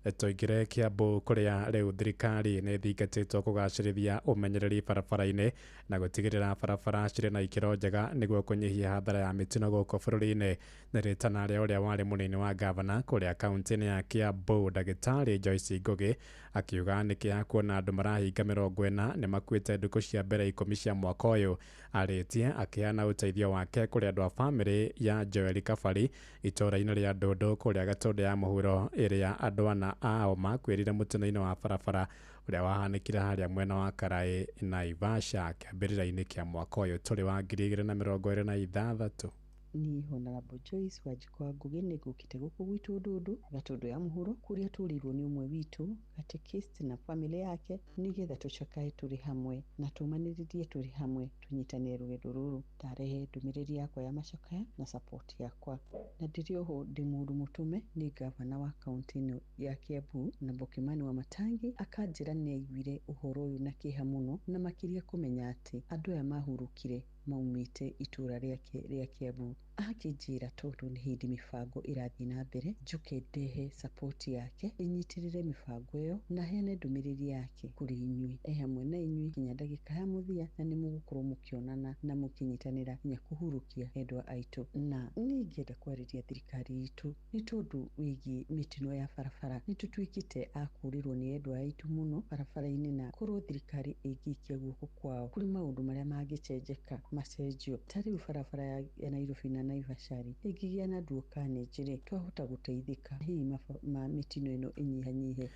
Tũingĩre Kiambu kũrĩa rĩu thirikari nĩ ĩthingatĩtwo kũgacĩrithia ũmenyereri barabara-inĩ na gũtigĩrĩra barabara cirĩ na ikĩro njega nĩguo kũnyihia hathara ya mĩtino gũkũ bũrũri-inĩ. Nĩ rĩtana rĩa ũrĩa warĩ mũnini wa gavana kũrĩa kaunti-inĩ ya Kiambu Ndagĩtarĩ Joyce Ngugi akiuga nĩ kĩeha kuona andũ marahinga 40 nĩ makuĩte ndukũ cia mbere 10 cia mwaka ũyũ. Arĩtie akĩheana ũteithio wake kũrĩ andũ a bamĩrĩ ya Joel Kabari itũũra-inĩ rĩa Ndũndũ kũrĩa Gatũndũ ya mũhuro ĩrĩa andũ 4 ao makuĩrire mũtino-inĩ wa barabara ũrĩa wahanĩkire harĩa mwena wa Karaĩ Naivasha kĩambĩrĩria-inĩ kĩa mwaka ũyũ tũrĩ wa 2026. Niĩ Honorable Joyce Wanjikũ wa Ngugi nĩ ngũkĩte gũkũ gwitũ Ndũndũ Gatũndũ ya mũhuro kũrĩa tũrĩirwo nĩ ũmwe witũ catechist na famĩlĩ yake nĩgetha tũcakae tũrĩ hamwe na tũmanĩrĩrie tũrĩ hamwe tũnyitanĩre rũgendo rũrũ. Ndarehe ndũmĩrĩri yakwa ya macakaya na support yakwa, na ndĩrĩ oho ndĩ mũndũ mũtũme nĩ gavana wa kaunti ĩno ya Kiambu na Kimani wa Matangi akanjĩra nĩ aiguire ũhoro ũyũ na kĩeha mũno, na makĩria kũmenya atĩ andũ aya mahurũkire maumĩte itũũra rĩake rĩa Kiambu. Akĩnjĩra tondũ nĩ hĩndĩ mĩbango ĩrathiĩ na mbere njoke ndehe support yake ĩnyitĩrĩre mĩbango ĩyo na heane ndũmĩrĩri yake kũrĩ inyuĩ, e hamwe na inyuĩ nginya ndagĩka ya mũthia, na nĩ mũgũkorwo mũkĩonana na mũkĩnyitanĩra nginya kũhurũkia endwa aitũ. Na niĩ ingĩenda kwarĩria thirikari itũ nĩ tondũ wĩgiĩ mĩtino ya barabara nĩ tũtuĩkĩte a kũũrĩrwo nĩ endwa aitũ mũno barabara-inĩ, na korwo thirikari ĩngĩikia guoko kwao kũrĩ maũndũ marĩa mangĩcenjeka macenjio. Ta rĩu barabara ya Nairobi na Naivasha ĩngĩgĩa na dual carriage rĩ, twahota gũteithĩka hihi ma mĩtino ĩno ĩnyihanyihe.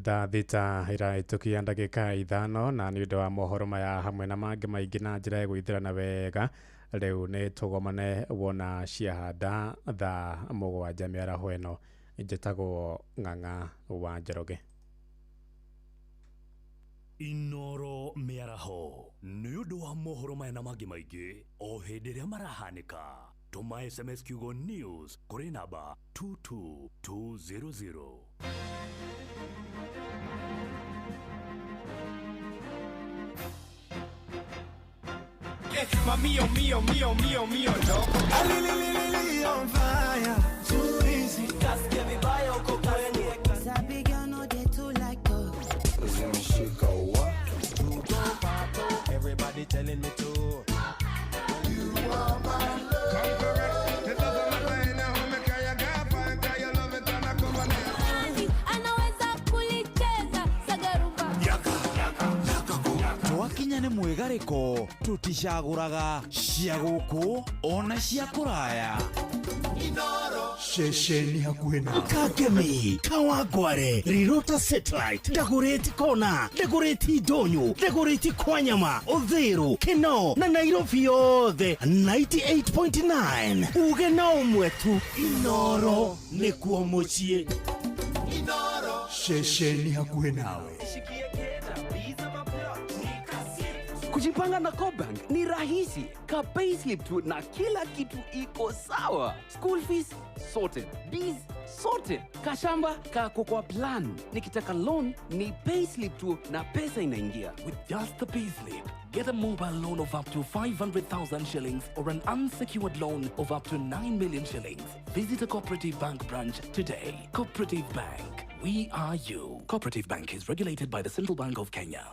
Thaa 6 ĩrahĩtũkia ndagĩka 5 na nĩ ũndũ wa mohoro maya hamwe na mangĩ maingĩ na njĩra ĩgũithĩrana wega rĩu nĩ tũgomane wona ciahanda thaa 7 mĩaraho ĩno. Njĩtagwo Ng'ang'a wa Njoroge. Inoro mĩaraho nĩ ũndũ wa mohoro maya na mangĩ maingĩ o hĩndĩ ĩrĩa marahanĩka. Tũma SMS kiugo news kũrĩ namba 22200. Mio, mio, mio, mio, mio, no. Ali, on fire. Too easy. Kasikia vibaya uko kwenye. Sabi girl no dey too like talk. Zimeshika wa. Everybody telling me to. You are my love. Come correct. It doesn't matter in a home, kaya gafa, kaya love it and I come on. Anaweza kulicheza sagarumba. Yaka, yaka, yaka. Twakinya nĩ mwĩgarĩko tũticagũraga cia gũkũ ona cia kũraya. Ceceni hakuhĩ na Kangemi, Kawangware, Rirota Satellite, Dagoretti Kona, Dagoretti Ndonyo, Dagoretti Kwanyama, Uthiru, Kinoo na Nairobi yothe 98.9. Uge na ũmwe tu, Inoro nĩkuo mũciĩ. Ceceni hakuhĩ nawe. Kujipanga na CoBank ni rahisi. Ka payslip tu na kila kitu iko sawa. School fees sorted, biz sorted, kashamba kako kwa plan. Nikitaka loan ni payslip tu na pesa inaingia. With just the payslip, get a mobile loan of up to 500,000 shillings or an unsecured loan of up to 9 million shillings. Visit a Cooperative Bank branch today. Cooperative Bank, we are you. Cooperative Bank is regulated by the Central Bank of Kenya.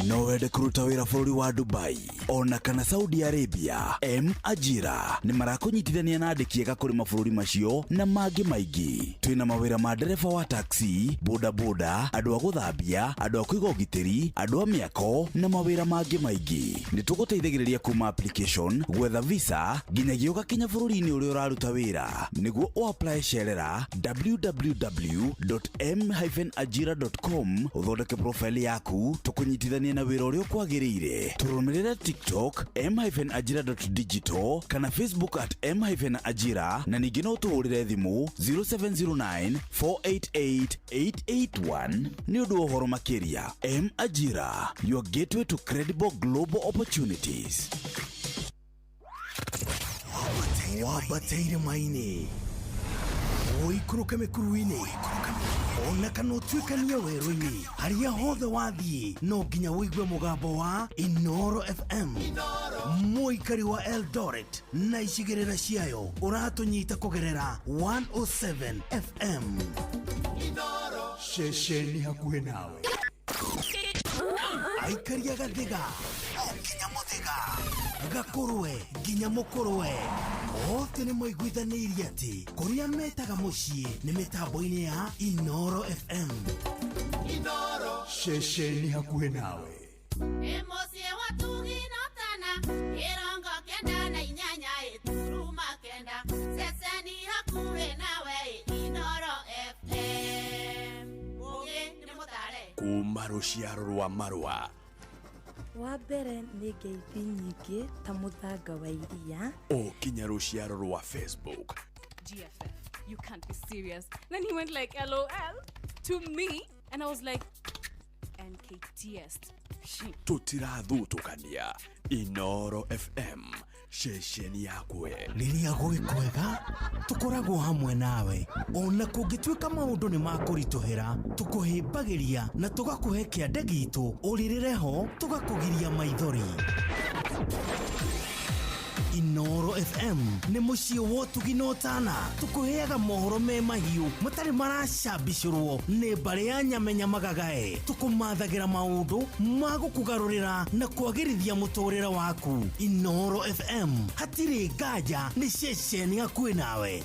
No wende kũruta wĩra bũrũri wa Dubai ona kana Saudi Arabia. M Ajira nĩ marakũnyitithania na andĩki ega kũrĩ mabũrũri macio na mangĩ maingĩ. Twĩna mawĩra ma ndereba wa taxi, bodaboda, andũ a gũthambia, andũ a kũiga ũgitĩri, andũ a mĩako na mawĩra mangĩ maingĩ. Nĩ tũgũteithagĩrĩria kuma application, gwetha visa nginyagia ũgakinya bũrũri-inĩ ũrĩa ũraruta wĩra. Nĩguo ũapply cerera www.m-ajira.com ũthondeke profile yaku tũkũnyitithanie na wĩra ũrĩa ũkwagĩrĩire. Tũrũmĩrĩre TikTok m-ajira.digital kana Facebook at m-ajira na ningĩ no tũhũrĩre thimũ 0709 488 881 nĩ ũndũ wa ũhoro makĩria. M Ajira, your gateway to credible global opportunities. Wambataire maini ũikũrũke mĩkuru-inĩ ona kana ũtuĩkanie werũ-inĩ harĩa hothe wathiĩ no nginya ũigue mũgambo wa Inoro FM. Mũikari wa Eldoret na icigĩrĩra ciayo ũratũnyita kũgerera 107 FM. Ceceni hakuhĩ nawe. Aikari a Gathiga o nginya Mũthĩga, Gakũrwe nginya Mũkũrwe, othe nĩ maiguithanĩirie atĩ kũrĩa metaga mũciĩ nĩ mĩtambo-inĩ ya Inoro FM. Ceceni hakuhĩ nawe. Mũciĩ wa Tuginotana, 98 turuma 9, ceceni hakuhĩ nawe Inoro FM. Mũgĩ nĩ mũtare. Kuma rũciaro rwa marũa. Wa mbere nĩ ngeithi nyingĩ ta mũthanga wa iria. O kinya rũciaro rwa Facebook. GFF, you can't be serious. Then he went like LOL to me and I was like NKTS. Tũtirathutũkania. Inoro FM, ceceni yakwe. Rĩrĩa gwĩ kwega tũkoragwo hamwe nawe ona kũngĩtuĩka maũndũ nĩ makũritũhĩra tũkũhĩmbagĩria na tũgakũhe kĩande gitũ ũrĩrĩre ho tũgakũgiria maithori. Inoro FM nĩ mũciĩ wa ũtugi na ũtana tũkũheaga mohoro me mahiũ matarĩ maracambicũrwo nĩ mbarĩ ya nyamenya magagae tũkũmathagĩra maũndũ ma gũkũgarũrĩra na kwagĩrithia mũtũrĩre waku. Inoro FM hatirĩ nganja nĩ ceceni hakuhĩ nawe.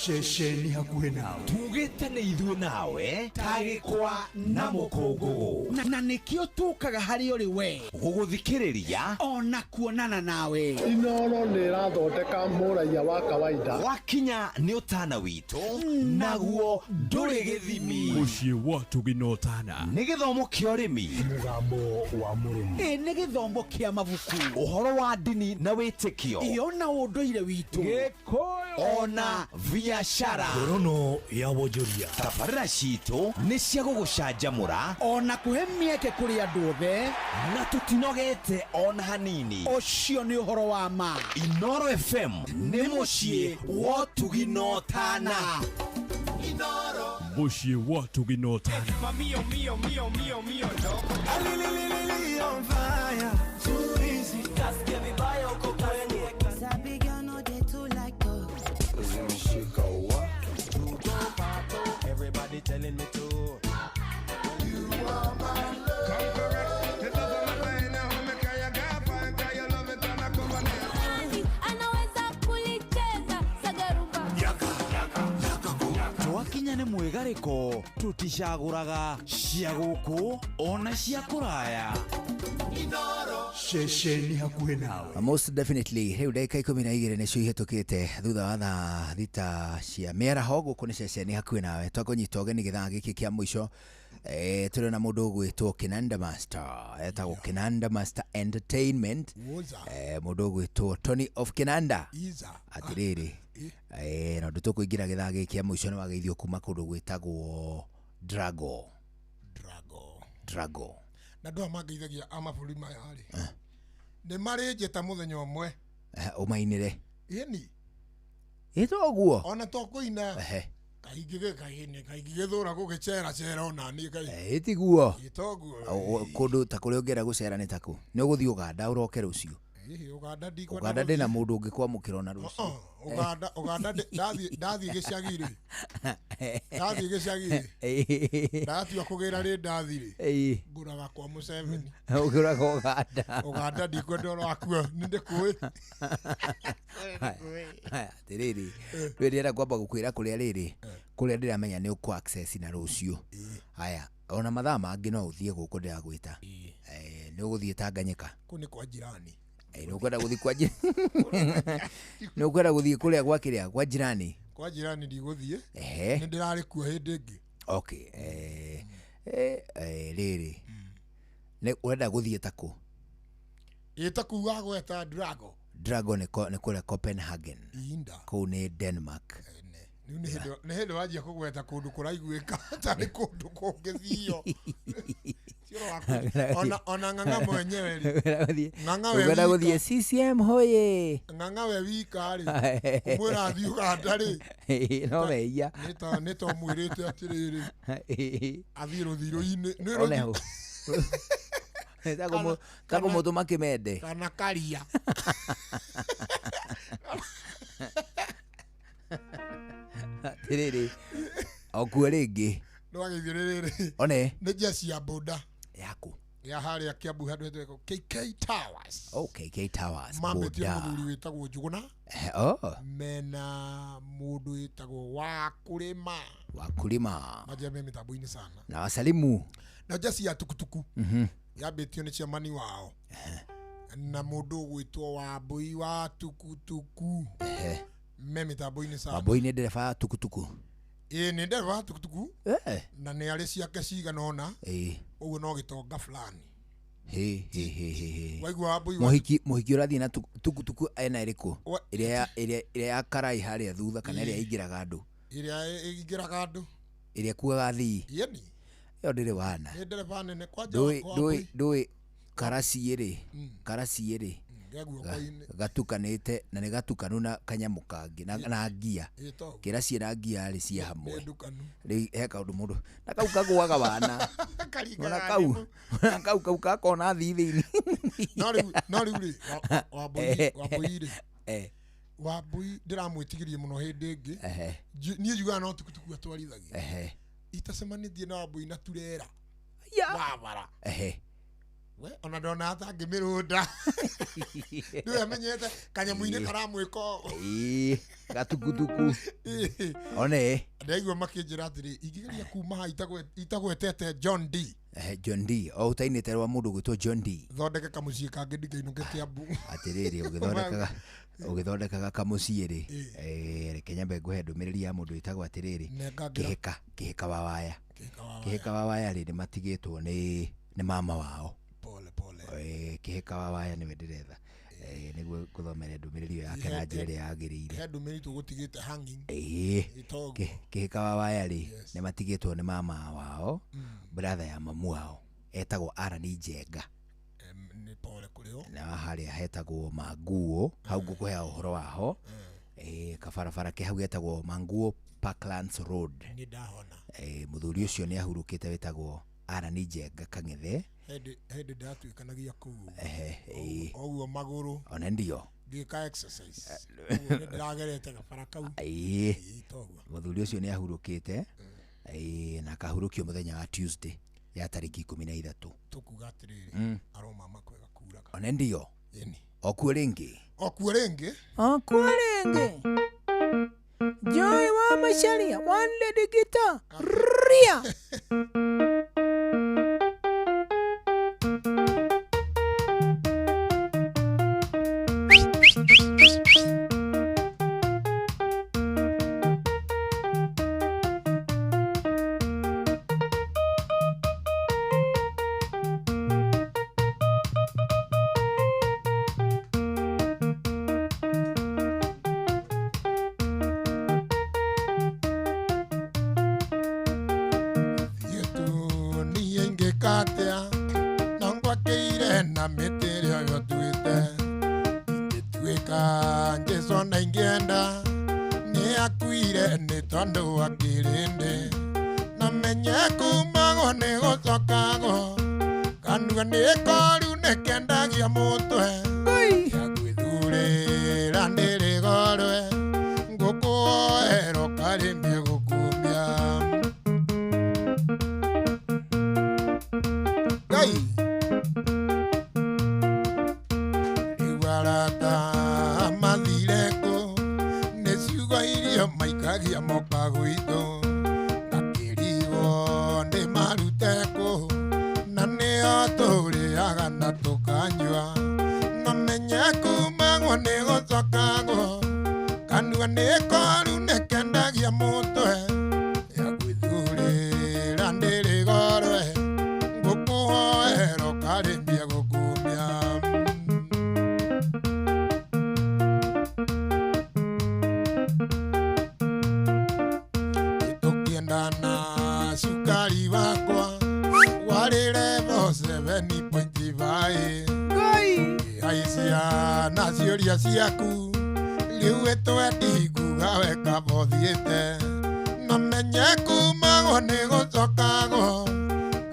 Ceceni hakuhĩ nawe. Tugĩte nĩ ithuĩ nawe tagĩkwa na mũkũngũgũ na nĩkĩo tũkaga harĩ ũrĩ we gũgũthikĩrĩria ona kuonana nawe. Inoro nĩ ĩrathondeka mũraiya wa kawaida. Wakinya nĩ ũtana witũ naguo ndũrĩ gĩthimi. Mũciĩ wa Tuginotana nĩ gĩthomo kĩa ũrĩmi, mũgambo wa mũrĩmi, ĩ nĩ gĩthomo kĩa mabuku, ũhoro wa ndini na wĩtĩkio, ĩ ona ũndũire witũ, Gĩkũyũ ona biashara. Ngorono ya wonjoria. Tabarĩra citũ nĩ cia gũgũcanjamũra ona kũhe mĩeke kũrĩ andũ othe na tũtinogete ona hanini. Ũcio nĩ ũhoro wa ma. Inoro FM nĩ mũciĩ wa ũtugi na ũtana. Mũciĩ wa ũtugi na ũtana. Mamio mio mio mio mio no. Alililili on fire. Too easy. Kasikia vibaya uko kwenye. Sabi girl no dey too like talk. Everybody telling me to. You are my love. Come correct. The love of my mind now me kaya gapa kaya love it and I come on. Anaweza kulicheza sagarumba. Yaka yaka yaka twakinya nĩ mwĩgarĩko tũticagũraga cia gũkũ ona cia kũraya. Ceceni hakuhĩ nawe. Most definitely rĩu ndagĩka 12 nĩcio ihĩtũkĩte thutha wa thaa 6 cia mĩaraho gũkũ nĩ ceceni hakuhĩ nawe. Twakũnyita ũgeni gĩthaa gĩkĩ kĩa mũico. Tũrĩ na mũndũ ũgwĩtwo Kinanda Master, etagwo Kinanda Master Entertainment. Mũndũ ũgwĩtwo Tony of Kinanda. Atĩrĩrĩ, na ũndũ tũkũingĩra gĩthaa gĩkĩ kĩa mũico nĩ wageithio kuma kũndũ gwĩtagwo Drago. Drago. Na andũ aya mangeithagia a mabũrũri maya rĩ, nĩ marĩ njĩta mũthenya ũmwe. Ũmainĩre. Ĩni. Ĩ toguo. Ona to kũina. Kaingĩgĩthũra gũgĩcera cera ona niĩ kaingĩ. Ĩ tiguo. Ĩ toguo. Kũndũ ta kũrĩa ũngĩenda gũcera nĩ ta kũ? Nĩ ũgũthiĩ Ũganda ũroke rũciũ. Hihi Ũganda ndikwenda. Ũganda ndĩna mũndũ ũngĩkwamũkĩra ona rũciũ. Ũganda ndathiĩ gĩcagi rĩ. Ndathiĩ gĩcagi rĩ. Ndatua kũgĩra rĩ ndathi rĩ. Ngũraga kwa Museveni. Ũgũraga Ũganda. Ũganda ndikwenda ũhoro wakuo, nĩ ndĩkũĩ. Atĩrĩrĩ, rĩu ndĩrenda kwamba gũkwĩra kũrĩa rĩrĩ, kũrĩa ndĩramenya nĩ ũkũ access na rũciũ. Haya, ona mathaa mangĩ no ũthiĩ gũkũ ndĩragwĩta. Nĩ ũgũthiĩ Tanganyika. Kũu nĩ kwa jirani. Nĩ ũkwenda gũthiĩ kwa nĩ ũkwenda gũthiĩ kũrĩa gwa kĩrĩa kwa jirani. Kwa jirani ndigũthiĩ. Nĩ ndĩrarĩ kuo hĩndĩ ĩngĩ. Okay. Rĩrĩ. Nĩ ũrenda gũthiĩ ta kũ? Ĩ ta kũu wagweta Drago. Drago nĩ kũrĩa Copenhagen. Inda. Kũu nĩ Denmark. Rĩu nĩ hĩndĩ wanjia kũgweta kũndũ kũraiguĩka tarĩ kũndũ kũngĩthio. Ona ng'ang'a mwenyewe rĩ. Ng'ang'a we wika. Gũthiĩ CCM hoye. Ng'ang'a we wika rĩ. Kũmwĩra athiĩ Ũganda rĩ. No mehia. Nĩ ta ũmwĩrĩte atĩrĩrĩ. Athiĩ rũthirũ-inĩ. One ta kũmũtũma kĩmende. Kana karia. Atĩrĩrĩ. Okuo rĩngĩ. Ndwagĩthiĩ rĩrĩ. One. Nĩ njeci ya boda. Yaku. Ya harĩa Kiambu handũ hetagwo KK Towers. Oh, KK Towers. Mambĩtie mũthuri wĩtagwo Njũgũna. Oh. Mena mũndũ wĩtagwo Wakulima. Wakulima. Manjia me mĩtambo-inĩ sana. Na wasalimu. Na njeci ya tukutuku. Yambĩtio nĩ chairman wao. Na mũndũ ũgwĩtwo Wambui wa tukutuku. Me mĩtambo-inĩ sana. Wambui nĩ ndereba ya tukutuku. Ĩ nĩ ndereba wa tukutuku. Na nĩ arĩ ciake cigana ũna. Ũguo no gĩtonga fulani. He. Waigua Wambui mũhiki ũrathiĩ na tukutuku ena ĩrĩkũ? Ĩrĩa ya karai harĩa thutha kana ĩrĩa ĩingĩraga andũ? Ĩrĩa ĩingĩraga andũ. Ĩrĩa ĩkuaga athii. Yeni. Ĩyo ndĩrĩ wana. Nĩ ndereba nene kwanja. Ndũĩ karaci ĩrĩ. Karaci ĩrĩ. Gatukanĩte na nĩ gatukanu na kanyamũ kangĩ na ngia. Kĩraci na ngia rĩ ciĩ hamwe. Rĩu he kaũndũ mũndũ na kau kagũaga wana. Ona kau kau gakona athii thĩinĩ. No rĩu rĩ Wambui rĩ. Wambui ndĩramwĩtigĩrie mũno hĩndĩ ĩngĩ. Niĩ njugaga no tukutuku atwarithagia. Itacemanĩtie na Wambui na turera. Wabara. We ona ndona atangĩmĩrũnda. Nĩwe amenyete kanyamũ-inĩ karamwĩka ũũ. Gatukutuku. One. Ndaigua makĩnjĩra atĩrĩ ingĩgeria kuma haha itagwetete John D. John D. O ũtainĩte rwa mũndũ ũgwĩtwo John D. Thondeke kamũciĩ kangĩ ndikainũke Kiambu. Atĩrĩrĩ ũgĩthondekaga kamũciĩ rĩ. Reke nyambe ngũhe ndũmĩrĩri ya mũndũ wĩtagwo atĩrĩrĩ. Kĩhĩka wa waya. Kĩhĩka wa waya rĩ nĩ matigĩtwo nĩ mama wao. Pole pole. Kĩhĩka wa waya nĩwe ndĩretha. Nĩguo ngũthomere ndũmĩrĩri ĩyo yake na njĩra ĩrĩa yagĩrĩire. He ndũmĩrĩri tũgũtigĩte hanging. Kĩhĩka wa waya rĩ nĩ matigĩtwo nĩ mama wao, brother ya mamu wao etagwo Arani Njenga. Nĩ pole kũrĩ o. Na harĩa hetagwo Manguo, hau ngũkũhe ũhoro waho. Kabarabara ke hau getagwo Manguo Parklands Road. Nĩ ndahona. Mũthuri ũcio nĩ ahurũkĩte wĩtagwo Arani Njenga Kang'ethe. Hĩndĩ ndatuĩkanagia kũu ũguo magũrũ. One ndio. Ngĩka exercise. Ũguo nĩ ndĩragerete gabara kau. Mũthuri ũcio nĩ ahurũkĩte na akahurũkio mũthenya wa Tuesday ya tarĩki 13. Tũkuga atĩrĩrĩ aromama kwega kuraga. One ndio. Okuo rĩngĩ. Okuo rĩngĩ. Okuo rĩngĩ. Joy wa Macharia, one lady guitar. Ria. mĩtĩ ĩrĩa yotuĩte ingĩtuĩka Jesũ na ingĩenda nĩ akuire nĩ tondũ wa kĩrĩndĩ na menye kumagwo nĩ gũcokagwo kanua nĩ koru nĩ kendagia mũtwe ya gwĩthurĩra ndĩrĩgorwe ngũkũoerwo karĩmbie gũkumbia Ngai rĩu arata mathire kũ nĩ ciugo iria maikagia moka gwitũ ngakĩrigwo ndĩ marute kũ na nĩo tũrĩaga na tũkanyua na menye kumagwo nĩ gũcokagwo kanua nĩ koru nĩ kendagia mũtwe ya gwĩthurĩra ndĩrĩgorwe ngũkũhoerwo karĩmbia gũkumbia tũkĩendana cukari wakwa warĩ level 7.5 ngĩhaicia na ciũria ciaku rĩu ĩtwendinguga we kaba ũthiĩte na menye kumagwo nĩ gũcokagwo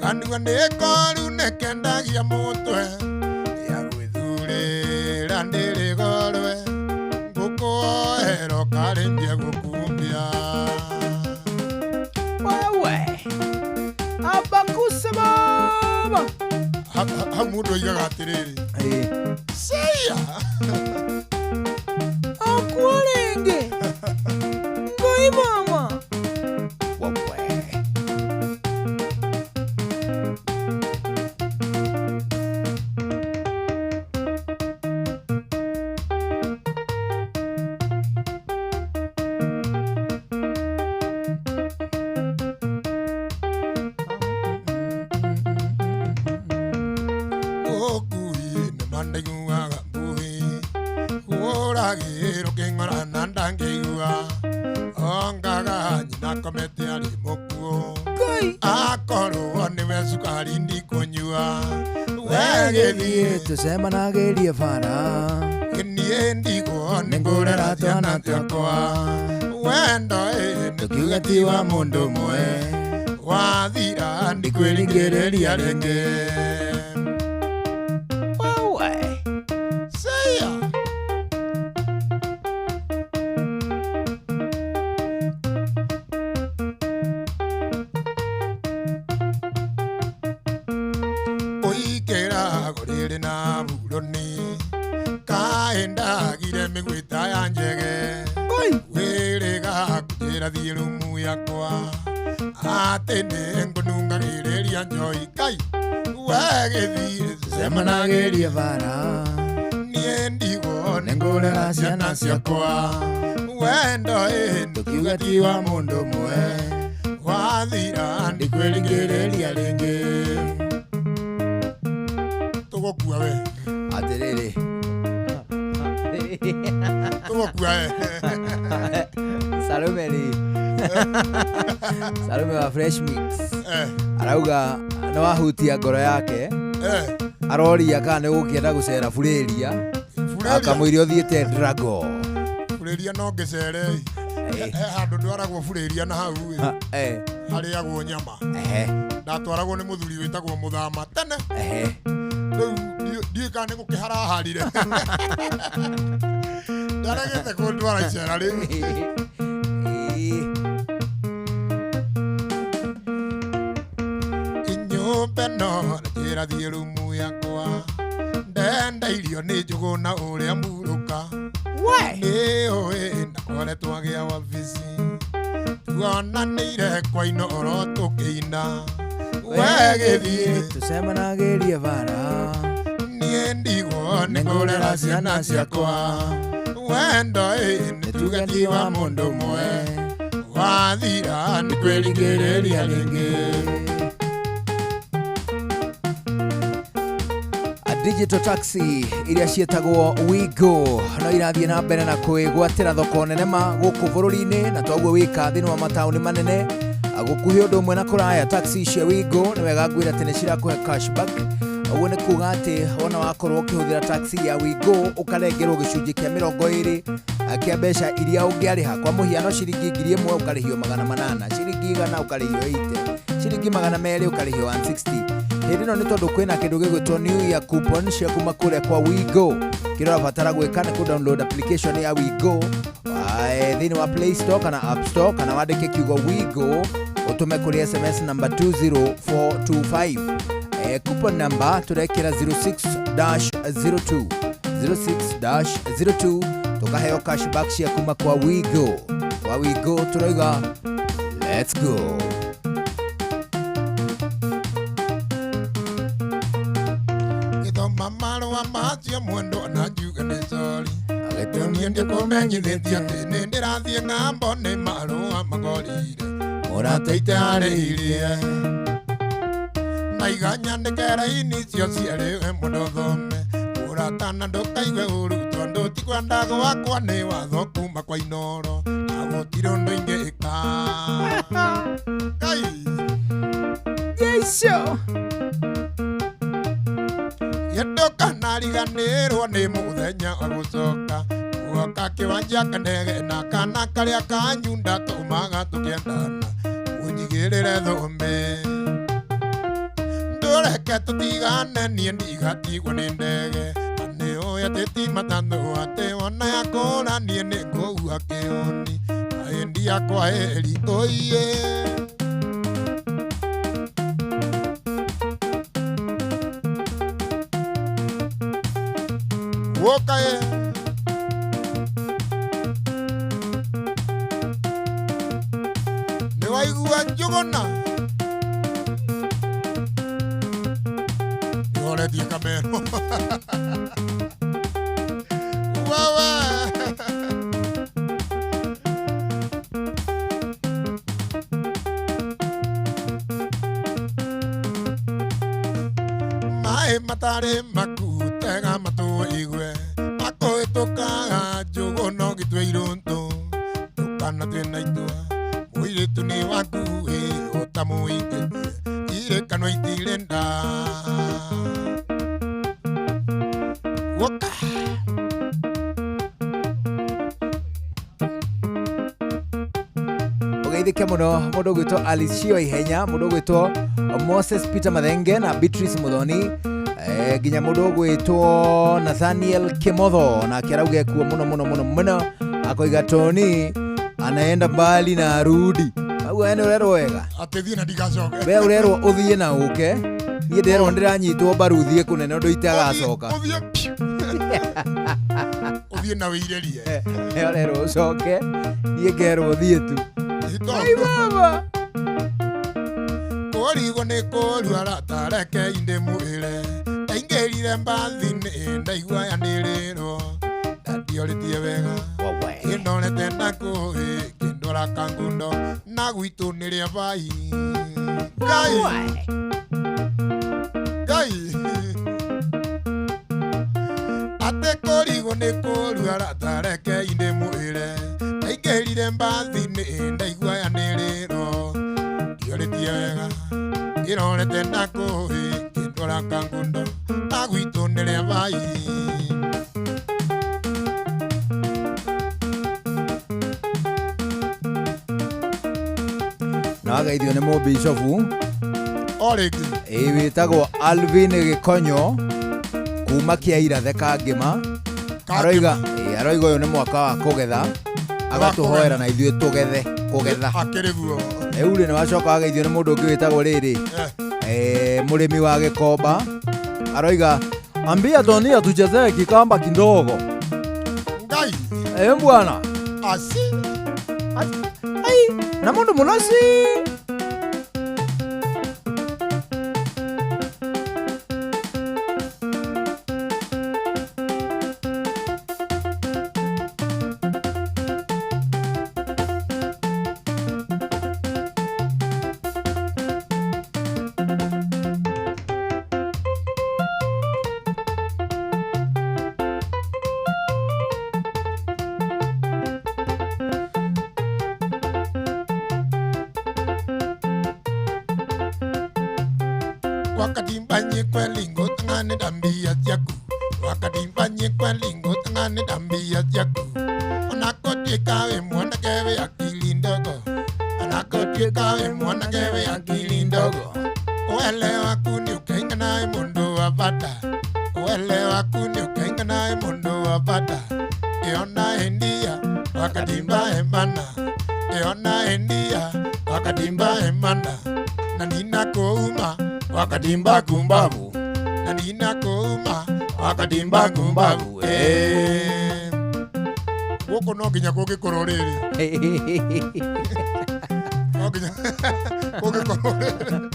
kanua nĩ koru nĩ kendagia mũtwe ya gwĩthurĩra ndĩrĩgorwe ngũkũoerwo karĩmbia gũkumbia Wewe abakuse baba hau mũndũ oigaga atĩrĩrĩ ceia akuorenge ngoi mama Mũkui nĩ mandaiguaga mbuĩ hũragĩrwo kĩng'ora na ndangĩigua ongaga nyina komete arĩ mũkuũ akorwo nĩwe cukari ndikũnyua we gĩthiĩ tũcemanagĩrie bara niĩ ndigwo nĩ ngũrera twana twakwa wendo ĩ tũkiuga ti wa mũndũ ũmwe wathira ndikwĩringĩrĩria rĩngĩ wewe Seya. Ũikĩra gũrĩrĩ na buroni kaĩ ndagire mĩgwĩta ya njege wĩrĩga kũnjĩra thiĩ rumu yakwa atĩ nĩ ngũnungagĩrĩria njoi kai we gĩthiĩ tũcemanagĩrie bara niĩ ndigwo nĩ ngũrera ciana ciakwa wendo ĩ tũkiuga ti wa mũndũ ũmwe wathira ndikwĩringĩrĩria rĩngĩ tũgũkua we atĩrĩrĩ tũgũkua we Salome rĩ Salome wa Fresh Mix arauga nĩ wahutia ngoro yake aroria kana nĩ ũgũkĩenda gũcera Burĩria akamwĩra ũthiĩte Drago burĩria no ngĩcere he handũ ndwaragwo burĩria na hau ĩ eh harĩagwo nyama ehe ndatwaragwo nĩ mũthuri wĩtagwo mũthama tene ehe rĩu ndiũĩ kana nĩ gũkĩharaharire ndaregete kũndwara icera rĩu inyũmba no njĩra thiĩ rumu yakwa ndenda irio nĩ njũgũ na ũrĩa murũka nĩ ũĩ na kware twagĩa wabici tuonanĩire kwa ino oro tũkĩina we gĩthiĩ tũcemanagĩrie bara niĩ ndigwo nĩ ngũrera ciana ciakwa wendo ĩ nĩ tuge ti wa mũndũ ũmwe wathira nĩ kwĩringĩrĩria rĩngĩ digital taxi iria ciĩtagwo wigo no irathiĩ na mbere na kwĩgwatĩra thoko nene ma gũkũ bũrũri-inĩ na toguo wĩka thĩinĩ wa mataũni manene gũkuhĩ ũndũ ũmwe na kũraya taxi cia wigo nĩ wega ngwĩra atĩ nĩ cirakũhe cashback Ũguo nĩ kuga atĩ wona wakorwo ũkĩhũthĩra taxi ya Wigo ũkarengerwo gĩcunjĩ kĩa 20 kĩa mbeca iria ũngĩarĩha. Kwa mũhiano ciringi 1000 ũkarĩhio 800, ciringi 100 ũkarĩhio 80, ciringi 200 ũkarĩhio 160. Hĩndĩ ĩno nĩ tondũ kwĩna kĩndũ gĩgwĩtwo New Year coupon cia kuma kũrĩa kwa Wigo. Kĩrĩa ũrabatara gwĩka nĩ kũ download application ya Wigo thĩinĩ wa Play Store kana App Store, kana wandĩke kiugo Wigo ũtũme kũrĩ SMS number 20425. Coupon number tũrekĩra 06-02 06-02 tũkaheo cashback cia kuma kwa Wigo. Kwa Wigo tũroiga let's go. Gĩthoma marũa macio mwendwa na njuge nĩ sorry. Niĩ ndĩkũmenyithĩtie atĩ nĩ ndĩrathiĩ ng'ambo nĩ marũa magorire mũrateite arĩirie na iganyandĩke raini icio cierĩ we mũndũ thome mũratana ndũkaigue ũru tondũ ti kwenda gwakwa nĩ watho kuma kwa Inoro na gũtirĩ ũndũ ingĩka. Ngai Yesu Gĩndũkanariganĩrwo nĩ mũthenya wa gũcoka guoka kĩwanja kanege na kana karĩa kanyu ndatũmaga tũkĩendana ũnjigĩrĩre thũmbĩ ndũreke tũtigane niĩ ndigatigwo nĩ ndege na nĩ ũĩ atĩ ti matatũ atĩ ona yakũra niĩ nĩ ngũua kĩũni na ĩndi yakwa ĩri ũiĩ. Wokae nĩ waigua njũgũna nĩhoretie kamero wewe maĩ matarĩ makutega matũ igue makũhĩtũkaga njũgũ no gĩtue irũntũ ndũkana twĩna itua mũirĩtu nĩ waku ĩ ũtamũikĩtie irĩ kanua itirĩ nda. Woka Ũgeithĩke mũno mũndũ ũgwĩtwo Alice Shio Ihenya, mũndũ ũgwĩtwo Moses Peter Mathenge na Beatrice Muthoni, nginya mũndũ ũgwĩtwo Nathaniel Kimotho nake arauga ekuo mũno mũno mũno mũno, akoiga Tony anaenda mbali na arudi. Au we nĩ ũrerwo wega atĩ thiĩ na ndigacoke. We ũrerwo ũthiĩ na ũke, niĩ ndĩrerwo ndĩranyitwo mbaru thiĩ kũnene ũndũ itagacoka. Ũthiĩ ũthiĩ na wĩirĩrie. Nĩ ũrerwo ũcoke, niĩ ngerwo thiĩ tu. Ai baba Kũrigwo nĩ kũru arata reke ndĩmwĩre ndaingĩrire mbathi-inĩ ndaigua yanĩrĩrwo ndandiorĩtie wega kĩndorete na kũĩ kĩndwara kangundo na gwitũ nĩrĩa bai. Ngai Ngai atĩ kũrigwo nĩ kũru arata reke ndĩmwĩre ndaingĩrire mbathi-inĩ ndaigua yanĩrĩrwo ndiorĩtie wega kĩrorete na kũĩ kĩndwara kangundo na gwitũ nĩrĩa bai. Na wagaithio nĩ mũbishofu o rĩngĩ ĩ wĩtagwo Alvin Gĩkonyo kuma Kĩairathe Kangĩma. Aroiga aroiga ũyũ nĩ mwaka wa kũgetha, agatũhoera na ithuĩ tũgethe kũgetha. Akĩrĩ guo. Rĩu rĩ nĩ wacoka wagaithio nĩ mũndũ ũngĩ wĩtagwo rĩrĩ mũrĩmi wa Gĩkomba aroiga ambia Tony atuchezee kikamba kidogo. Ngai bwana asi ai na mũndũ mũnoci. Wakatimbanye kwelingo tangane dambia ciaku. Wakatimbanye kwelingo tangane dambia ciaku. Onakotuĩka wĩ mwanake wĩ akili ndogo. Onakotuĩka wĩ mwanake wĩ akili ndogo. Uelewa kuni ukainga nawe mundu wa bata. Uelewa kuni ukainga nawe mundu wa bata. Iona India wakatimba emana. Iona India wakatimba emana. Na nina kuuma wakatimba kumbavu. Na nina kuuma wakatimba kumbavu. Eh. Gũkũ no nginya kũngĩkorwo rĩrĩ. No nginya kũngĩkorwo rĩrĩ.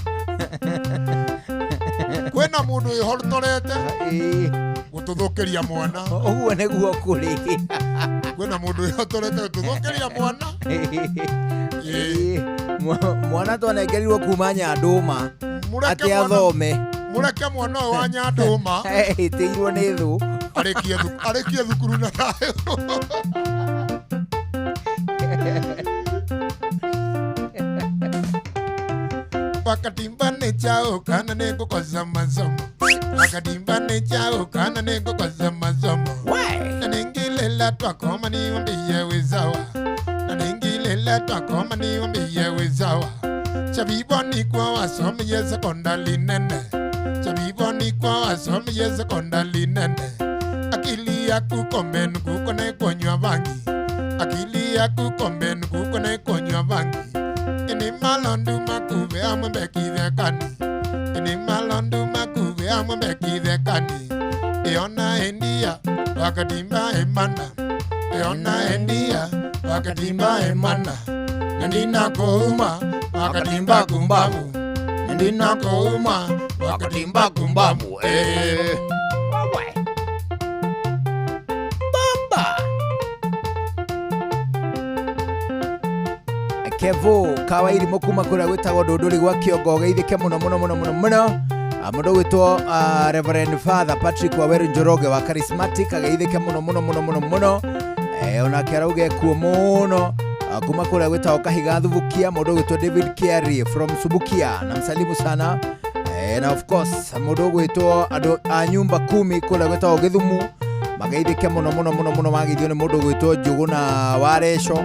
Kwĩna mũndũ wĩhotorete gũtũthũkĩria mwana. Ũguo nĩguo kũrĩ. Kwĩna mũndũ wĩhotorete gũtũthũkĩria mwana. Mwana twanengerirwo kuma Nyandũma atĩ athome. Mũreke mwana ũyũ wa Nyandũma ehĩtĩirwo nĩ thũ arĩkie thukuru na thayũ. Wakatimba nĩ chao kana nĩ ngũkosa masomo. Wakatimba nĩ chao kana nĩ ngũkosa masomo. Na ningĩlela twakoma niwambie wĩ sawa. Na ningĩlela twakoma niwambie wĩ sawa. Chabibo nikwa wasomie sekondari nene. Chabibo nikwa wasomie sekondari nene. Akili yaku kombe nukuko na kunywa bangi. Akili yaku kombe nukuko na kunywa bangi. Ini malondu makube amwe kithekani. Ini malondu makube amwe kithekani. Iona India wakatimba emana. Iona India wakatimba emana. Nandina kuuma wakatimba kumbavu. Nandina kuuma wakatimba kumbavu. Eh. Kevo kawairi mukuma kuria gwitagwo ndunduri gwa kiongo geithike muno muno muno muno muno. Mundu gwitwo Reverend Father Patrick Waweru Njoroge wa Charismatic ageithike muno muno muno muno muno. Onake arauge kuo muno. Kuma kuria gwitagwo Kahiga Thubukia mundu gwitwo David Kiari from Subukia na msalimu sana. Na of course mundu gwitwo andu a nyumba kumi kuria gwitagwo Githumu mageithike muno muno muno muno mageithio ni mundu gwitwo Njuguna Wareco.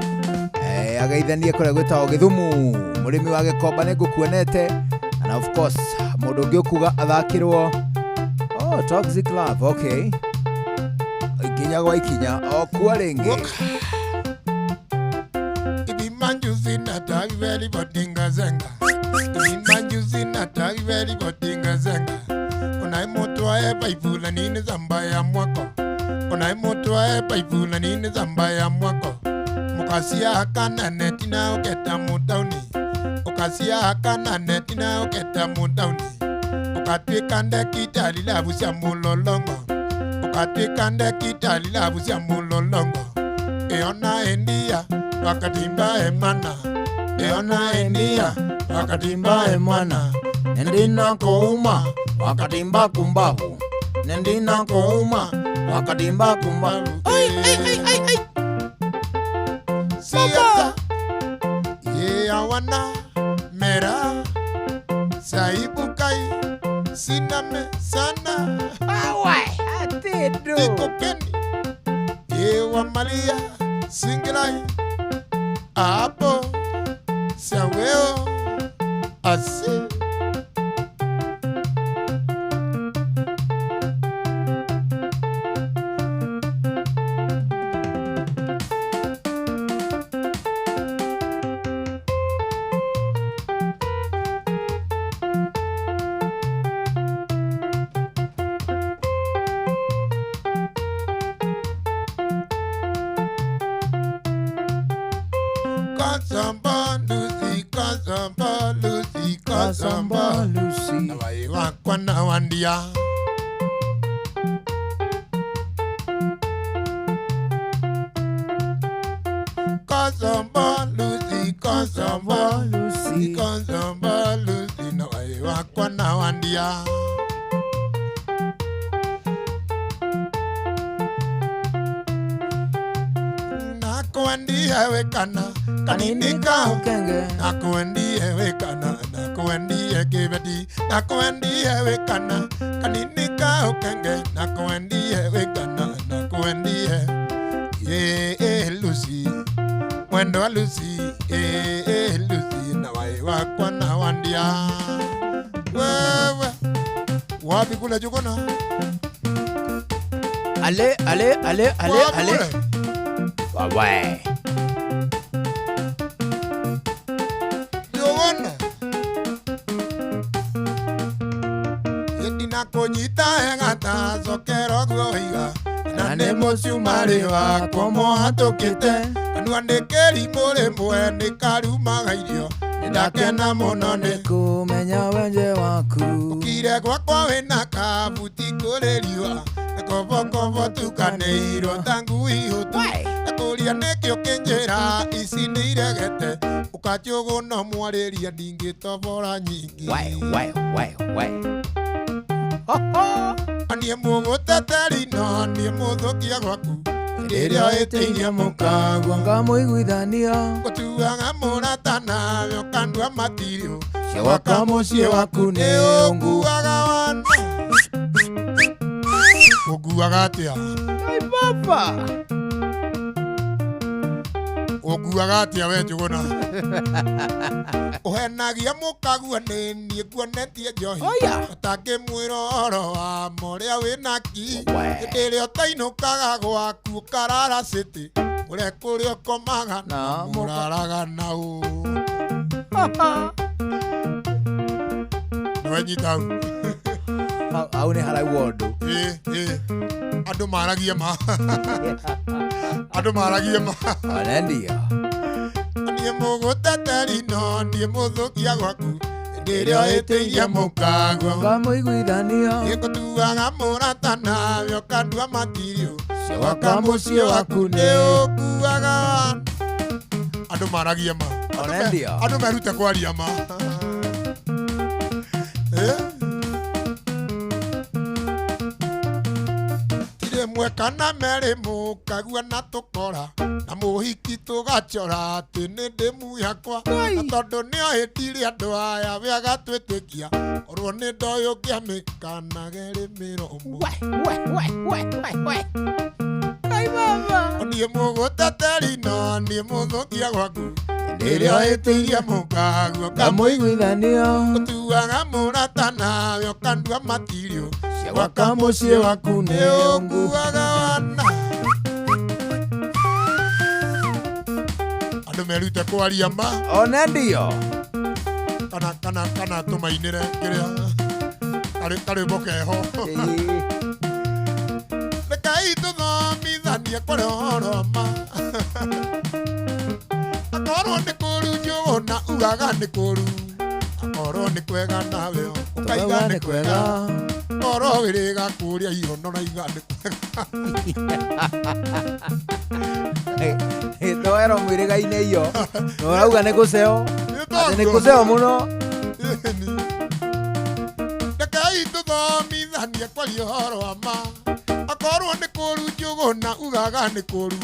Agaithanie kuria gwitagwo Githumu murimi wa Gikomba nĩ ngũkuonete. And of course mundu ũngĩ ũkuga athakĩrwo oh Toxic Love, okay, ikinya gwa ikinya o kuo rĩngĩ. Ibimanjuzi na taveri bodinga zenga. Ibimanjuzi na taveri bodinga zenga. Unaimotwa e baibula nini zamba ya mwako. Unaimotwa e baibula nini zamba ya mwako. Mukasia akana netina uketa mutauni. Ukasia akana netina uketa mutauni. Ukatwika ndekita lilabu cia mulolongo. Ukatwika ndekita lilabu cia mulolongo. Iona India wakatimba emana. Iona India wakatimba emana. Nendina kuuma wakatimba kumbavu. Nendina kuuma wakatimba kumbavu. Ai ai ai ai ai. Siata ye awana mera saibukai siname sana. Awe atedo. Ikokeni ye wa Maria singilai apo saweo asi. Nakwendie kĩbeti, nakwendie wĩkana kanini ka ũkenge, nakwendie wĩkana, nakwendie ĩ Lucy, mwendo wa Lucy, ĩ Lucy, na waĩ wakwa na wandia wewe wapi kule Juguna? Ale ale ale ale Wapi ale kule? Wawe. Juguna Ndinakũnyita wega ta cokero guoiga na nĩ mũcumarĩ wakwa mũhatũkĩte kanua nĩ kĩrimũ rĩmwe nĩ karumaga irio nĩndakena mũno nĩ Kumenya wenje waku. Ũkire gwakwa wĩna kabuti kũrĩ riũa na kobokobo tukanĩirwo ta ngui hũtu na kũria nĩkĩ ũkĩnjĩra ici nĩ iregete ũkanjũgũna mwarĩria ndingĩtobora nyingĩ Wae wae wae wae. Niĩ mũgũteteri no niĩ mũthũkia gwaku rĩrĩa ĩtĩirie mũkagwa Ngamũiguithania. Gũtuaga mũrata nawe ũkandua matirio Gwaka mũciĩ waku nĩ ũngu. Ũnguaga wana Ũnguaga atĩa? Ai baba. Ũnguaga atĩa we Njũgũna? Ũhenagia mũkagua nĩ niĩ nguonetie njohi ũtangĩmwĩra ũhoro wa mũrĩa wĩna ki hĩndĩ ĩrĩa ũtainũkaga gwaku ũkarara city ũrĩa kũrĩa ũkomaga na mũraraga na ũ nĩwenyita hau. Hau nĩ haraigua ũndũ. Ĩ, ĩ. Andũ maragie ma andũ maragie ma Ona ndio. Niĩ mũgũteteri no niĩ mũthũkia gwaku hĩndĩ ĩrĩa ĩtĩirie mũkagua Ngamũiguithania. Nĩngũtuaga mũrata nawe ũkandua matirio Gwaka mũciĩ waku nĩ ũnguaga andũ maragie ma Ona ndio. Andũ merute kwaria ma. Eh? Ti rĩmwe kana merĩ mũkagua na tũkora na mũhiki tũgacora atĩ nĩ ndĩmu yakwa na tondũ nĩoĩ ndirĩ andũ aya we agatwĩtĩkia korwo nĩ ndoĩ ũngĩamĩkanage mĩromo. Niĩ mũgũteteri no niĩ mũthũkia gwaku hĩndĩ ĩrĩa ĩtĩirie mũkagua Ngamũiguithania. Ũtuaga mũrata nawe ũkandua matirio Gwaka mũciĩ waku nĩ ũngu. Ũnguaga wana andũ merute kwaria ma. Ona ndio. Kana kana kana tũmainĩre kĩrĩa karwĩmbo keho rekei tũthomithanie kwaria ũhoro wa ma akorwo nĩ kũũru Njũgũna ugaga nĩ kũũru akorwo nĩ kwega nawe ũkaiga nĩ kwega korwo wĩrĩga kũrĩa ihono raiga nĩ kwega. Toero mwĩrĩga-inĩ iyo na ũrauga nĩ gũceo atĩ nĩ gũceo mũno. Rekei tũthomithanie kwaria ũhoro wa ma akorwo nĩ kũũru Njũgũna ugaga nĩ kũũru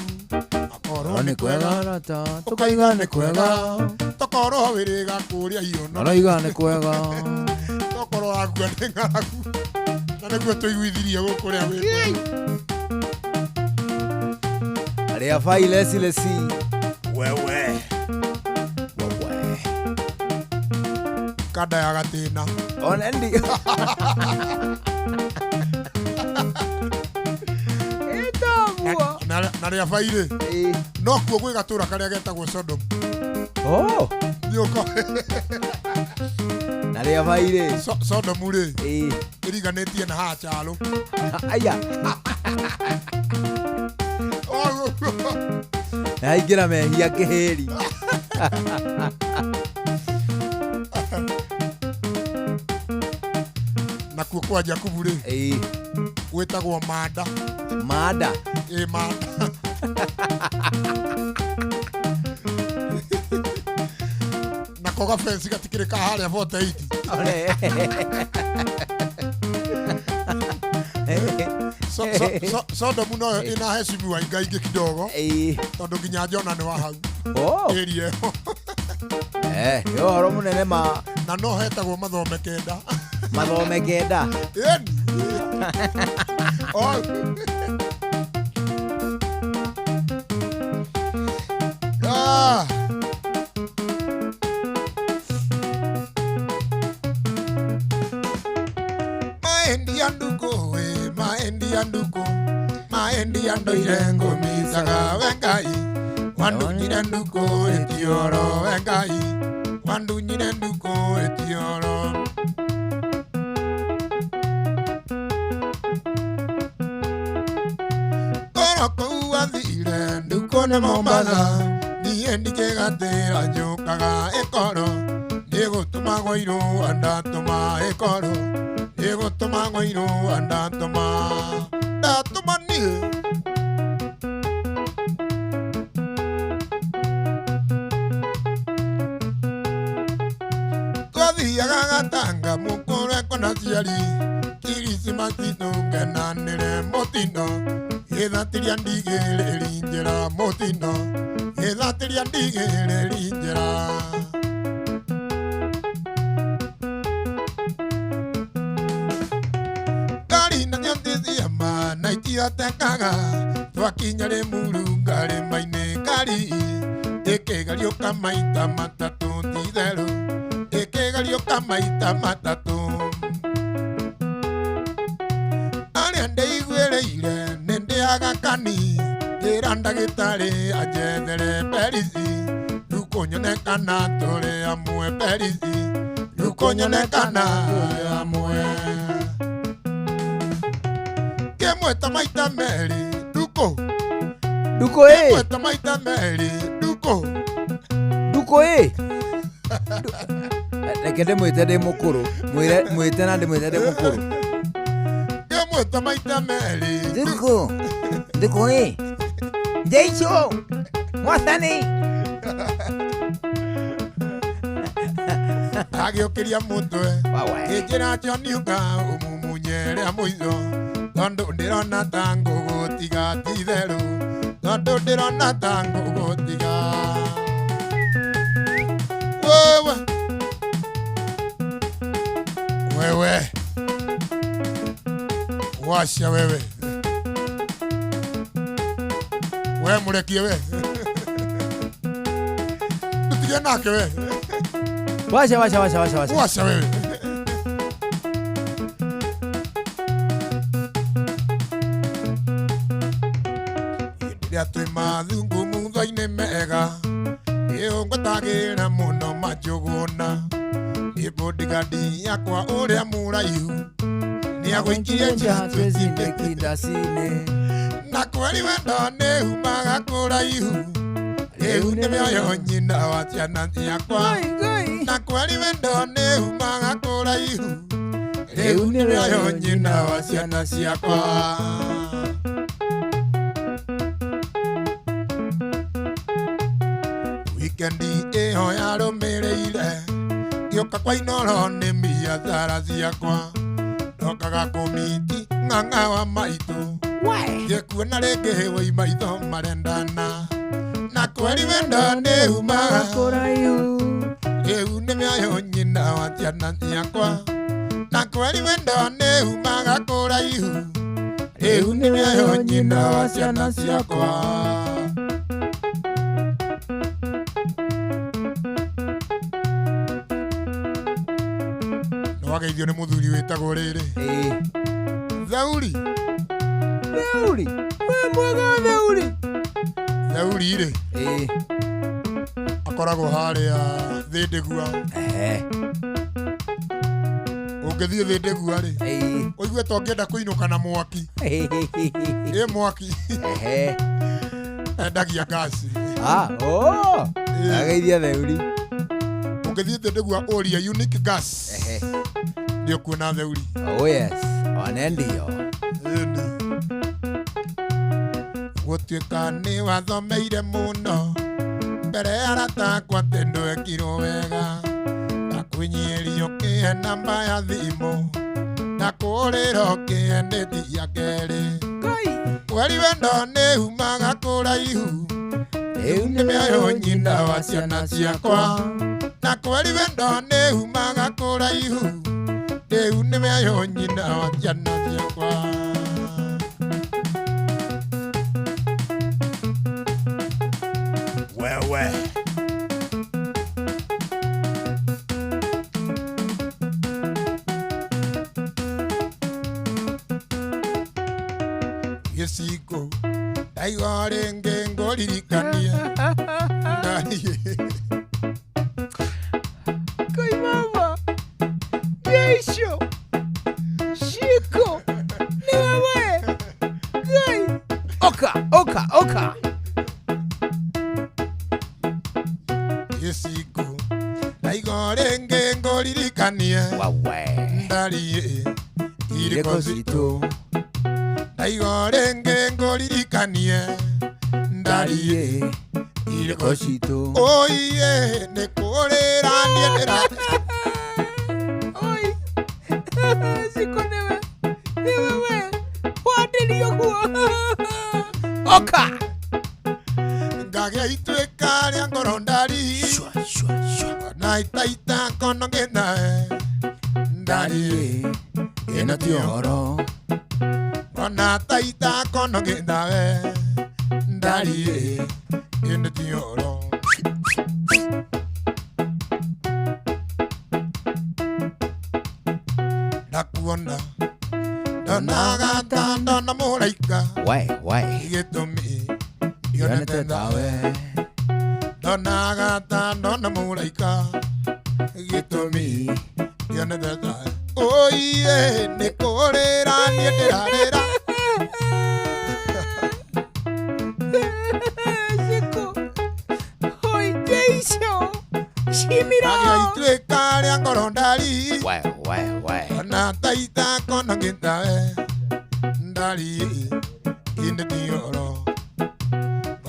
akorwo nĩ kwega rata tũkaiga nĩ kwega tokorwo wĩrĩga kũrĩa ihono ũrauga nĩ kwega tokorwo wakua nĩ ng'aragu na nĩguo tũiguithirie gũkũ ũrĩa wĩ arĩa bai lesilesi wewe wewe kanda ya gatĩna. Ona ndio. Na rĩa bai-rĩ no kuo gwĩ gatũra karĩa getagwo Sodom. Oh. Nĩũko Na rĩa bai-rĩ Sodom rĩ ĩriganĩtie na haha Chalo. Aya. Na aingĩra mehia kĩhĩri. Nakuo kwa Jakubu rĩ gwĩtagwo Manda. Manda. Ĩ Manda. Nako gabeci gatikĩrĩ ka harĩa 48. Sodomu noyo ĩna heshimiwa ingaingĩ kidogo tondũ nginya Jona nĩ wa hau Oh. area ĩyo. Nĩ ũhoro mũnene ma. Na no hetagwo mathome kenda. Mathome kenda. Ĩni. Oh. Ah. Maendi ya ndugu we, maendi ya ndugu, maendi ya ndoire ngũmicaga we Ngai, wandunyire ndugu ĩtioro we Ngai, wandunyire ndugu ĩtioro. Koro kũu athire ndugu nĩ Mombatha, niĩ ndikĩgatĩra njũkaga ĩkoro, nĩgũtũma gwairwo ndatũma ĩkoro, nĩgũtũma gwairwo ndatũma, ndatũma niĩ. Twathiaga gatanga mũkũrekwo na ciari, kirisimasi tũkenanĩre mũtino, gĩthatĩria ndigĩrĩri njĩra mũtino, gĩthatĩria ndigĩrĩri njĩra. Ngari nacio ti ciama na itihotekaga, twakinya Rĩmuru ngarĩma-inĩ ngari ĩkĩgariũka maita matatũ ti-itherũ, ĩkĩgariũka maita matatũ. Arĩa ndĩiguĩrĩire nĩ ndĩaga kani, ngĩra ndagĩtarĩ anjethere perisi, rĩu kũnyonekana tũrĩ amwe perisi, rĩu kũnyonekana tũrĩ amwe. Kĩmwĩta maita merĩ ndukũ. Ndukũ ĩ. Kĩmwĩta maita merĩ ndukũ. Ndukũ ĩ. Reke ndĩmwĩte ndĩ mũkũrũ. Mwĩre mwĩte na ndĩmwĩte ndĩ mũkũrũ. Kĩmwĩta maita merĩ. Ndukũ. Ndukũ ĩ. Jesu. Mwathani. Agĩũkĩria mũtwe. Kĩnjĩra John ũka ũmumunye rĩa mũico, tondũ ndĩrona ta ngũgũtiga ti-itherũ, tondũ ndĩrona ta ngũgũtiga. Wewe. Wewe. Washa wewe. We mũrekie we. Tũtige nake we. Washa, washa, washa, washa, washa. Washa wewe. Hĩndĩ ĩrĩa twĩ mathungumutho-inĩ mega, ĩũngũtagĩra mũno manjũgũna, nĩ bodyguard yakwa ũrĩa mũraihu, nĩagũikirie nja twĩcinde kindacine. Na kweri wendo nĩumaga kũraihu, rĩu nĩ mĩoyo nyina wa ciana ciakwa. Na kweri wendo nĩumaga kũraihu, rĩu nĩ mĩoyo nyina wa ciana ciakwa. Wikendi ĩyo yarũmĩrĩire, ngĩũka kwa Inooro nĩ biacara ciakwa, ndokaga kũmiti ng'ang'a wa maitũ, ngĩkuona rĩngĩ wĩ maitho marendana. Na kweri wendo nĩumaga kũraihu, rĩu nĩ mĩoyo nyina wa ciana ciakwa. Na kweri wendo nĩumaga kũraihu, rĩu nĩ mĩoyo nyina wa ciana ciakwa. Nĩwageithio nĩ mũthuri wĩtagwo rĩrĩ. Thauri. Thauri. We mwega Thauri. Thauri rĩ. Akoragwo harĩa Thĩndĩgua. Ũngĩthiĩ Thĩndĩgua rĩ, ũigue ta ũngĩenda kũinũka na mwaki. Ĩ mwaki. Endagia ngaci. Ah, oh. Ageithia Thauri. Ũngĩthiĩ Thĩndĩgua ũrie Unique Gas. Nĩ ũkuona Thauri. Oh yes, one ndio. Ĩni. Gũtuĩka nĩ wathomeire mũno, mbere ya arata akwa atĩ ndwekirwo wega, ndakwĩnyihirio ũkĩhe namba ya thimũ, ndakũhũrĩra ũkĩhe ndĩti ya kerĩ. Kweri wendo nĩumaga kũraihu, rĩu nĩ mĩoyo nyina wa ciana ciakwa. Na kweri wendo nĩ umaga kũraihu rĩu nĩwe nyina wa ciana ciakwa. Wewe. Gĩciko ndaigua rĩngĩ ngũririkanie ndariĩ. Koi mama. Yesu. Shiko. Ni wewe. Ngai. Oka, oka, oka. Gĩciko ndaigua rĩngĩ ngũririkanie wawe ndariĩ irĩko citũ. Ndaigua rĩngĩ ngũririkanie ndariĩ irĩko citũ. Oiye nĩ kũrĩra niĩ ndĩra. Oi. Shiko niwe. Ni wewe. Wandĩrio guo. Oka. Ngagĩa ituĩka rĩa ngoro ndari na itaita kono ngĩthae ndariĩ ĩno ti ũhoro. Ona taita kono ngĩthae ndariĩ ĩno ti ũhoro. Ndakuona ndonaga ta ndona mũraika we we gĩtũmi ndionete tawe. Ndonaga ta ndona mũraika gĩtũmi ndionete tawe. Oiye nĩ kũrĩra niĩ ndĩrarĩra. Shiko. Oi Jesu. Shimira. Ngagĩa ituĩka rĩa ngoro ndari we we we ona taita kono ngĩthae ndariĩ ĩndĩ ti ũhoro.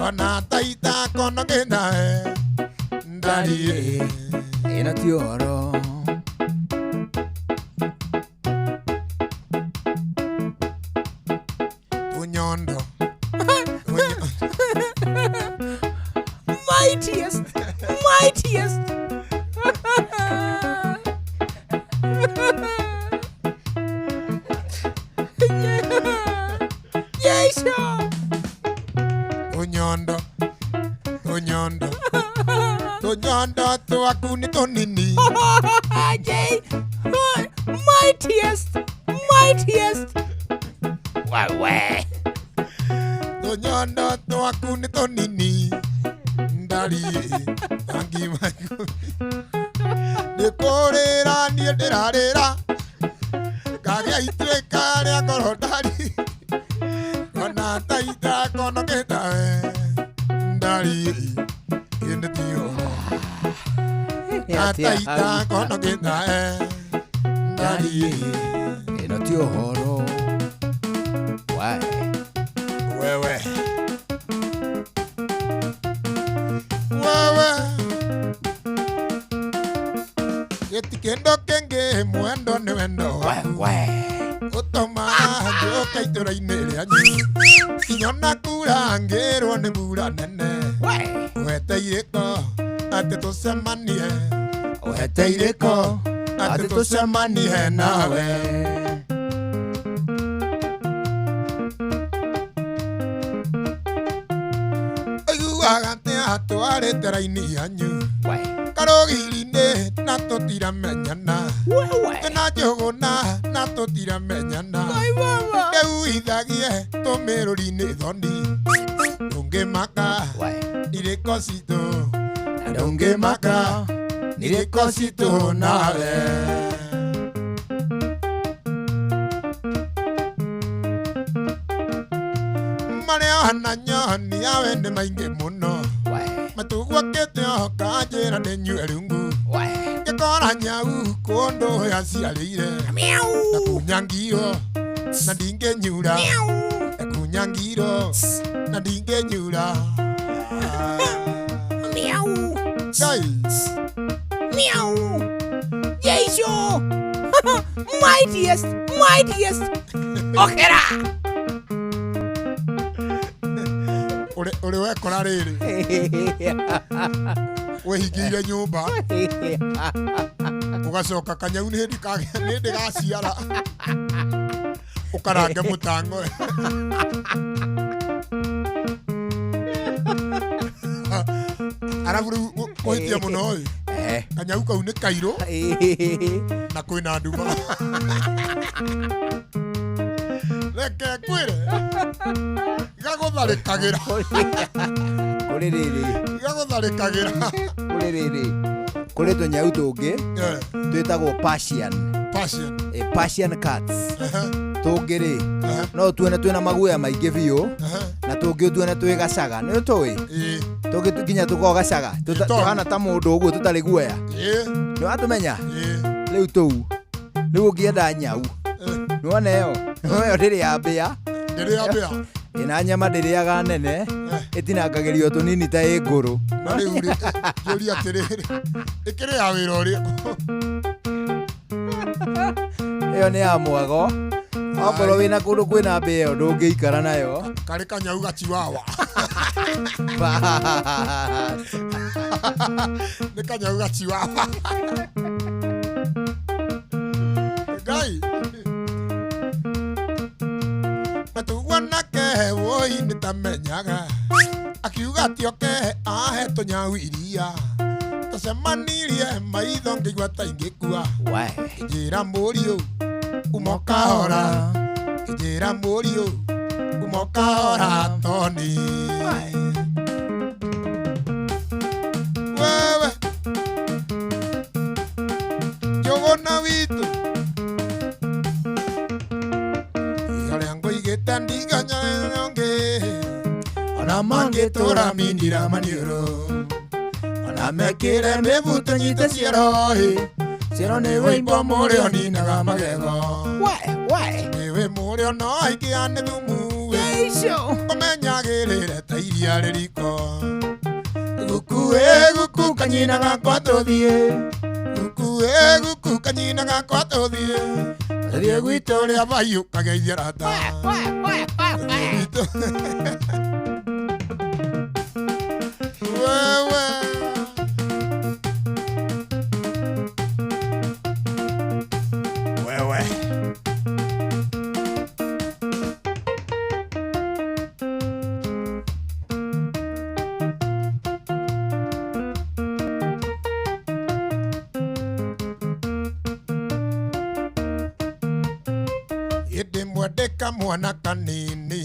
Ona taita kono ngĩthae ndariĩ ĩno ti ũhoro. Tunyondo. Mightiest. Mightiest. Yesu. Tunyondo. Tunyondo. Tunyondo twaku nĩ tũnini. Jay. Mightiest. Mightiest. Wewe. Tunyondo twaku nĩ tũnini ndariĩ tangi maikũmi. Nĩ kũrĩra niĩ ndĩrarĩra ngagĩa ituĩka rĩa ngoro ndari ona taita kono ngĩthae ndariĩ ĩndĩ ti ũhoro. Na taita kono ngĩthae ndariĩ ĩno ti ũhoro. We wewe wewe gĩti kĩndũ kĩngĩ mwendo nĩ wendo waku we ũtũmaga njũke itũra-inĩ rĩanyu kinyona kura ngĩrwo nĩ mbura nene weteire ko atĩ tũcemanie weteire ko atĩ tũcemanie nawe. Aiguaga atĩa twarĩte raini yanyu karũgiri-inĩ na tũtiramenyana twĩna njũgũna na tũtiramenyana rĩu ithagie tũmĩrũri-inĩ thoni ndũngĩmaka irĩko citũ ndũngĩmaka irĩko citũ nawe. Marĩa wananyonia yawe nĩ maingĩ mũno matugwakĩte kanjĩra nĩ nyue rungu ngĩkora nyau kũndũ yaciarĩire ndakunya ngiro na ndingĩnyura ndakunya ngiro na ndingĩnyura. Miau. Ngai. Miau. Yesu. Mightiest. Mightiest. Okera. Uri wekora rĩrĩ. Wĩhingĩire nyũmba ũgacoka kanyau nĩ hĩndĩ nĩ hĩndĩ gaciara ũkarange mũtango. Arabu rĩu kũhĩtia mũno ĩ, kanyau kau nĩ kairũ na kwĩna nduma. Reke ngwĩre, gagũtharĩkagĩra. Kũrĩ rĩrĩ. Gagũtharĩkagĩra. Kũrĩ rĩrĩ, kũrĩ tũnyau tũngĩ twĩtagwo Persian. Persian. Persian cats. Tũngĩ rĩ, no tuone twĩna maguoya maingĩ biũ, na tũngĩ ũtuone twĩ gacaga, nĩ ũtũĩ? Tũngĩ nginya tũkoragwo gacaga, tũhana ta mũndũ ũguo tũtarĩ guoya. Nĩ watũmenya? Rĩu tũu, rĩu ũngĩenda nyau, nĩwona ĩyo? Ĩyo ndĩrĩ ya mbĩa. Ndĩrĩ ya mbĩa. Ĩna nyama ndĩrĩaga nene, ĩtinangagĩrio tũnini ta ĩ ngũrũ. Na rĩu rĩ, njũrie atĩrĩrĩ, ĩkĩrĩ ya wĩra ũrĩkũ? Ĩyo nĩ ya mwago. Okorwo wĩna kũndũ kwĩna mbĩa ĩyo ndũngĩikara nayo. Karĩ kanyau gachiwawa. Nĩ kanyau gachiwawa. Ngai. Matuguanake woi nĩ tamenyaga. Akiuga atĩ oke ahe tũnyau iria. Tũcemanirie maitho ngĩigua ta ingĩkua. Ngĩnjĩra mũriũ uma ũkahora. Ngĩnjĩra mũriũ uma ũkahora Toni. Wewe Njũgũna witũ, harĩa ngũigĩte ndiganyonge, ona mangĩtũra mindira maniũrũ, ona mekĩre mĩbuto nyite ciero ĩ, ciero nĩ wĩimbo mũrĩo ninaga magego. Nĩwe mũrĩo no aikia nĩ thumu ĩ, ũmenyagĩrĩre ta iria rĩriko. Guku ĩ guku kanyina gakwa tũthiĩ, guku ĩ guku kanyina gakwa tũthiĩ, tũthiĩ gwitũ ũrĩa baiũ kageithie rata. Tũthiĩ gwitũ. Wewe. Wewe. Ĩndĩ mwendeka mwana kanini,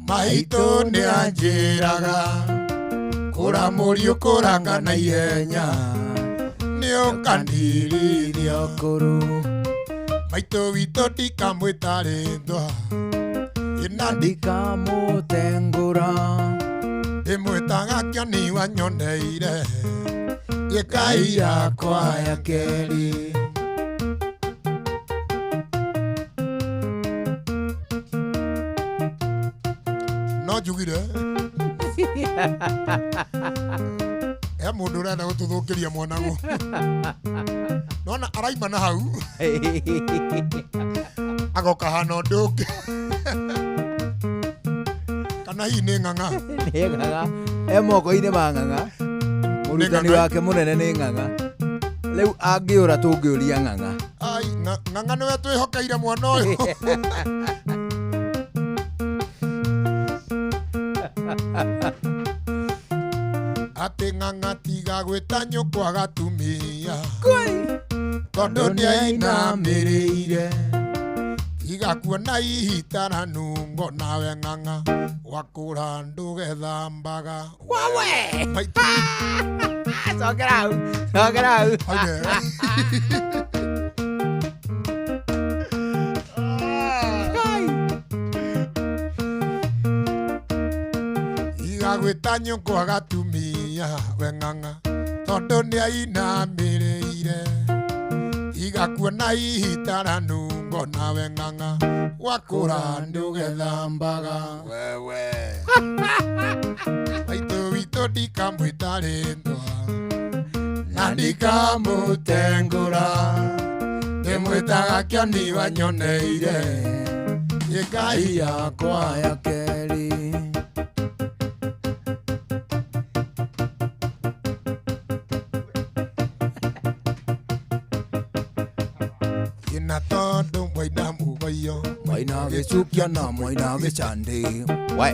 maitũ nĩ anjĩraga, kũra mũriũ kũranga na ihenya, nĩ ũkandirithia ũkũrũ. Maitũ witũ ndikamwĩta rĩtwa, ĩna ndikamũtengũra. Ndĩmwĩtaga kĩoni wanyoneire, gĩkai yakwa ya kerĩ. No njugire he mũndũ ũrenda gũtũthũkĩria mwanagũ. Nona araima na hau agoka hana ũndũ ũngĩ. Kana hihi nĩ ng'ang'a? Nĩ ng'ang'a. E moko-inĩ ma ng'ang'a. Mũrutani wake mũnene nĩ ng'ang'a. Rĩu angĩũra tũngĩũria ng'ang'a. Ai, ng'ang'a nĩwe twĩhokeire mwana ũyũ. Atĩ ng'ang'a tiga gwĩta nyũkwa gatumia, tondũ nĩainamĩrĩire. Tiga kuona ihitara nungo nawe ng'ang'a, wakũra ndũgethambaga. Wawe! Maitũ. Cokera hau, cokera hau. Tiga gwĩta nyũkwa gatumia, we ng'ang'a, tondũ nĩainamĩrĩire. Tiga kuona ihitara nungo nawe ng'ang'a, wakũra ndũgethambaga. Wewe. Maitũ witũ ndikamwĩta rĩtwa, na ndikamũtengũra. Ndĩmwĩtaga kĩoni wanyoneire, gĩkai yakwa ya kerĩ. Agĩcukia na mũina gĩcandĩ. We.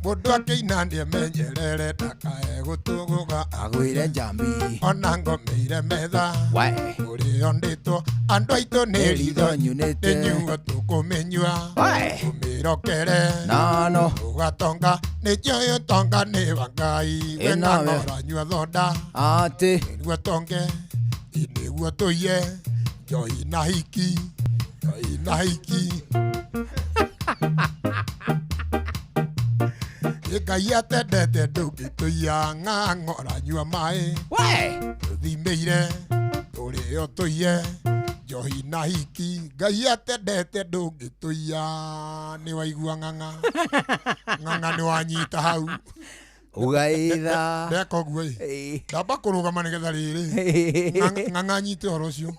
Mũndũ akĩina nĩemenyerere ndakae gũtũgũga agwĩre njambi ona ngomeire metha. We. Ũrĩo ndĩtwo andũ aitũ nĩ ritho nyunĩte ĩnyuo tũkũmĩnyua. We. Tũmĩrokere nano ũgatonga nĩnjũĩ ũtonga nĩ wa Ngai. We Ĩnawe. ng'ang'ora nyua thonda atĩ nĩguo tonge nĩguo tũiye njohi na hiki njohi na hiki. Ngai atendete ndũngĩtũiya ng'ang'ora nyua maĩ. We. Tũthimĩire tũrĩo tũiye njohi na hiki. Ngai atendete ndũngĩtũiya. Nĩ waigua ng'ang'a ng'ang'a nĩ wanyita hau. Ugaitha ndeka ũguo ĩ ndamba kũrũgama nĩgetha rĩrĩ ng'ang'a nyite ũhoro ũcio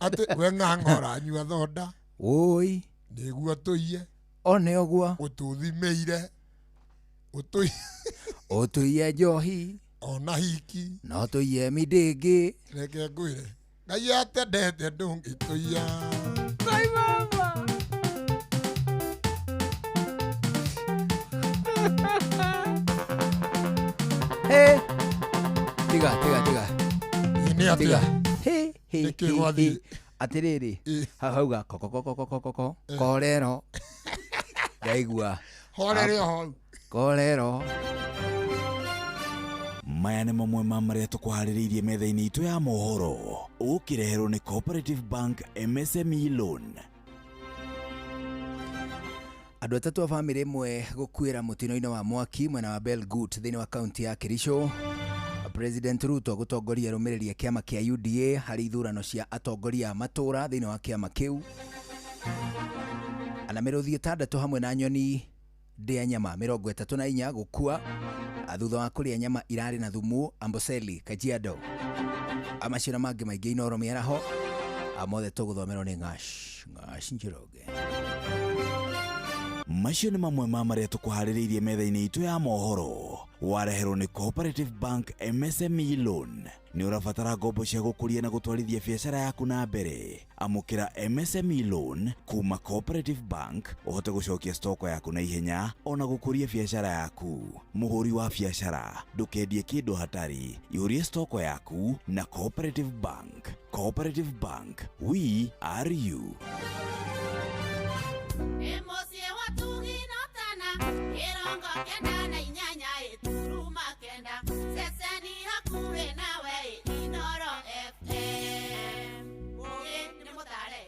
atĩ we ng'ang'ora nyua thonda wũi nĩguo tũiye one ũguo ũtũthimĩire ũtũiye njohi ona hiki no tũiye mindĩngĩ. Reke ngwĩre Ngai atendete ndũngĩtũiya. Ngai baba. Hey. Tiga tiga tiga. Nĩ atĩa? Tiga. Hey, hey, Nĩkĩ hey, gwathiĩ? hey. Atĩrĩrĩ hau hauga kokokokokokoko korero ndaigua Horere o hau. Korero. Maya nĩ mamwe ma marĩa tũkũharĩrĩirie metha-inĩ itũ ya mohoro ũkĩreherwo nĩ Cooperative Bank MSME Loan. Andũ atatũ a bamĩrĩ ĩmwe gũkuĩra mũtino-inĩ wa mwaki mwena wa Belgut thĩinĩ wa kaunti ya Kericho. President Ruto gũtongoria arũmĩrĩri a kĩama kĩa UDA harĩ ithurano cia atongoria a matũũra thĩinĩ wa kĩama kĩu. Ana mĩrũthi ĩtandatũ hamwe na nyoni ndĩa nyama 34 gũkua thutha wa kũrĩa nyama irarĩ na thumu Amboseli, Kajiado. Amacio na mangĩ maingĩ Inoro mĩaraho mothe tũgũthomerwo nĩ Ng'ash Ng'ash Njoroge. Macio nĩ mamwe ma marĩa tũkũharĩrĩirie metha-inĩ itũ ya mohoro wareherwo nĩ Cooperative Bank MSME Loan. Nĩ ũrabatara ngombo cia gũkũria na gũtwarithia biacara yaku na mbere. Amũkĩra MSME Loan kuma Cooperative Bank ũhote gũcokia stoko yaku na ihenya ona gũkũria biacara yaku. Mũhũri wa biacara ndũkendie kĩndũ hatarĩ, ihũrie stoko yaku na Cooperative Bank. Cooperative Bank, we are you. Mũciĩ wa Tuginotana, 98 turuma 9, ceceni hakuhĩ nawe Inoro FM. Ũgĩ nĩ mũtare.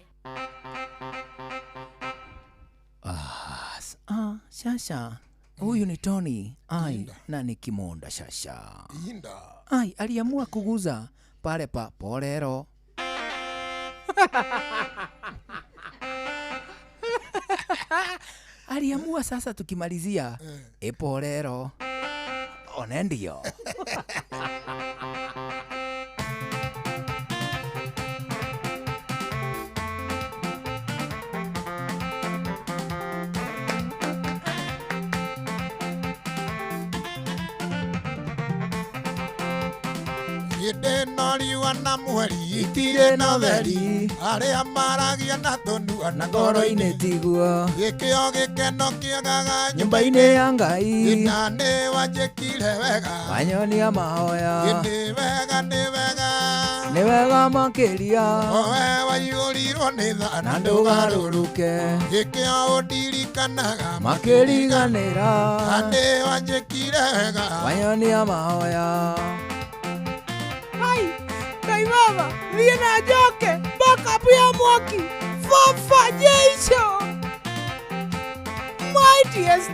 Shasha huyu ni Tony ai na ni Kimonda shasha. Inda. Ai aliamua kuguza pale pa polero. Aliamua sasa tukimalizia epolero onendio. Hĩndĩ ĩno riũa na mweri itirĩ na ũtheri arĩa maragia na tũnua na ngoro-inĩ tiguo gĩkĩo gĩkeno kĩagaga nyũmba-inĩ ya Ngai ina nĩ wanjĩkire wega wanyonia mahoya nĩ wega nĩ wega nĩ wega makĩria owe waiyũrirwo nĩ tha na ndũgarũrũke gĩkĩo ũndirikanaga makĩriganĩra nĩ wanjĩkire wega wanyonia mahoya. Ai, Ngai baba, thiĩ na njoke backup ya mwaki fafa jeisho mightiest.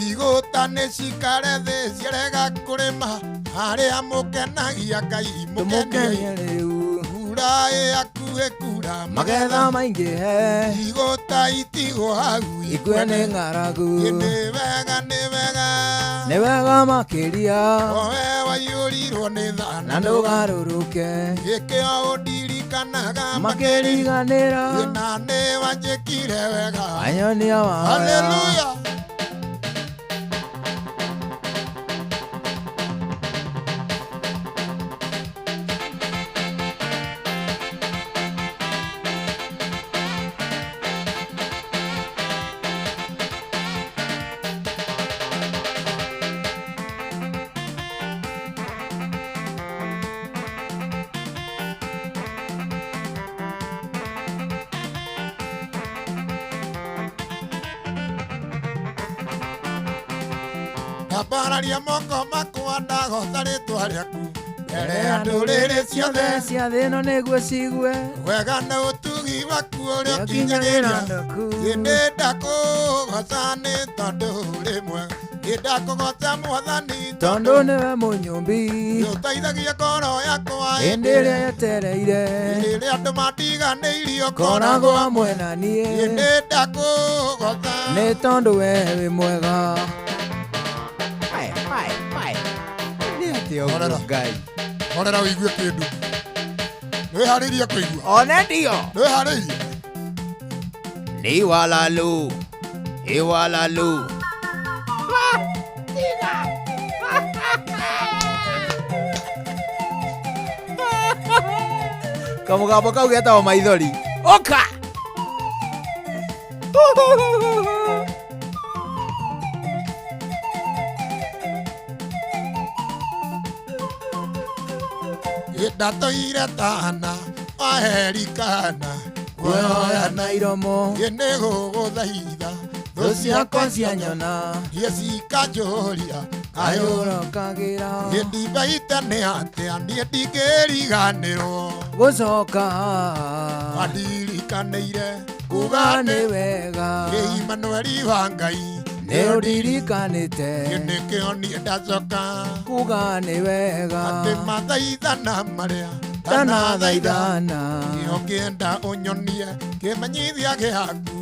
Igũta nĩ cikare thĩ ciarega kũrĩma harĩa mũkenagia Ngai mũkenie rĩu kura ĩhakuhĩ kura magetha maingĩhe igũta itigwo hau ikue nĩ ng'aragu nĩ wega nĩ wega nĩ wega makĩria owe waiyũrirwo nĩ tha na ndũgarũrũke gĩkĩo ũndirikanaga makĩriganĩra na nĩ wanjĩkire wega wanyonia mahoya. Hallelujah. Ndambararia moko makwa ndagoca rĩtwa rĩaku mbere ya ndũrĩrĩ ciothe cia thĩ ĩno nĩguo cigue wega na ũtugi waku ũrĩa ũkinyagĩria. Nĩ ndakũgoca nĩ tondũ ũrĩ mwega, nĩ ndakũgoca Mwathani tondũ nĩwe mũnyũmbi nĩũteithagia ngoro yakwa hĩndĩ ĩrĩa yetereire, hĩndĩ ĩrĩa andũ matiganĩirio koragwo hamwe na niĩ, nĩ ndakũgoca nĩ tondũ we wĩ mwega. Nĩ atĩa ũguo Ngai? Horera ũigue kĩndũ. Nĩwĩharĩirie kũigua? One ndio. Nĩwĩharĩirie? Ni walalu iwalalu. Kamũgambo kau getagwo maithori. Ũka! Ndatũire tana waherikana Guoya na iromo nĩ gũgũthaitha thũ ciakwa cianyona niĩ cikanjũria kayũrokagĩra niĩ ndimbaite nĩ atĩa niĩ ndingĩriganĩrwo gũcoka wandirikanĩire kuga nĩ wega nĩ Imanueli wa Ngai nĩ ũndirikanĩte nĩkĩo niĩ ndacoka kuga nĩ wega atĩ mathaithana marĩa ndanathaithana ũngĩenda ũnyonie kĩmenyithia gĩaku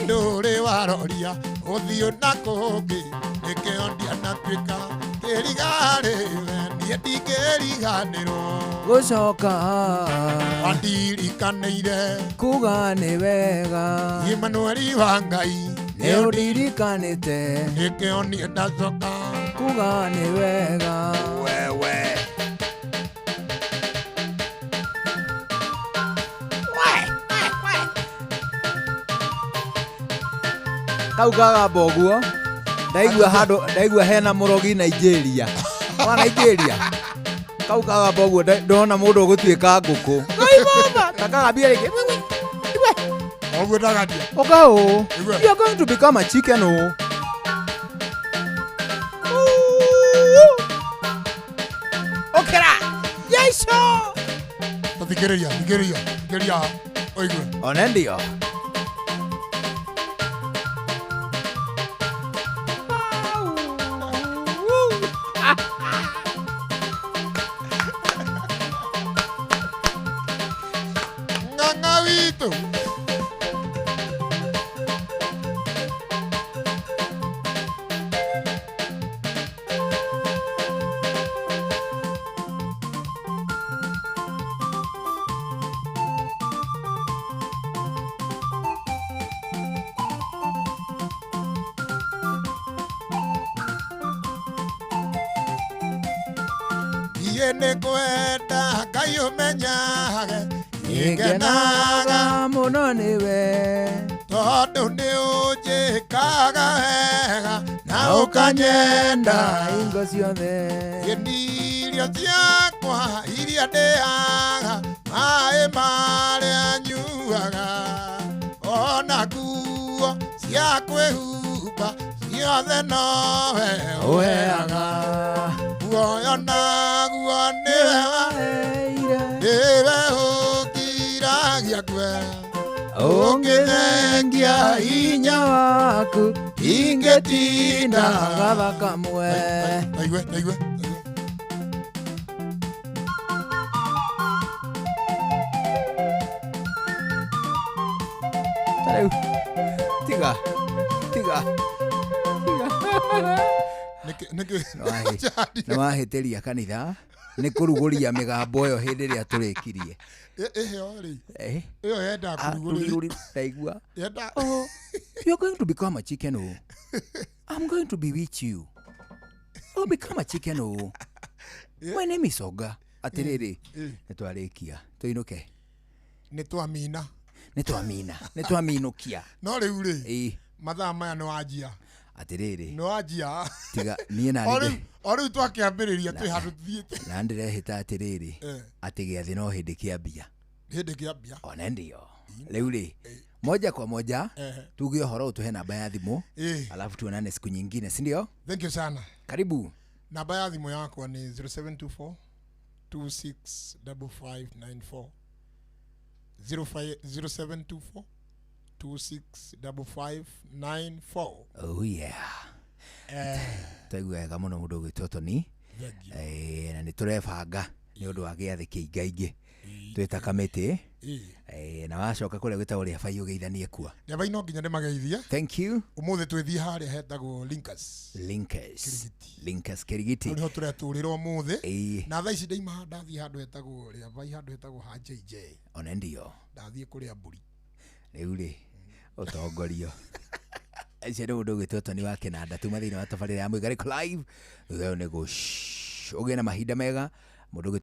ndũrĩ waroria ũthiũ na kũngĩ nĩkĩo ndianatuĩka kĩrigarĩwe niĩ ndingĩriganĩrwo gũcoka wandirikanĩire kuga nĩ wega Imanueli wa Ngai nĩ ũndirikanĩte nĩkĩo niĩ ndacoka kuga nĩ wega wewe kau kagamba ũguo ndaigua handũ ndaigua hena mũrogi Nigeria wa Nigeria kau kagamba ũguo ndona mũndũ ũgũtuĩka ngũkũ ta kagambia rĩngĩ ũguo ndagambia ũka ũũ you are going to become a chicken ũũ Okera Yesu thikĩrĩria thikĩrĩria thikĩrĩria ũigue one ndio ng'ang'a witũ niĩ nĩ ngwenda Ngai ũmenyage nĩngenaga mũno nĩwe tondũ nĩ ũnjĩkaga wega na ũkanyenda hingo ciothe irio ciakwa iria ndĩaga maĩ marĩa nyuaga ona nguo cia kwĩhumba ciothe nowe ũheaga muoyo naguo nĩwe nĩwe ũkiragia kwe ũngĩthengia hinya waku ingĩtinda gaba kamwe Taigue, taigue. Tarĩu tiga tiga nĩ wahĩtĩria kanitha nĩ kũrugũria mĩgambo ĩyo hĩndĩ ĩrĩa tũrĩkirie Ĩyo rĩ Eh? ĩyo yendaga Ah, kũrugũrĩria tũrigũri- ndaigua yenda Oh, you're going to become a chicken oh. I'm going to bewitch you. Oh, become a chicken oh. My name is Oga. Atĩrĩrĩ, nĩ twarĩkia tũinũke nĩ twamina nĩ twamina nĩ twaminũkia no rĩu rĩ Ĩĩ, mathaa maya nĩ wanjia atĩrĩrĩ nĩ wanjia tiga niĩ na o rĩu o rĩu twakĩambĩrĩria twĩ handũ tũthiĩte na ndĩrehĩta atĩrĩrĩ Eh. atĩ gĩathĩ no hĩndĩ kĩambia hĩndĩ kĩambia one ndio rĩu rĩ Moja kwa moja Ehe. tuge ũhoro, ũtũhe namba ya thimũ, alafu tuonane siku nyingine, si ndio? Thank you sana. Karibu. Namba ya thimũ yakwa nĩ 0724 265594, 05 0724 265594. Oh yeah. Twaigua wega mũno mũndũ ũgwĩtwo Tony. Thank you. Na nĩ tũrebanga nĩ ũndũ wa gĩathĩ kĩingaingĩ twĩ ta kamĩtĩ. Na wacoka kũrĩa gwĩtagwo Rĩabai ũgeithanie kua. Rĩabai no nginya ndĩmageithie. Thank you. Ũmũthĩ twĩthiĩ harĩa hetagwo Linkers. Linkers. Linkers Kirigiti. Hau nĩho tũretũrĩra ũmũthĩ. Ĩĩ. Na thaa ici ndaima ndathiĩ handũ hetagwo Rĩabai, handũ hetagwo ha JJ. Ona ndio. Ndathiĩ kũrĩa mbũri. Rĩu rĩ, ũtongorio acio nĩ mũndũ ũgwĩtwo Tony wa Kĩnanda, tuma thĩinĩ wa tabarĩra ya Mũigarĩko Live. Thutha ũyũ nĩ gũ ũgĩe na mahinda mega mũndũ ũgwĩtwo